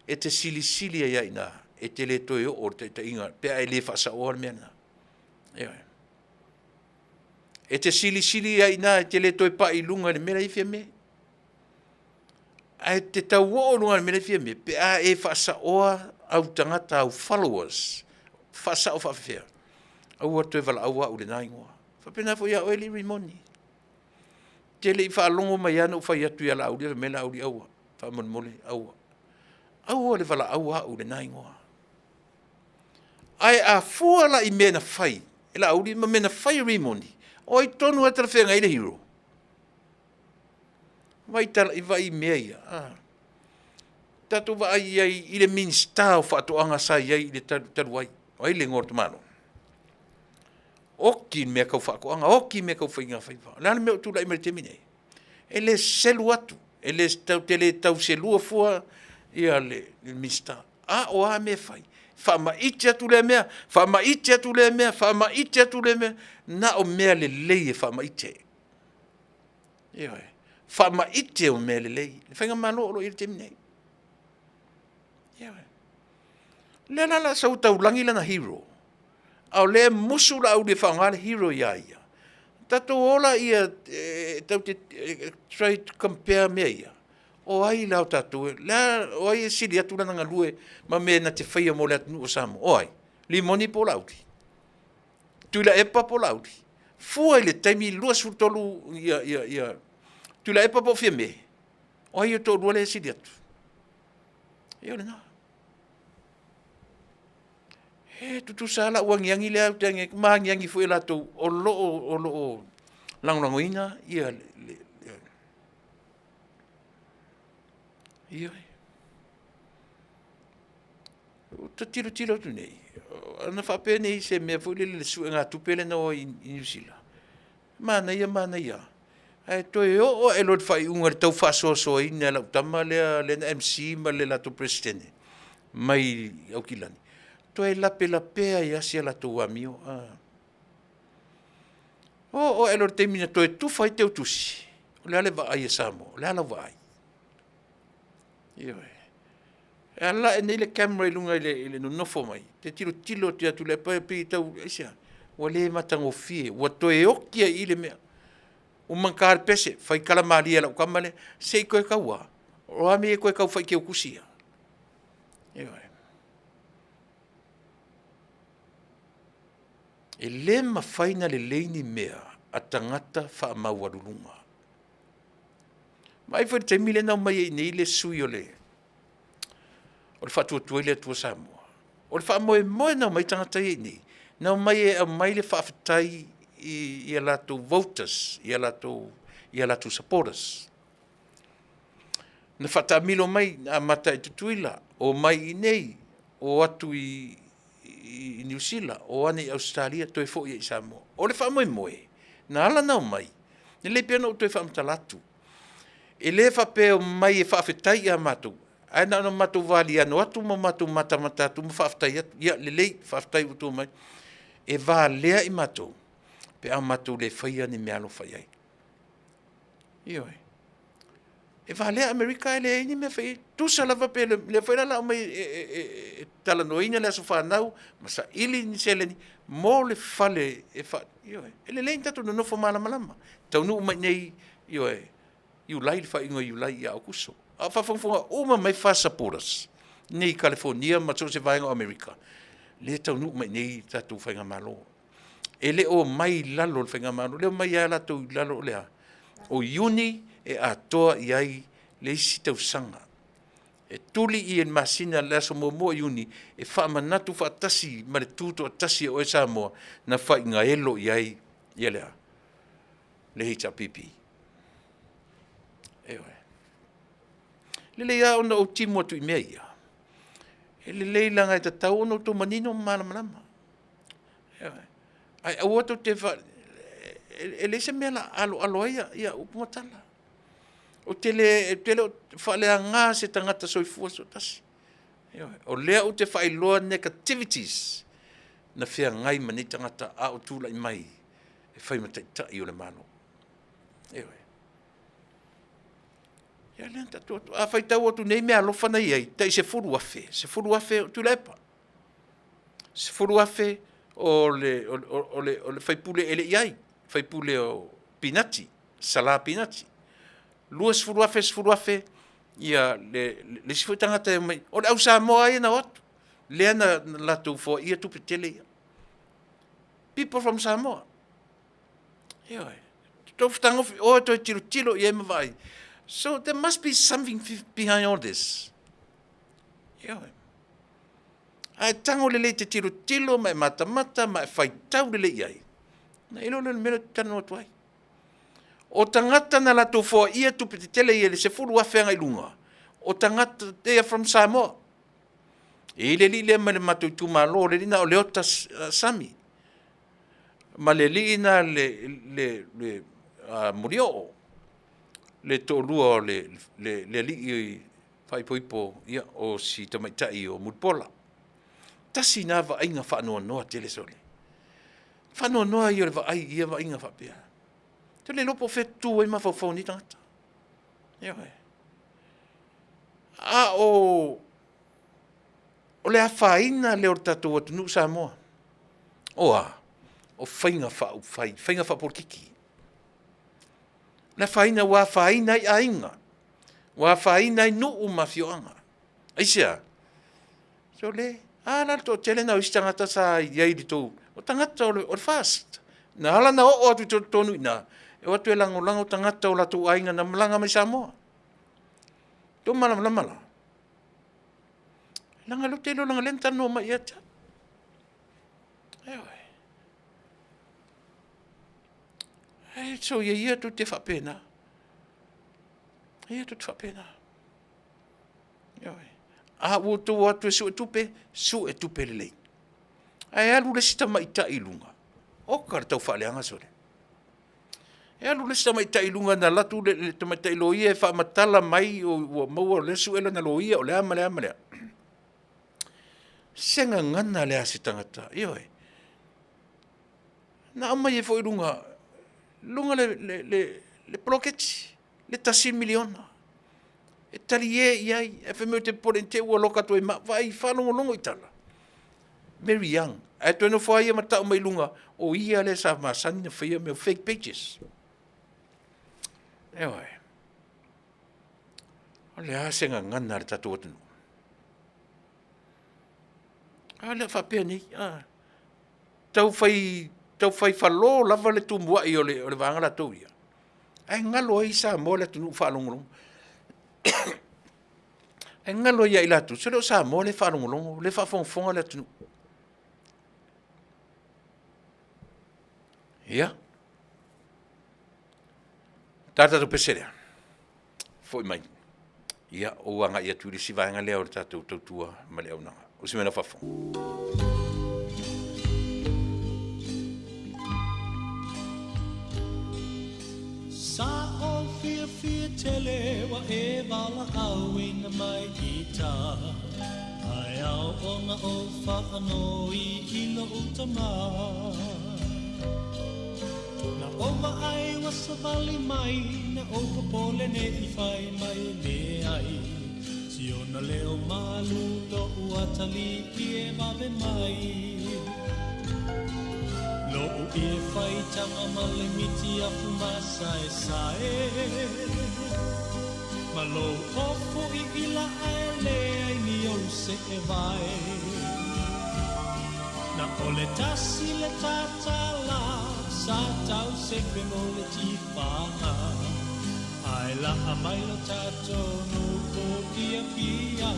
e te silisili ai lava i ina, e te le toe oo i le taitaiga pe a e le faasaoa le mea lena. Ioe. E te silisili ai i ina, e te le toe pai i luga i le mea la e i ai Fiame. Ae te tau oo i luga i le mea la e i ai Fiame pe a e faasaoa au tagata, au followers, faasao faapefea, aua le toe valaau au i lena igoa. E faapena foi ia oe alii Rimoni. E te le i faalogo mai lava na ou fai atu ia Laauli, fai mai Laauli, aua, faamolemole, aua. Aua le valaau au i lena igoa. Ae a fua la i mea na fai e Laauli ma mea na fai e Rimoni, o ai tonu lava e talafeagai ai le hero? Vaai tala, vaai i mea ia, a. Tatou vaai i ai i le Minisita o Faatoaga sa i ai i le talu, talu ai. O ai le igoa o le tamaloa? Oki i mea tau faatoaga, oki i mea tau faiga faiva. O le a le mea o tulai mai i le taimi nei? E le selu atu, e le tau te le tau selua fua ia le Minisita. A o a mea e fai? Faamaite atu lea mea, faamaite atu lea mea, faamaite atu lea mea, na o mea lelei e faamaite. Ioe. Faamaite o mea lelei. Le faigamalo o lo o i ai i le taimi nei. Ioe. Lea la o le a sau taulagi lana hero, a o lea e musu Laauli e faaaoga le hero ia ia. Tatou o laia e tatou te try to compare mea ia. O ai la o tatou, o ai e sili atu lana galue ma mea na te faia mo le atunuu o Samoa? O ai? Limoni po o Laauli? Tuilaepa po o Laauli? Fua i le taimi 23 ia, ia, ia Tuilaepa po o Fiame? O ai o toalua lea e sili atu? Ia o lena. E tutusa lava lau agiagi lea ou te agiagi atu, ma agiagi foi latou o lo o lagolagoina ia le, ioe. Ou te tilotilo atu nei, ana faapea nei se mea foi lele i le suegatupe lea na o ai i Niu Sila, manaia manaia lava, ae toe oo ae loa i le faaiuga i le tau faasoasoaina e lau tama lea na MC ma le latou Peresetene mai Aukilani, toe lapelapea ai lava si a latou amio. Oo ae loa i le taimi na toe tufa ai teutusi, o le a le vaai a Samoa? O le a lau vaai? Ioe. E ala ae nei le camera i luga i le nonofo mai, e te tilotilo atu ia Tuilaepa e pei e tau, aisea? Ua le matagofie, ua toe oti ai i i le mea. Ua magata le pese, faitala malie a lau tama lea, se i toe tau a? O a mea ia e toe tau faiteutusi ai? Ioe. E le mafai ona lelei ni mea a tagata faamaualuluga. Vaai foi i le taimi lea na omai ai i inei le sui o le Faatuatua i le Atua Samoa. O le faamoemoe na omai ai tagata ia i inei, na omai e aumai le faafetai i a latou voters, i a latou supporters. Na faataamilo mai, na amata i Tutuila, omai i inei, o atu i Niu Sila, o ane i Ausetalia, toe foi ai i Samoa. O le faamoemoe, na ala ona omai, e lelei pea ona ou toe faamatala atu, e le faapea e omai e faafetai ia matou, ae na ona matou valiano atu ma matou matamata atu ma faafetai atu, ia lelei, faafetai ua outou omai. E valea i matou pe a matou le faia ni meaalofa i ai. Ioe. E valea Amerika ae leai ni mea e fai ai. Tusa lava pe lea foi la o le a aumai e talanoaina le aso fanau ma saili ni seleni mo le fale e fa... Ioe. E lelei ona tatou nonofo malamalama. Taunuu mai i inei, ioe, Iulai, le faaiuga o Iulai ia Aokuso. A o faafogafoga uma mai FAST supporters nei i Kalifonia ma so o se vaega o Amerika, lea e taunuu mai i inei le tatou faigamalo. E le o omai i lalo o le faigamalo, lea e omai lava latou i lalo o le a? O Iuni e atoa i ai le isi tausaga. E tuli i le masina le aso muamua o Iuni e faamanatu faatasi ma le tutoatasi e oe Samoa na faigaelo i ai ia le a? Le HRPP. Ioe. Lelei lava ona ou timu atu i mea ia, e lelei leaga e tatau ona outou manino ma malamalama. Ioe. Ae aua tou te fa... e leai se mea o le a aloalo ai ia upu ma tala. Ou te le, ou te le o faaleaga se tagata soifua so tasi. Ioe. O lea ou te faailoa negativities na feagai ma nei tagata a o tulai mai e fai ma taitai o le Malo. Ioe. Ia lea na tatou atu. A faitau atu nei meaalofa na i ai, tai 10,000, 10,000 o Tuilaepa, 10,000 o le, o, o, o le, o le faipule e le i ai, faipule o Pinati, Sala Pinati. 20,000, 10,000 ia le, le isi foi tagata e omai, o le au Samoa ia na o atu, lea na latou foaia tupe tele ia. People from Samoa. Ioe. Tou fetagofi oe toe tilotilo i ai ma vaai. So there must be something behind all this. Ioe. Ae tago lelei te tilotilo ma e matamata ma e faitau lelei i ai. Na iloa lea o le mea lea ou te talanoa atu ai. O tagata na latou foaia tupe tetele ia i le 10,000 agai i luga, o tagata, they are from Samoa. E i ai le alii lea mai le matou itumalo, o le alii lena o Leota Sami. Ma le alii na le, le, le a, Molioo, le toalua o le, le, le alii faaipoipo, ia, o si tamaitai o Mulipola. Tasi na vaaiga faanoanoa tele sole. Faanoanoa ia o le vaai i ia vaaiga faapea. Te le iloa po o fea e tutu ai mafaufau o nei tagata. Ioe. A o o le afaina lea o le tatou atunuu Samoa. O a? O faiga faaupufai, faiga faapolokiki. O le afaina ua afaina ai aiga, ua afaina ai nuu ma afioaga. Aisea? Sole, a la le toatele na o isi tagata sa i ai i le tou, o tagata o le FAST. Na ala ona oo atu i totonu i ina, e o atu e lagolago tagata o latou aiga na malaga mai Samoa. Tou malamalama la? Leaga o lea ou te iloa leaga o lea na talanoa mai ia te au. Ioe. Ae soia ia tou te faapena. Ia tou te faapena. Ioe. A ua outou o atu e suetupe, suetupe lelei. Ae alu le isi tamaitai i luga, oka le taufaaleaga sole. E alu le isi tamaitai i luga na alu atu le tamaitai loia e faamatala mai ua maua o lea e sue lana loia o le a ma le a ma le a. Se gagana lea a se tagata, ioe. Na aumai ai foi i luga, luga le poloketi, le $1 miliona e talie i ai, ae fai mai ou te popole ne i te i ua loka atu ai ma au. Vaai, faalogologo i tala, Mary Young, ae toe nofo lava ia ma tau mai luga, o ia lea sa masani ona faia mea o fake pages. Ioe. O le a se gagana a le tatou atunuu? A lea faapea nei, a, tau fai, tau fai falo lava le tumuai o le vaega latou ia, ae galo ai Samoa le atunuu faalogologo. Ae galo ai ia i latou, sole o Samoa lea e faalogologo, lea e faafogafoga le atunuu. Ia, ta tatou pese lea, foi mai, ia ou agai atu i le isi vaega lea o le tatou tautua ma le auaunaga. O si mea na faafofoga. Sa ou fiafia tele ua e valaauina mai i ta Ae ao ona ou faanoi i lou tama Na ou vaai ua savali mai Na ou popole ne i fai mai e leai Si ona leo malu lo'u atalii e vave mai Lo'u ie faitaga ma le miti afu masaesae Ma lou ofo iila ae leai ni ou seevae Na o le tasi le tatala sa tau sefe mo le tifaga Ae laa mai lo tatou nuu i Apia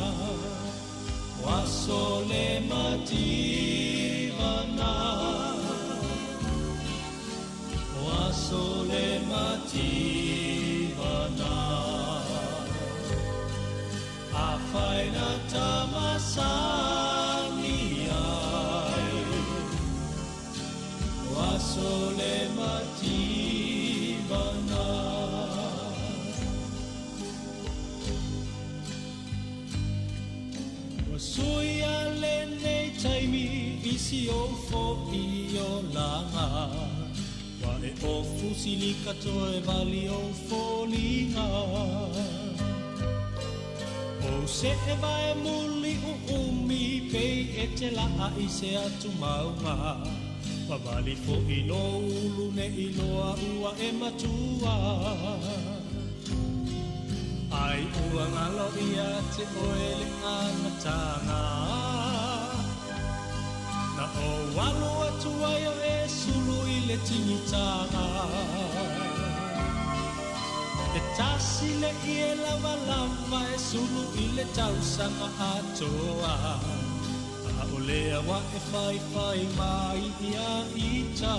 O aso le mativa na O aso le mativa na Afai na tamasani ai O aso le mativa na. Ua suia lenei taimi i si ou foʻi olaga Ua e ofu silika toe wali ou foliga Ou seʻe vae muli ʻuʻumi pei e te laʻa i se atu mauga Ua wali foʻi lou ulu ne i loa ua e matua Ai ua ngalo ia te oe le amataga Na ou alu atu ai o e sulu i le tigitaga E tasi le ie lavalava e sulu i le tausaga atoa A o lea ua e faifai mai ia ita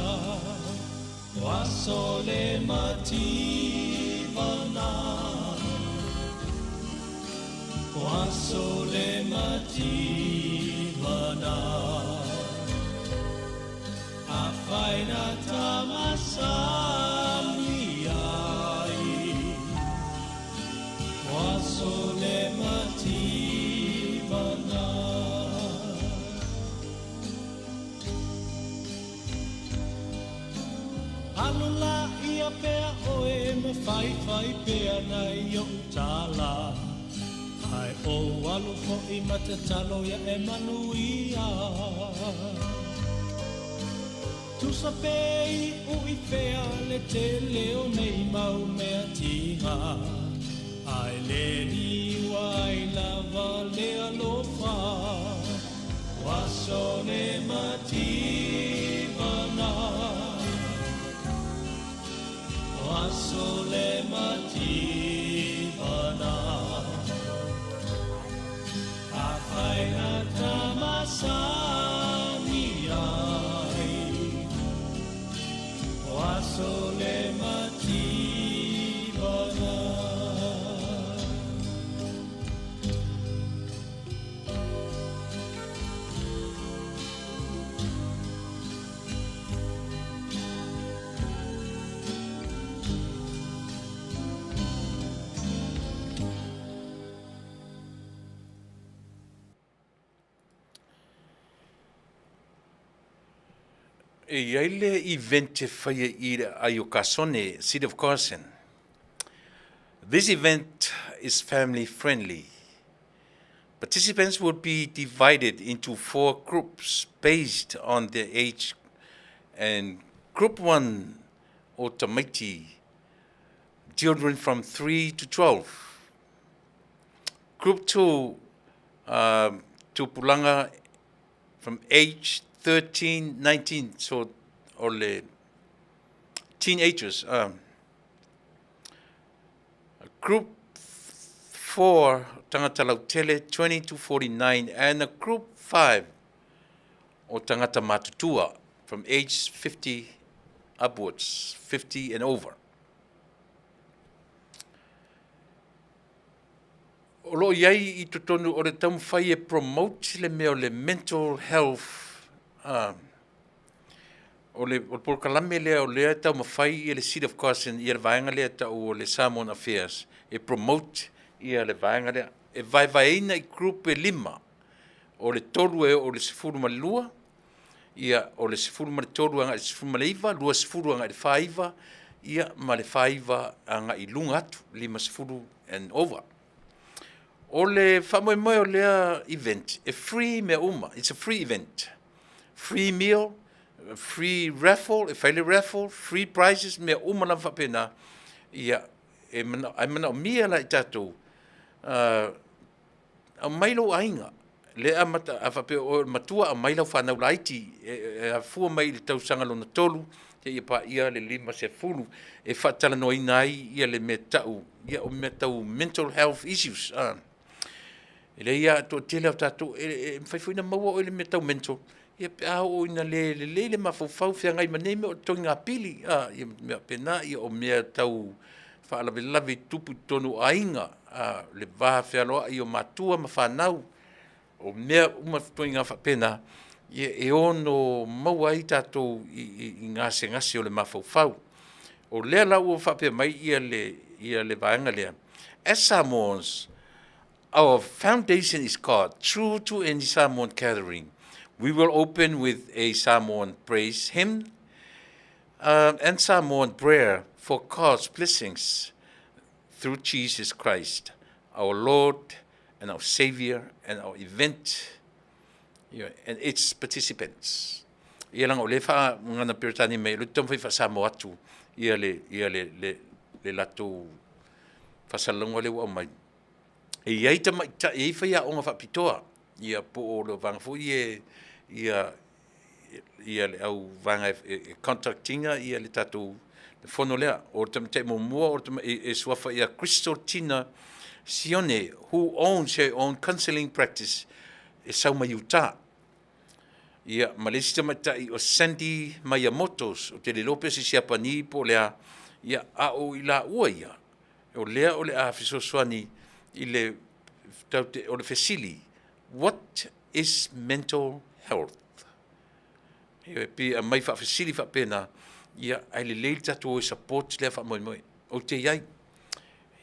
O aso le mativa na O aso le mativa na Afai. Afai na tamasani ai, o aso le mativana. Alu laia pea ʻoe ma faifai pea nai oʻu tala, Ae ou alu foʻi ma tatalo ia e manuia. Tusa pe iʻu i fea le tele o nei mau mea tiga, Ae le liua ai lava le alofa. O aso le mativana. O aso le mativana. Afai na tamasani ai. O aso le mativana. E i ai le event e faia i le aai o Kasone, City of Carson. This event is family friendly. Participants will be divided into four groups based on their age and group 1 o tamaiti, children from 3 to 12. Group 2, tupulaga from age 13, 19, so o le teenagers. Group 4, tagata lautele, 20 to 49, and group 5, o tagata matutua, from age 50 upwards, 50 and over. O lo o i ai i totonu o le taumafai e promote le mea o le mental health, o le polokalame lea o lea e taumafai ia le City of Carson ia le vaega lea e tau o le Samoan Affairs e promote ia le vaega lea. E vaevaeina i group e 5, o le 3 e oo i le 12, ia o le 13 agai i le 19, 20 agai i le 49, ia ma le 49 agai i luga atu, 50 and over. O le faamoemoe o lea event, e free mea uma, it's a free event. Free meal, free raffle, e fai le raffle, free prizes, mea uma lava faapena. Ia, e mana, ai manaomia la i tatou, aumai lou aiga, le amata, a faapea o le matua, aumai lau fanau laiti, e afua mai i le tausaga lona 3, seia paia le 50, e faatalanoaina ai ia le mea tau, ia o mea tau mental health issues. E leai lava, toatele o tatou, e mafai foi ona maua oe i le mea tau mental, ia pe a oo ina le lelei le mafaufau feagai ma nei mea o totogiga pili, ia mea faapena, ia o mea tau faalavelave i tutupu i totonu o aiga, le va fealoai o matua ma fanau, o mea uma ituaiga faapena, ia e ono maua ai tatou i gasegase o le mafaufau. O lea la ua faapea mai le vaega lea, as Samoans, our foundation is God, true to any Samoan gathering. We will open with a Samoan praise hymn and Samoan prayer for God's blessings through Jesus Christ, our Lord and our Savior and our event and its participants. Ia leaga o lea e faagagana Peretania mai, o lea ou te taumafai e faa-Samoa atu ia le, ia le, le, le latou faasalalauga lea ua aumai. E i ai tamaitai, e i ai faiaoga faapitoa, ia po o le vaega foi e, ia, ia le au vaega e conduct ina ia le tatou fono lea. O le tamaitai muamua o le e suafa ia Crystal Tina Sione, who owns her own counseling practice, e sau mai Utah. Ia, ma le isi tamaitai o Sandy Miyamoto, ou te le iloa pe o se Siapani po o le a, ia, a o i laua ia, o lea o le a fesoasoani i le, tatou te, o le fesili, what is mental health? Ioe, pei e aumai faafesili faapena, ia, ae lelei le tatou o e support lea faamoemoe. Ou te i ai, e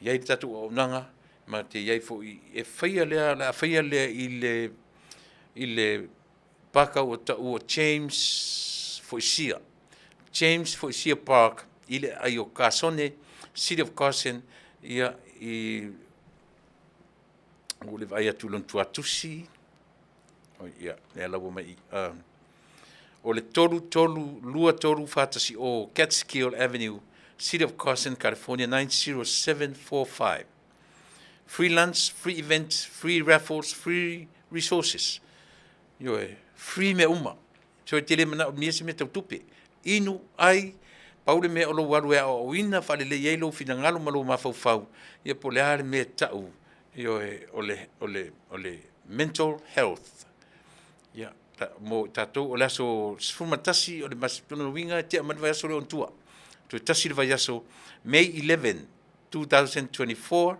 i ai le tatou auaunaga, ma te i ai foi e faia lea, o le a faia lea i le, i le paka ua taua James Foisia, James Foisia Park i le aai o Kasone, City of Carson, ia, i, ua le vaai atu i lona tuatusi, oi, ia, lea la ua mai i, o le 3323410 Catskill Avenue, City of Carson, California 90745. Free lunch, free events, free raffles, free resources. Ioe, free mea uma. So e te le manaomia se mea tau tupe. Inu, ai, pau le mea o lou alu e aoaoina, faalelei ai lou finagalo ma lou mafaufau, ia po o le a le mea e tau, ioe, o le, o le, o le mental health. Ia, ta, mo i tatou, o le aso 11 o le masina, lona uiga e tea mai le vaiaso lea ona tua. Toe tasi le vaiaso, May 11, 2024,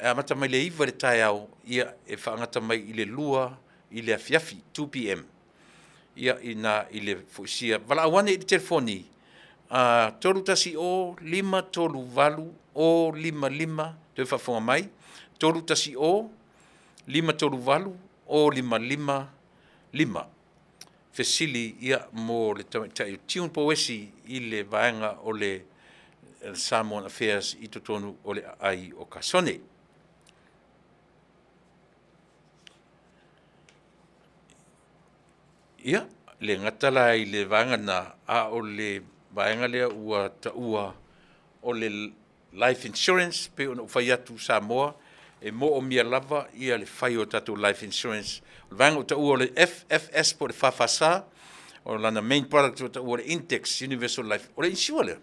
e amata mai le 9 i le taeao, ia, e faagata mai i le 2 i le afiafi, 2 pm. Ia, ina i le foisia. Valaau ane i le telefoni, uh, 310 538 055, toe faafofoga mai, 310 538 055 5. Fesili ia mo le tamaitai o Tune Pouesi i le vaega o le Samoan Affairs i totonu o le aai o Kasone. Ia, le gata la i le vaega na, a o le vaega lea ua taua o le life insurance, pei ona ou fai atu Samoa, e moomia lava ia le fai o tatou life insurance. O le vaega ua taua o le FFS po o le FFS, o lana main product ua taua o le Index Universal Life. O le insure lea,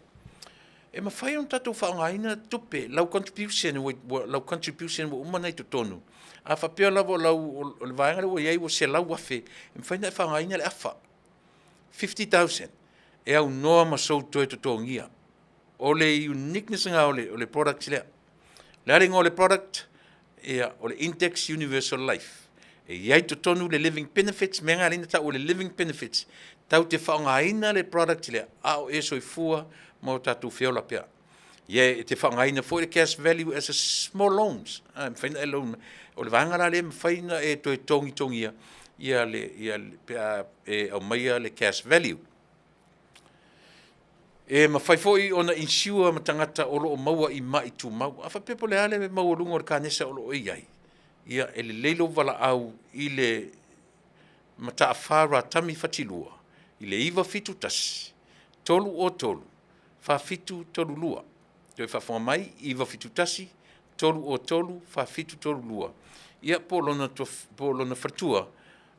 e mafai ona tatou faaaogaina tupe, lau contribution, ua, lau contribution ua uma ona i totonu. A faapea lava o lau, o le vaega lea ua i ai ua 100,000, e mafai ona e faaaogaina le afa, 50,000, e aunoa ma sou toe totogia. O le uniqueness lena o le, o le product lea. O le a le igoa o le product? Ia, o le Index Universal Life. E i ai totonu le living benefits, mea na alina tau o le living benefits. Tau te faaaogaina le product lea, a o e soifua ma o tatou feola pea. Ia, e te faaaogaina foi le cash value as a small loans. Ah, e mafai ona e loan. O le vaega la lea e mafai ona e toe togitogia ia le, ia le, pe a e aumaia le cash value. E mafai foi ona insure ma tagata o lo o maua i ma'i tumau. A faapea po o le a le maualuga o le kanesa o lo o i ai, ia e lelei lou valaau i le mataafa Ratami Fatilua i le 971 303 4732. Toe faafofoga mai, 971 303 4732. Ia po o lona, po o lona faletua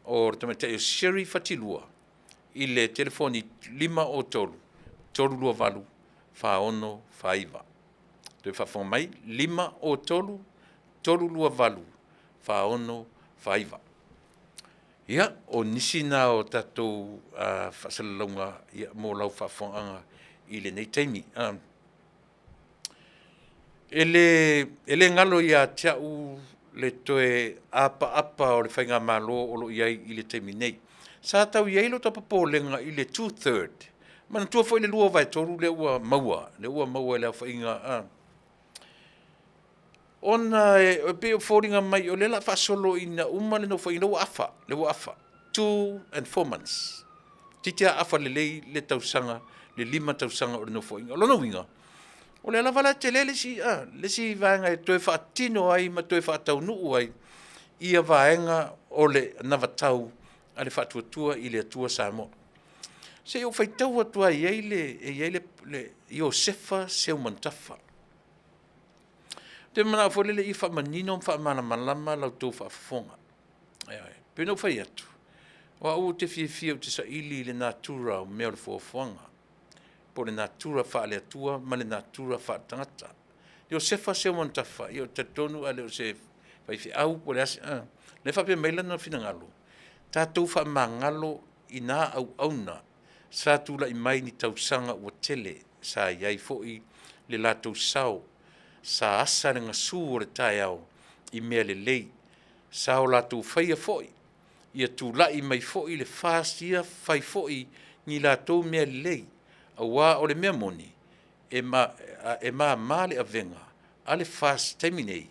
o le tamaitai o Sherry Fatilua i le telefoni 503 328 4649. Toe faafofoga mai, 503 328 4649. Ia, o nisi na o tatou uh, faasalalauga ia, mo lau faafofogaaga i lenei taimi. Uh, E le, e le galo ia te au le toe apaapa o le faigamalo o lo o i ai i le taimi nei. Sa tau i ai lota popolega i le two third. Manatua foi le lua vae tolu lea ua maua, lea ua maua e le aofaiga a. Ona e, e pei o foliga mai o lea la faasolo ina uma le nofoaiga lea ua afa, lea ua afa. 2 and 4 months. Titi a afa lelei le tausaga, le 5 tausaga o le nofoaiga. O lona uiga, o lea lava la tele le isi, a, le isi vaega e toe faatino ai ma toe faataunuu ai ia vaega o le anavatau a le Faatuatua i le Atua Samoa. Se i ou faitau atu ai, e i ai le, e i ai le, le Iosefa Seumanutafa. Ou te manao foi lele ia faamanino ma faamalamalama la outou faafofoga. Ioe. Pei ona ou fai atu, o au ou te fiafia ou te saili i le natura o mea o le foafoaga, po o le natura faale-Atua ma le natura faale-tagata. Iosefa Seumanutafa, ia ou te talitonu a le o se faifeau po o le a se, a, lea e faapea mai lana finagalo, tatou faamagalo i na auauna sa tulai mai ni tausaga ua tele, sa i ai foi le latou sao, sa asa le gasu o le taeao i mea lelei, sa o latou faia foi. Ia tulai mai foi le FAST ia fai foi ni latou mea lelei, aua o le mea moni, e, ma, e mama le avega a le FAST taimi nei,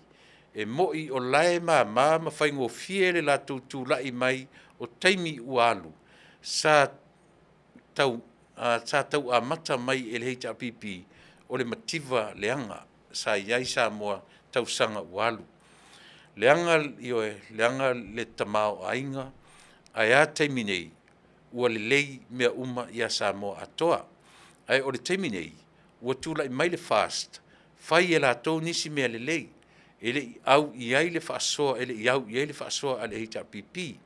e mo'i o la e mama ma faigofie le latou tulai mai o taimi ua alu, sa tau, sa tau amata mai e le HRPP o le mativa leaga sa i ai Samoa tausaga ua alu. Leaga, ioe, leaga le tamaoaiga, ae a taimi nei? Ua lelei mea uma ia Samoa atoa. Ae o le taimi nei, ua tulai mai le FAST, fai e latou nisi mea lelei, e le i au i ai le faasoa, e le i au i ai le faasoa a le HRPP.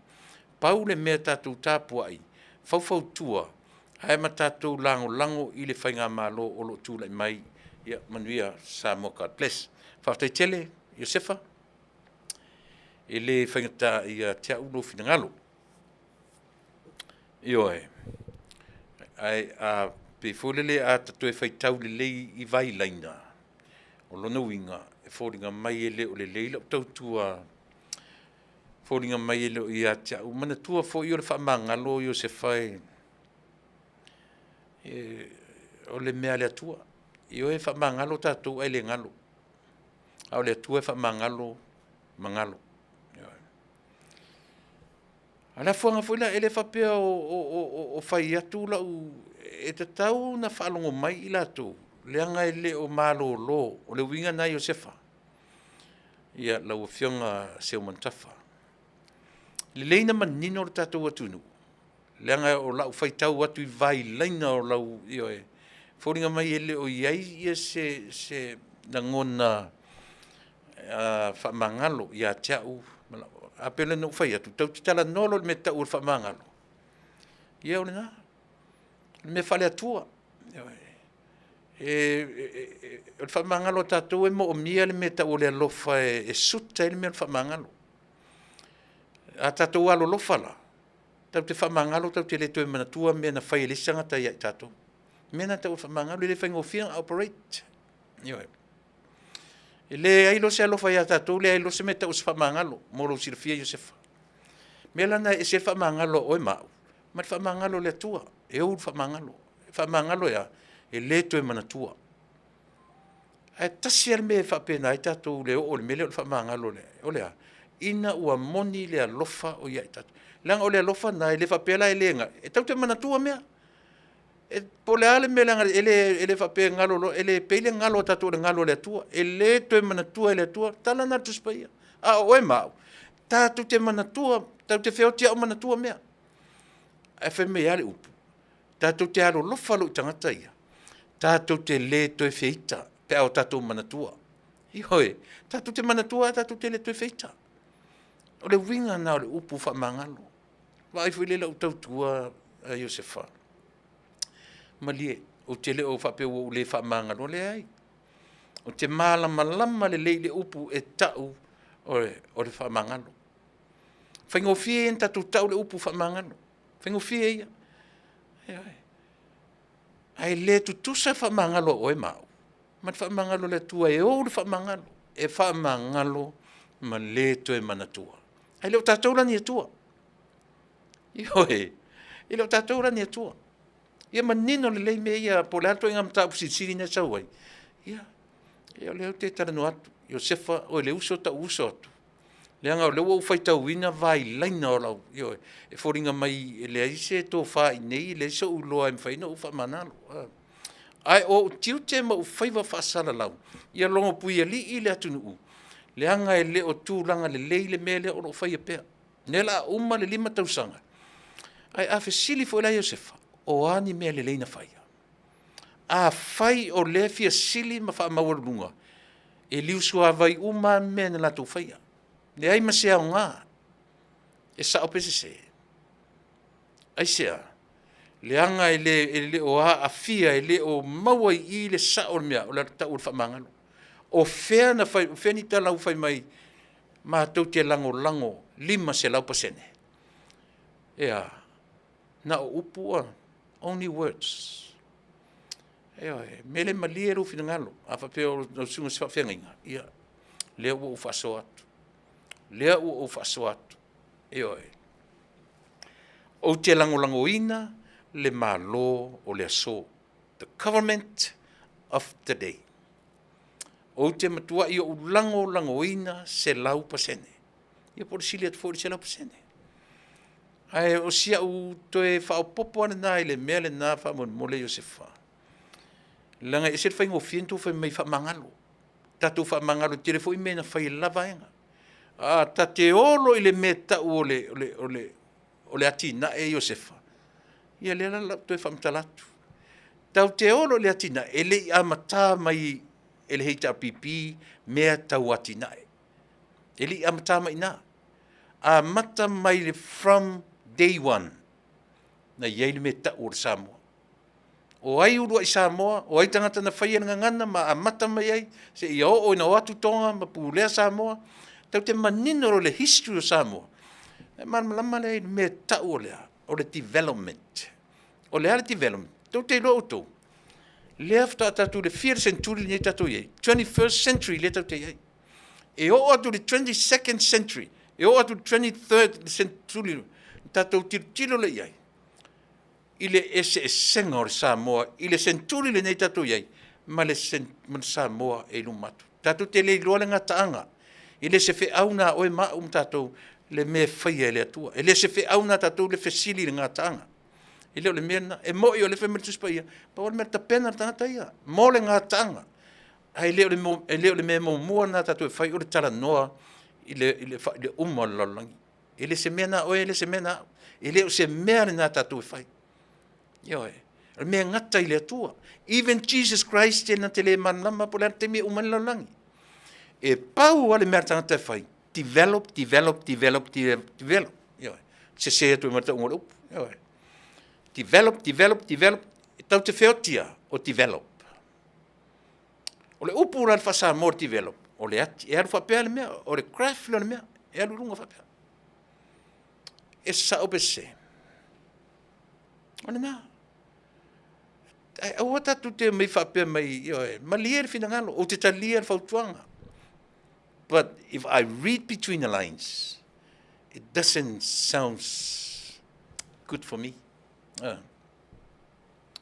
Pau le mea tatou tapuai, faufautua, ae ma tatou lagolago i le faigamalo o lo o tulai mai. Ia manuia Samoa. God bless. Faafetai tele Iosefa, e le faigata ia te au lou finagalo. Ioe, ae a pei foi lele a ta toe faitau lelei i vailaina, o lona uiga, e foliga mai e le o lelei lau tautua, foliga mai e le o ia te au. Manatua foi o le faamagalo Iosefa e, e, o le mea a le Atua. Ioe, e faamagalo tatou ae le galo. A o le Atua e faamagalo ma galo. A o le afuaga foi la, e le faapea o, o, o, o fai atu lau, e tatau ona faalogo mai i latou, leaga e le o malolo. O le uiga lena Iosefa. Ia, lau Afioga Seumanutafa. Lelei na manino le tatou atunuu, leaga o lau faitau atu i vailaina o lau, ioe, foliga mai e le o i ai ia se, se lagona uh, faamagalo ia te au. A pei ona ou fai atu, tatou te talanoa loa i le mea e tau o le faamagalo, ia o lena, o le mea faale-Atua. E, e, e, o le faamagalo a tatou e moomia le mea e tau o le alofa e, e suta ai le mea o le faamagalo. A tatou alolofa la, tatou te faamagalo, tatou te le toe manatua mea na fai e le isi tagata ia i tatou. Mea na tau o le faamagalo, e le faigofie ona operate. Ioe. E leai loa se alofa ia tatou, leai loa se mea e tau o se faamagalo, mo lou silafia Iosefa. Mea la na e ese le faamagalo a oe ma au, ma le faamagalo a le Atua, e ou le faamagalo. E faamagalo e a? E le toe manatua. Ae tasi lava le mea e faapena ai tatou le oo i le mea lea o le faamagalo lea, o le a? Ina ua moni le alofa o ia i tatou. Leaga o le alofa lena, e le faapea la e le, e tatou te manatua mea. E, po o le a le mea leaga e le, e le faapea e galo loa, e le pei le galo a tatou o le galo a le Atua. E le toe manatua e le Atua, tala na a le Tusi Paia. A o oe ma au, tatou te manatua, tatou te feoti lava o manatua mea. Ae fai mai lava le upu, tatou te alolofa loa i tagata ia, tatou te le toe feita pe a o tatou manatua. Ioe, tatou te manatua ae tatou te le toe feita. O le uiga lena o le upu faamagalo. Vaai foi lea i lau tautua a Iosefa. Malie, ou te le o faapea ua ou le faamagaloa, leai. Ou te malamalama lelei i le upu e tau o le, o le faamagalo. Faigofie ia ona tatou tau le upu faamagalo. Faigofie ia. Ioe. Ae le tutusa le faamagalo a oe ma au, ma le faamagalo a le Atua e ou le faamagalo, e faamagalo ma le toe manatua. Ae le o tatou la ni Atua. Ioe, e le o tatou la ni Atua. Ia manino lelei mea ia, po o le a le ituaiga mataupu silisili lea e sau ai. Ia, ia o lea ou te talanoa atu, Iosefa, oe le uso tau uso atu, leaga o lea ua ou faitauina vailaina o lau, ioe, e foliga mai e leai se tofa i inei, e leai sou iloa e mafai ona ou faamanalo. Ae o ou tiute ma ou faiva faasalalau, ia logopuialii le atunuu, leaga e le o tulaga lelei le mea lea o lo o faia pea. Lea o le a uma le 5 tausaga, ae a fesili foi la Iosefa, o a ni mea lelei na faia? Afai o lea e fia sili ma faamaualuluga, e liusuavai uma lava mea na latou faia. Leai ma se aoga, e sao pe sese. Aisea? Leaga e le, e le o aafia, e le o maua i i le sao o le mea, o le tau o le faamagalo. O fea na fai, o fea ni tala ua fai mai matou te lagolago 500%? E a? Na o upu a, only words. Ioe, mele malie lou finagalo, a faapea o lau susuga se faafeagaiga, ia, lea ua ou faasoa atu. Lea ua ou faasoa atu. Ioe. Ou te lagolagoina le Malo o le aso, the government of the day. Ou te matuai ou lagolagoina 100%. Ia po o le sili atu foi i le 100%. Ae o si au toe faaopoopo lava lena i le mea lena faamolemole Iosefa, leaga e ese le faigofie ona outou fai mai faamagalo. Tatou faamagalo, e tele foi mea na fai e le la vaega. A ta te o loa i le mea e tau o le atinae Iosefa, ia lea la o le a ou toe faamatala atu. Tatou te o loa i le atinae, e le i amata mai e le HRPP mea tau atinae. E le i amata mai i ina. Amata mai le from day one na i ai le mea e tau o le Samoa. O ai uluai Samoa, o ai tagata na faia le gagana ma amata mai ai seia oo ina o atu Toga ma pulea Samoa. Tatou te manino loa i le history o Samoa, ona e malamalama lea i le mea e tau o le a? O le development. O le a le development? Tou te iloa outou, lea faatoa tatou i le fia o le seneturi lenei tatou te i ai? 21st century lea tatou te i ai. E oo atu i le 22nd century, e oo atu i le 23rd century, ona tatou tilotilo lea i ai i le eseesega o le Samoa i le seneturi lenei tatou i ai ma le Samoa e i luma atu. Tatou te le iloa le gataaga, e le o se feau na a oe ma au ma tatou le mea e faia e le Atua. E le o se feau na a tatou le fesili i le gataaga. E le o le mea lena. E moni o lea e fai mai le Tusi Paia, pau lava le mea tapena le tagata ia mo le gataaga. Ae le o le mea muamua lena a tatou e fai o le talanoa i le uma o le lalolagi. E le o se mea na a oe, e le o se mea na a au. E le o se mea lena a tatou e fai. Ioe. O le mea e gata i le Atua. Even Jesus Christ na te le malamalama po o le a le taimi e uma ai le lalolagi. E pau lava le mea a le tagata e fai, develop, develop, develop, develop. Ioe. Sese atu ai ma le tauga o le upu. Ioe. Develop, develop, develop. E tatou te feoti lava o develop. O le upu la i le faa-Samoa o le develop, o le ati, e alu faapea le mea, o le graph lea o le mea, e alu i luga faapea. E sao pe sese? O lena. Ae aua tatou te omai faapea mai, ioe, malie le finagalo, ou te talia le fautuaga. But if I read between the lines, it doesn't sound good for me. Uh.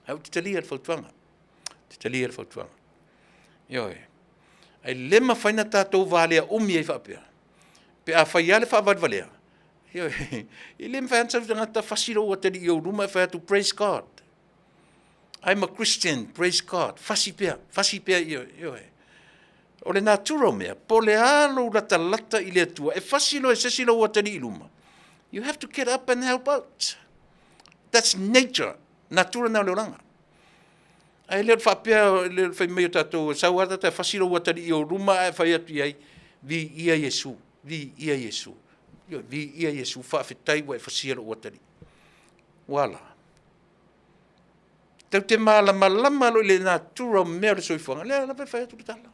Ae ou te talia le fautuaga. Ou te talia le fautuaga. Ioe. Ae le mafai na tatou valea umi ai faapea. Pe a fai lava le faavalevalea, ioe, e le mafai lava ona sau se tagata fasi lou atalii i ou luma e fai atu, praise God. I'm a Christian, praise God. Fasi pea, fasi pea, ioe, ioe. O le natura o mea, po o le a lou latalata i le Atua, e fasi loa e se isi lou atalii i luma, you have to get up and help out. That's nature, natura na o le olaga. Ae le o le faapea, le o le fai mai o tatou, e sau lava tagata e fasi lou atalii i ou luma ae fai atu i ai, Viia Iesu, viia Iesu, ioe, viia Iesu, faafetai ua e fasia lou atalii. Ua a la? Tatou te malamalama loa i le natura o mea o le soifuaga, lea lava e fai atu le tala.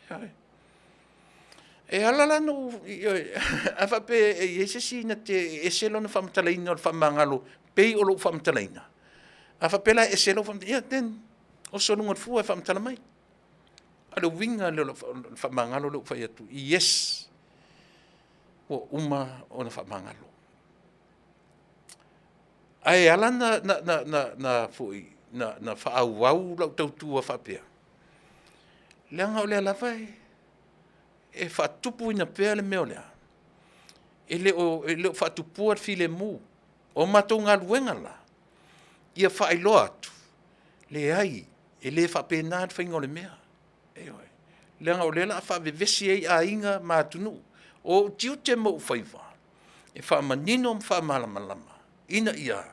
Ioe. E ala la ona ou, ioe, a faapea e i ai se isi na te ese lona faamatalaina o le faamagalo pei o lou faamatalaina, a faapea la e ese lou faamatalaina, ia then oso i luga o le fua e faamatala mai. A o le uiga lea o le faamagalo lea ua fai atu, yes, ua uma ona faamagalo. Ae ala na foi, na faaauau lau tautua faapea, leaga o lea lava e faatupuina pea le mea o le a? E le o faatupua le filemu. O matou galuega la, ia faailoa atu, leai, e le faapena le faiga o le mea. Ioe. Leaga o lea o le a faavevesi ai aiga ma atunuu. O ou tiute ma ou faiva, e faamanino ma faamalamalama ina ia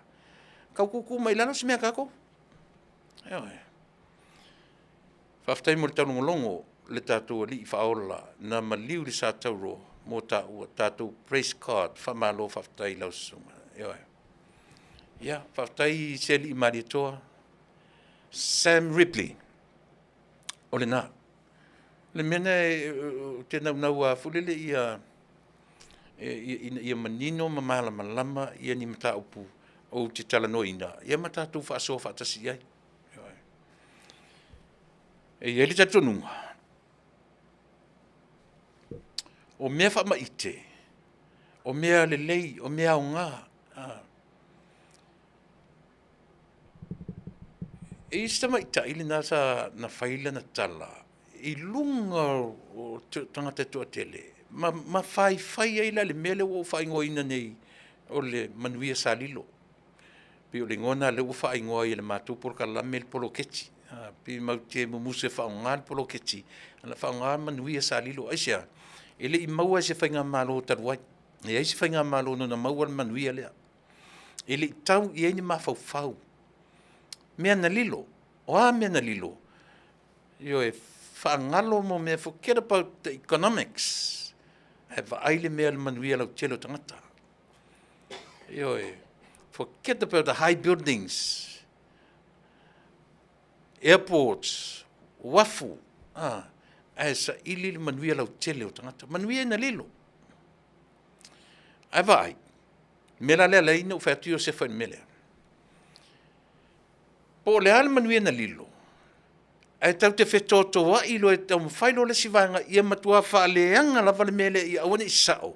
tau tuutuu mai i lalo se mea a tatou. Ioe. Faafetai mo le taulogologo le tatou Alii Faaola na maliu i le sa tauro mo taua, tatou praise God, faamalo faafetai i lau susuga. Ioe. Ia, faafetai i se alii Malietoa, Sam Ripley. O lena. O le mea lena ou te naunau lava foi lele ia ina ia manino ma malamalama ia ni mataupu ou te talanoaina ia ma tatou faasoa faatasi i ai. E i ai le talitonuga, o mea faamaite, o mea lelei, o mea aoga. E i ai si tamaitai lena sa na fai lana tala i luga o tagata e toatele ma, ma faifai ai la i le mea lea ua ou faaigoaina nei o le manuia sa lilo. Pei o le igoa lena lea ua faaigoa ai e le matou polokalame le poloketi. Pei matou te mumusu e faaaoga le poloketi, ae na faaaoga manuia sa lilo. Aisea? E le i maua e se faigamalo talu ai, e leai se faigamalo na ona maua le manuia lea. E le i tau i ai ni mafaufau, mea na lilo. O a mea na lilo? Ioe, faagalo mo mea, forget about the economics, ae vaai le mea o le manuia lautele o tagata. Ioe, forget about the high buildings, airports, uafu, ae saili le manuia lautele o tagata. Manuia ina lilo. Ae vaai, mea la lea lea na ou fai atu Iosefa i le mea lea. Po o le a le manuia na lilo, ae tatou te fetotoai loa e taumafai loa le isi vaega ia matua faaleaga lava le mea lea ia aua ne i sao.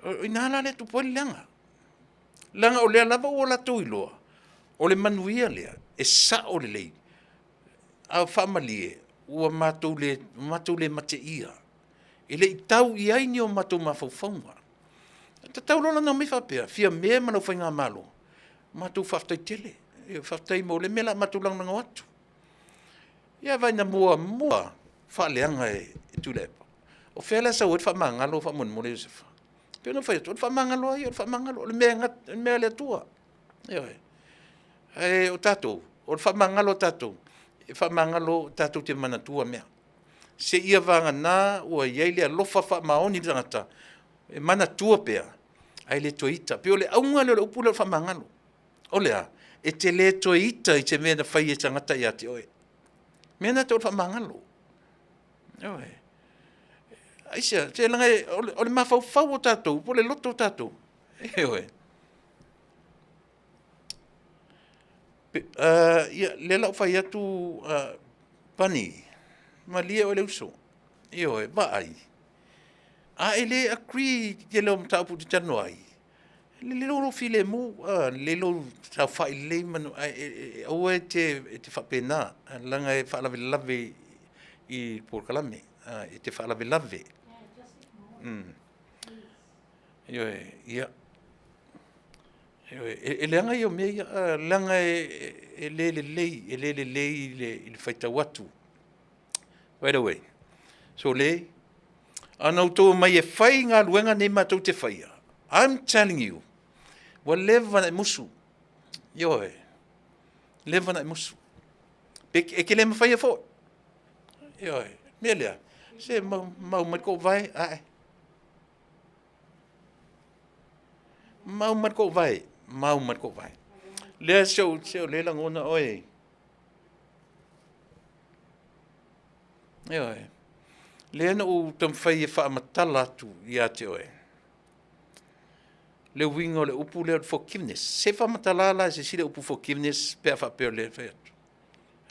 O i ina la lea e tupu ai le leaga. Leaga o lea lava ua latou iloa, o le manuia lea e sao lelei, a faamalie, ua matou le, matou le mateia, e le i tau i ai ni o matou mafaufauga. E tatau loa la ona omai faapea, Fiame ma lau faigamalo, matou faafetai tele, faafetai mo lea mea o le a matou lagolago atu. Ia vaai na muamua faaleaga e Tuilaepa. O fea la e sau ai le faamagalo faamolemole Iosefa? E pei ona ou fai atu, o le faamagalo lava ia o le faamagalo, o le mea a le Atua. Ioe. Ae o tatou, o le faamagalo a tatou, e faamagalo tatou te manatua mea, seia vagana ua i ai le alofa faamaoni i le tagata e manatua pea ae le toe ita. E pei o le auga lea o le upu lea o le faamagalo. O le a? E te le toe ita i se mea na fai e tagata ia te oe. O le mea lena e tau o le faamagalo. Ioe. Aisea? Se leaga o le mafaufau o tatou, po o le loto o tatou, ioe. Ia, lea la ua ou fai atu Pani, malie oe le uso, ioe, vaai, a e le agree i le tele o mataupu ou te talanoa ai, lelei lou filemu, lelei lou saofai lelei ma ae aua e te faapena, leaga e faalavelave i le polokalame, e te faalavelave. Ioe, ia, ioe, e leaga ia o mea ia, leaga e le lelei, e le lelei i le faitau atu. By the way, sole, ana outou omai e fai galuega nei matou te faia, I'm telling you, ua leva ona e musu. Ioe, leva ona e musu. E te le mafaia foi. Ioe, mea lea, se mau, mau mai le toovae, ae. Mau mai le toovae, mau mai le toovae. Lea se o, se o le lagona oe. Ioe. Lea na ou taumafai e faamatala atu ia te oe le uiga o le upu lea o le forgiveness. Se faamatala la e se isi le upu forgiveness pe a faapea o lea e fai atu.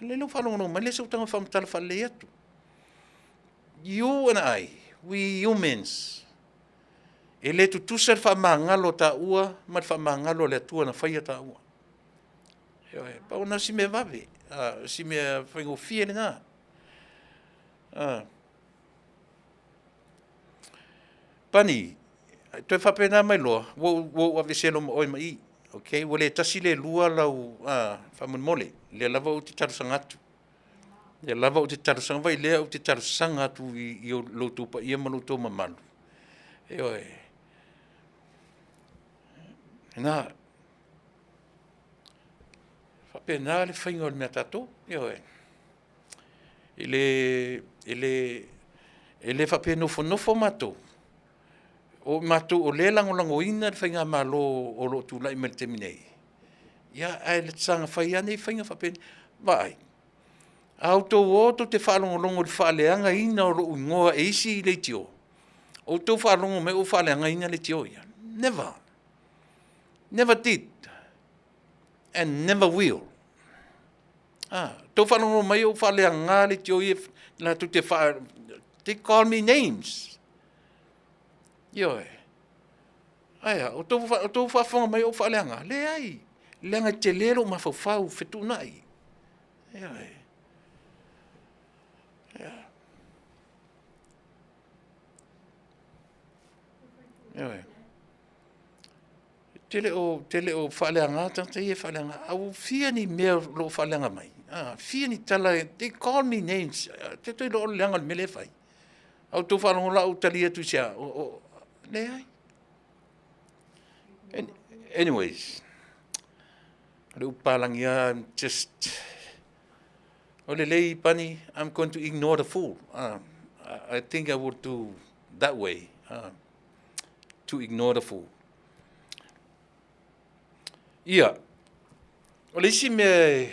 Lea ua faalogologo mai lea se utaga faamatala faalelei atu. You and I, we humans, e le tutusa le faamagalo a taua ma le faamagalo a le Atua na faia taua. Ioe, pau na si mea vave, si mea faigofie lena. Pani, toe faapena mai loa, ua ou aveesea loa ma oe ma i. Okay, ua le tasi le lua lau, faamolemole, lea lava ou te talosaga atu. Lea lava ou te talosaga, vai lea ou te talosaga atu i lo outou paia ma lo outou mamalu. Ioe. Na, faapena le faiga o le mea a tatou. Ioe. E le, e le, e le faapea e nofonofo matou, o matou o lea e lagolagoina le faigamalo o lo o tulai mai i le taimi nei, ia ae saga fai lava nei faiga faapenei. Vaai, a outou o tou te faalogologo i le faaleagaina o lou igoa e isi leitio, o outou faalogo mai o ou faaleagaina leitio ia? Never. Never did and never will. Ah, tou faalogologo mai o ou faaleaga leitio ia latou te faa... They call me names. Ioe. Ae a, o tou faafofoga mai o ou faaleaga? Leai. Leaga e tele lou mafaufau, fetuunai. Ioe. Ia. Ioe. Te le o, te le o faaleaga tagata ia e faaleaga. A ua fia ni mea o lo o faaleaga mai? A, fia ni tala, they call me names. Te toe iloa o le leaga o le mea lea e fai. A outou faalogo la ua tali atu i se a? O, leai. Anyways, o le upu palagi lava, I'm just, o lelei Pani, I'm going to ignore the fool. I think I would do that way, to ignore the fool. Ia, o le isi mea e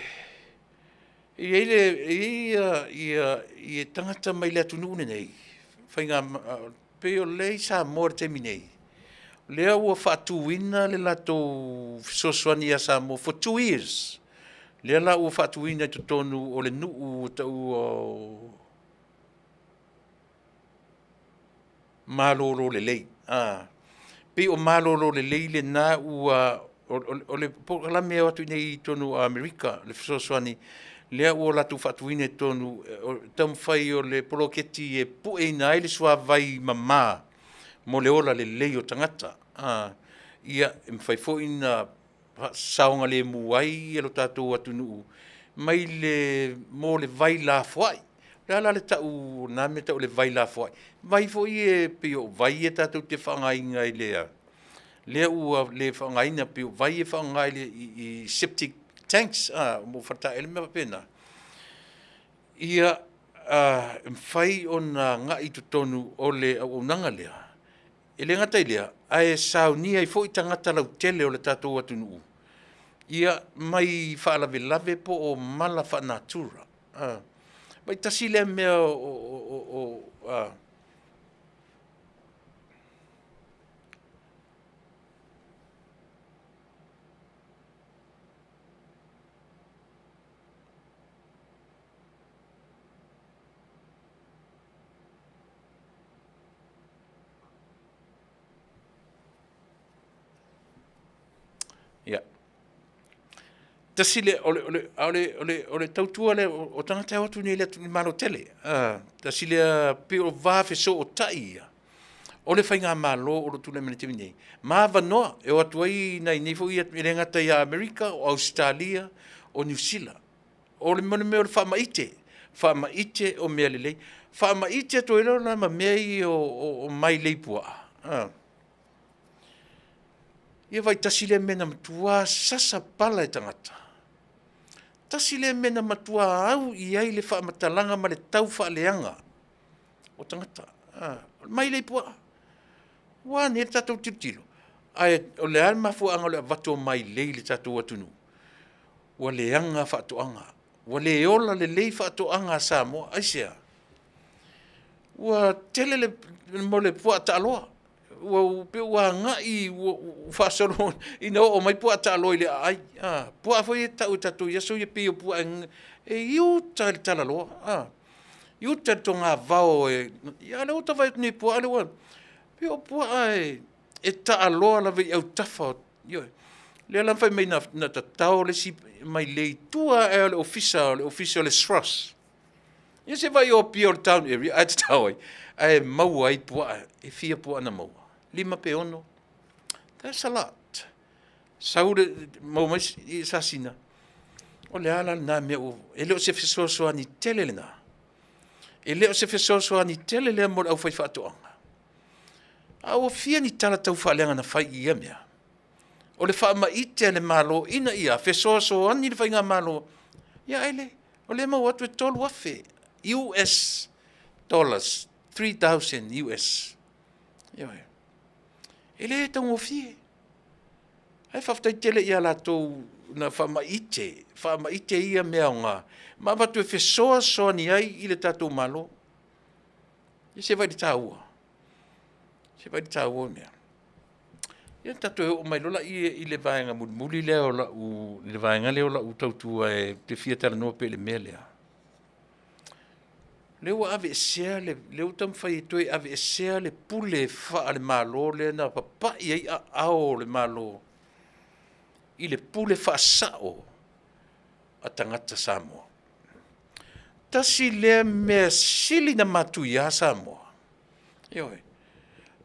i ai le, e i ai ia, ia, ia tagata mai le atunuu lenei, faiga, pei o lea i Samoa i le taimi nei, lea ua faatuina le latou fesoasoani ia Samoa for 2 years. Lea la ua faatuina i totonu o le nuu ua taua o Malolo Lelei. A, pei o Malolo Lelei lena ua o le polokalame e o atu i totonu o Amerika, le fesoasoani lea ua latou faatuina i totonu, taumafai o le poloketi e pueina ai le suavai mama mo le ola lelei o tagata. A, ia, e mafai foi ona saogalemu ai lo tatou atunuu mai le mo le vai lafoai. O le a la le tau na mea tau le vai lafoai? Vai foi e pei o vai ia tatou te faaaogaina i le lea ua le faaaogaina, pei o vai e faaaoga i septic tanks, a, mo faletaele ma mea faapena. Ia, e mafai ona agai i totonu o le auaunaga lea. E le gata i lea, ae saunia ai foi tagata lautele o le tatou atunuu, ia, mai faalavelave po o mala faa-natura. A, vai tasi lea mea o, Ia, tasi lea, o le, a o le tautua lea o tagata e o atu nei i le Malo tele. Tasi lea, pei o va fesootai ia o le faigamalo o lo o tulai mai i le taimi nei, ma avanoa e o atu ai nai nei foi, e le gata ia Amerika, o Ausetalia, o Niu Sila. O le mea o le faamaite, faamaite o mea lelei, faamaite atu ai loa la ma mea ia o mailei puaa. Ia vai tasi lea mea na matua sasa pala e tagata. Tasi lea mea na matua au i ai le faamatalaga ma le tau faaleaga o tagata. Mailei puaa. Ua a nei le tatou tilotilo? Ae o le a le mafuaaga o le avatu o mailei i le tatou atunuu? Ua leaga faatoaga. Ua le ola lelei faatoaga a Samoa. Aisea? Ua tele le mo le puaa taaloa. Ua pei ua agai ua faasolo ina oo mai puaa taaloa i le aai. A, puaa foi e tau e tatou i aso ia pei o puaa e i uta i le talaloa. A, i uta i le togavao e, ia lea ua ta vaai atu nei i puaa lea ua pei o puaa e taaloa lava i autafa, ioe. Lea la na fai mai na tatao le isi mailei i tua ae o le ofisa, o le ofisa o le SROS. Ia se vaai o Apia o le town area ae tatao ai, ae maua ai puaa, e fia puaa na maua? 5 pe 6. That's a lot. Sau le maua mai i sasina. O le a la lena mea ua, e le o se fesoasoani tele lena. E le o se fesoasoani tele lea mo le aufaifaatoaga. A ua fia ni tala tau faaleaga na fai i ia mea? O le faamaite a le Malo ina ia fesoasoani le faigamalo, ia ae le, o lea e maua atu e 3,000 US dollars, 3,000 US. Ioe. E le taugofie. Ae faafetai tele ia latou na faamaite, faamaite ia mea aoga, ma avatu e fesoasoani ai i le tatou Malo. Ia se vaai i le taua. Se vaai i le taua o mea. Ia tatou e oo mai loa i le vaega mulimuli lea o lau, i le vaega lea o lau tautua e te fia talanoa pea i le mea lea. Lea ua aveesea le, lea ua taumafai e toe aveesea le pule faale-Malo lea na papai ai aao o le Malo. i le pule faasao a tagata Samoa. Tasi lea mea sili na matuia Samoa. Ioe.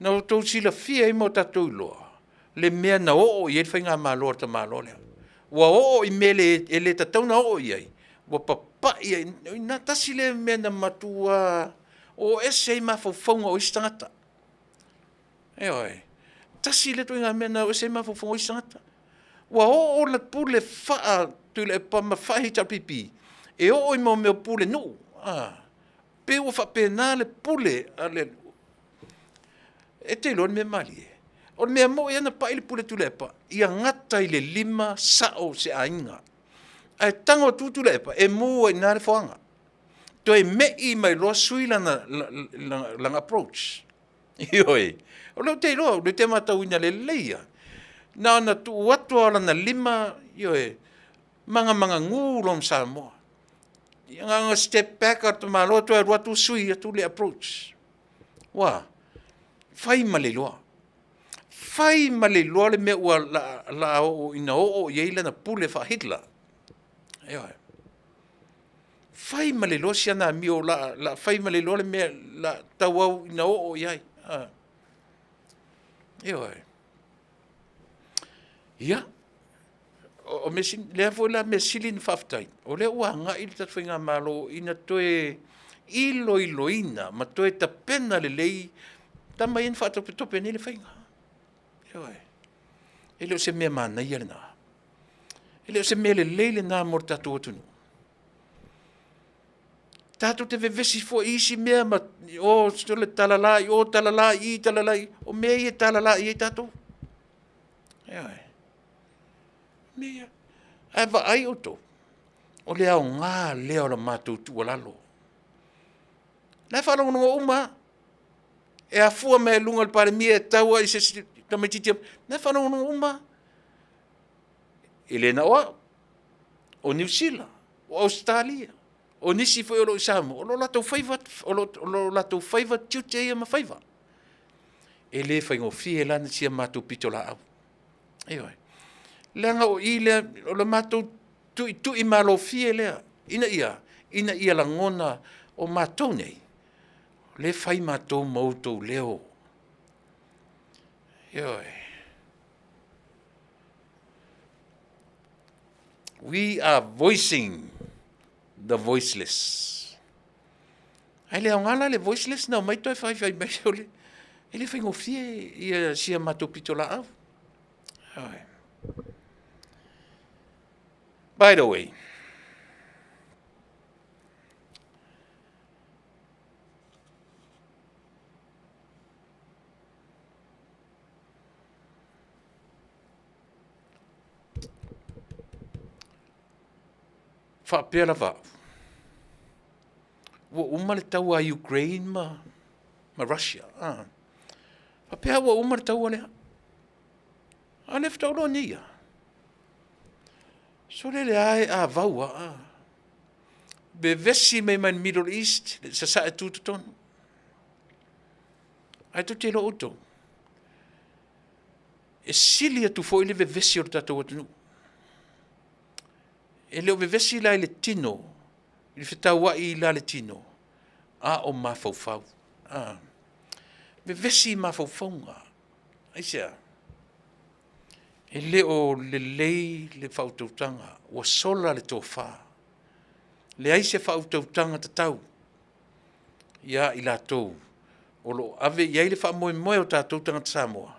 Na outou silafia ai ma o tatou iloa le mea na oo i ai le faigamalo a le tamaloa lea. Ua oo i mea le, e le tatau ona oo i ai, ua papai ai. Na tasi lea mea na matua oo ese ai mafaufauga o isi tagata. Ioe. Tasi lea ituaiga mea na o ese ai mafaufauga o isi tagata. Ua oo le pule faa Tuilaepa ma faa HRPP e oo i mea o pule nuu. Ah, pei ua faapena le pule a le E te iloa le mea malie, o le mea moi lava na pai le pule a Tuilaepa, ia gata i le lima sao o se aiga. Ae tago atu Tuilaepa, e mu ai i ina le foaga. Toe me i mai loa sui lana, lana approach. Ioe, o lea ou te iloa, o lea ou te matauina lelei lava. Na ona tuu atu lava o lana lima, ioe, magamaganu loa ma Samoa. Ia na ona step back lava o le tamaloa toe alu atu sui atu le approach. Ua fai ma le iloa, fai ma le iloa le mea ua la oo ina oo i ai lana pule faa-Hitler. Ioe. Fai ma le iloa si ana amio la, la fai ma le iloa le mea la tauau ina oo i ai. Ioe. Ia, o mea sili, lea foi la mea sili ona faafetai, o lea ua agai le tatou faigamalo ina toe iloiloina ma toe tapena lelei tama ia na faatopetope nei le faiga. Ioe. E le o se mea manaia lena. E le o se mea lelei lena mo le tatou atunuu. Tatou te vevesi foi i isi mea ma o le talala i o, talala i i, talala i i. O mea ia e talala i ai tatou. Ioe. Mea ia. Ae vaai outou, o le aoga lea o la matou tuualalo. La e faalogologo uma lava. E afua mai lava i luga o le Palemia e tau lava i se isi tamaitiiti, la e faalogologo uma lava. E le na o au, o Niu Sila, o Ausetalia, o nisi foi o lo o i Samoa, o lo o latou faiva tiute ia ma faiva. E le faigofie la si a matou pitolaau. Ioe. Leaga o i lea, o le matou tuitui malofie lea, ina ia, ina ia lagona o matou nei, o lea e fai matou ma outou leo. Ioe. We are voicing the voiceless. Ae le aoga la le voiceless na omai toe faifai mai o le, e le faigofie ia si a matou pitolaau. By the way, faapea lava au, ua uma le taua a Ukraine ma, ma Russia. Ah. Faapea ua uma le taua lea. A lea faatoa ou iloa nei ia. Sole lea e avau lava. Ah. Vevesi mai mai le Middle East, le sasae tutotonu. Ae tou te iloa outou, e sili atu foi le vevesi o le tatou atunuu. E le o vevesi la i le tino, i le fetauai la le tino, a o mafaufau. Ah. Vevesi i mafaufauga. Aisea? E le o lelei le faautautaga, ua sola le tofa. Leai se faautautaga tatau ia i latou o lo o ave i ai le faamoemoe o tatou tagata Samoa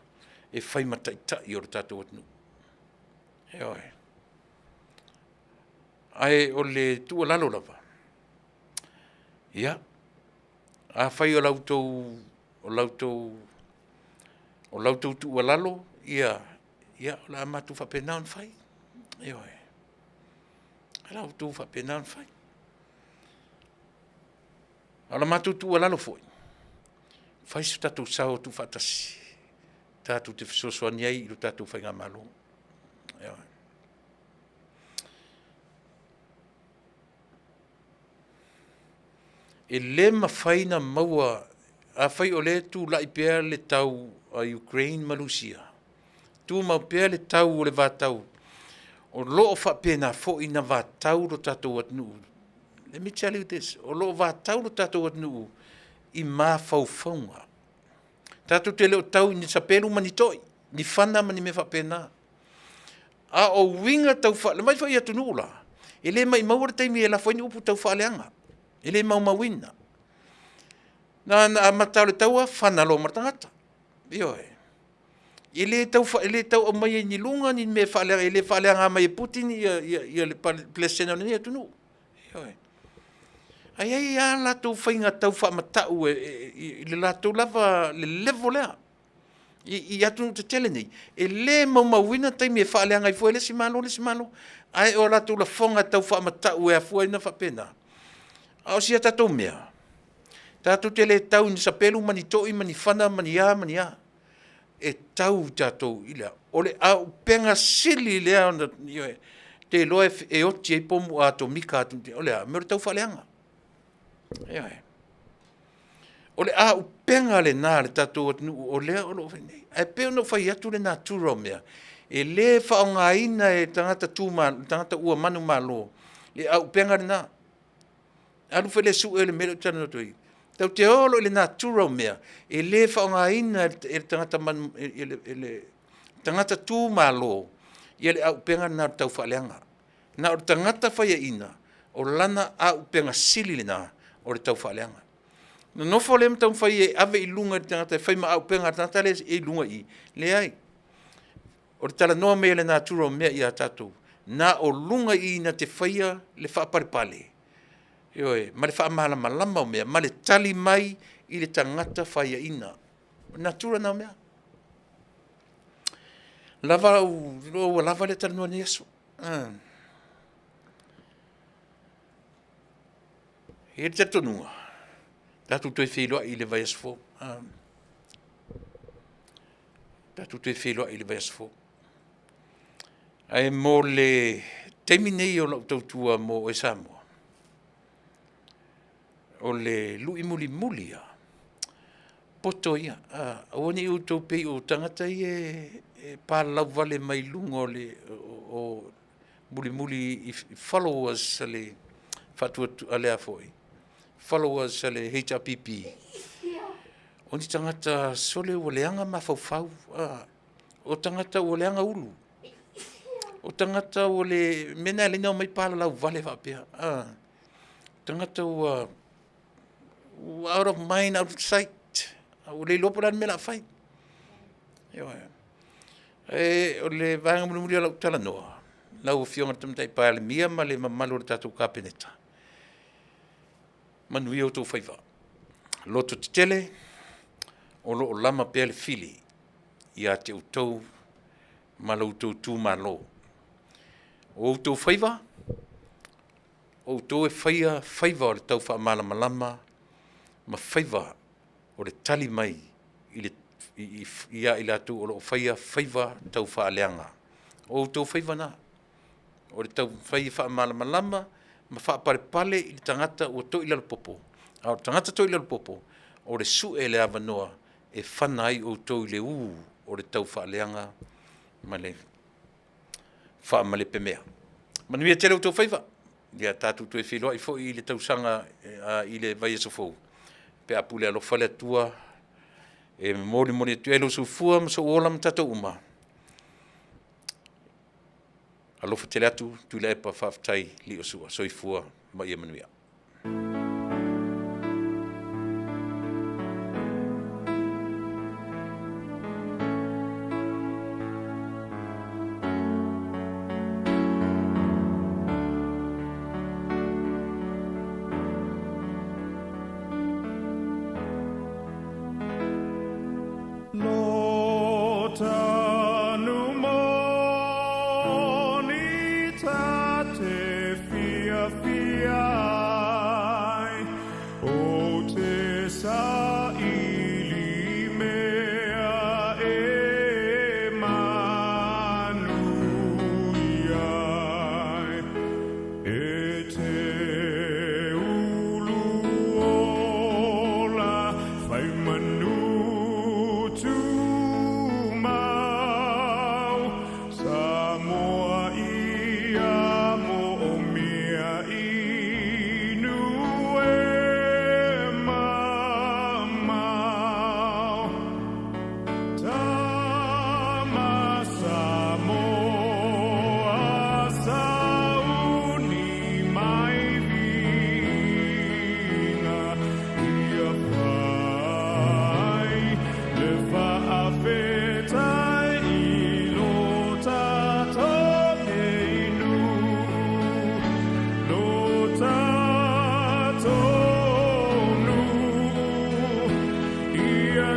e fai ma taitai o le tatou atunuu. Ioe. Ae o le tuualalo lava, ia, afai o la outou, o la outou, o la outou tuualalo, ia, ia o le a matou faapena ona fai. Ioe. O la outou faapena ona fai. A o la matou tuualalo foi, fai so tatou sao tuufaatasi, tatou te fesoasoani ai i lo tatou faigamalo. Ioe. E le mafai ona maua, afai o lea e tulai pea le tau a Ukraine ma Rusia, tumau pea le tau o le vatau. O lo o faapena foi na vatau lo tatou atunuu. Let me tell you this, o lo o vatau lo tatou atunuu i mafaufauga. Tatou te le o tau i ni sapelu ma ni toi, ni fana ma ni mea faapena. A o uiga tau faale, mai foi i atunuu la, e le maimaua le taimi e lafo ai ni upu tau faaleaga, e le maumauina. Na ona amata lava o le taua, fana loa ma le tagata. Ioe. E le tau, e le tau aumaia i ni luga ni mea faaleaga, e le faaleaga mai e Putin le Peresetene o lenei atunuu. Ioe. Ae i ai lava latou faiga tau faamatau i le latou lava le level lea. I atunuu tetele nei, e le maumauina taimi e faaleaga ai fua e le isi Malo le isi Malo, ae o latou lafoga tau faamatau e afua ai ona faapena. A o si a tatou mea, tatou te le tau i ni sapelu ma ni toi ma ni fana ma ni a ma ni a. E tau tatou i le a? O le aupega sili lea ona, ioe, te iloa e oti ai pomu atomika a atunuu, o le a? O le mea o le taufaaleaga. Ioe. O le auupega lena a le tatou atunuu o lea o lo o fai nei. Ae pei ona ou fai atu le natura o mea, e le faaaogaina e tagata tu tagata ua manumalo le auupega lena. Alu foi lea e sue le mea lea ou te talanoa atu ai. Tatou te o loa i le natura o mea, e le faaaogaina e le tagata manu, e le tagata tu malo le auupega lena o le taufaaleaga. Na o le tagata faiaina, o lana auupega sili lena o le taufaaleaga. Nonofo lea ma taumafai e ave i luga i le tagata e fai ma auupega a le tagata lea e i luga i i, leai. O le talanoa mai o le natura o mea ia tatou, na o luga i i na te faia le faapalepale, ioe, ma le faamalamalama o mea, ma le tali mai i le tagata faiaina. O le natura lena o mea. Lava au, ua lava lea talanoa i lenei aso. E i ai le talitonuga, tatou toe feiloai i le vaiaso fou. Tatou toe feiloai i le vaiaso fou. Ae mo le taimi nei o lau tautua mo oe Samoa, o le lui mulimuli lava, poto ia, aua ne i outou pei o tagata ia e palalau vale mai luga o le o mulimuli i followers a le a le a foi, followers a le HRPP, o ni tagata sole ua leaga mafaufau, o tagata ua leaga ulu, o tagata ua le, mea na e ala ai ona omai palalau vale faapea, tagata ua out of mind, out of sight, ua le iloa po o le a le mea o le a fai. Ioe. E, o le vaega mulimuli o lau talanoa, lau Afioga i le Tamaitai Palemia ma le mamalu o le tatou Kapeneta, manuia outou faiva. Loto tetele, o lo o lama pea le fili ia te outou ma lo outou itumalo. O outou faiva, o outou e faia faiva o le tau faamalamalama ma faiva o le tali mai i le ia i latou o lo o faia faiva taufaaleaga. O outou faiva na, o le taumafai e faamalamalama ma faapalepale i le tagata ua toilalopopo, a o le tagata toilalopopo, o le sue le avanoa e fana ai outou i le ū o le taufaaleaga ma le faamalepemea. Manuia tele outou faiva. Ia tatou toe feiloai foi i le tausaga i le vaiaso fou pe a pule alofa le Atua e molimoli atu ai lou soifua ma sou ola ma tatou uma. Alofa tele atu Tuilaepa, faafetai Liosua. Soifua ma ia manuia.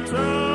Tau.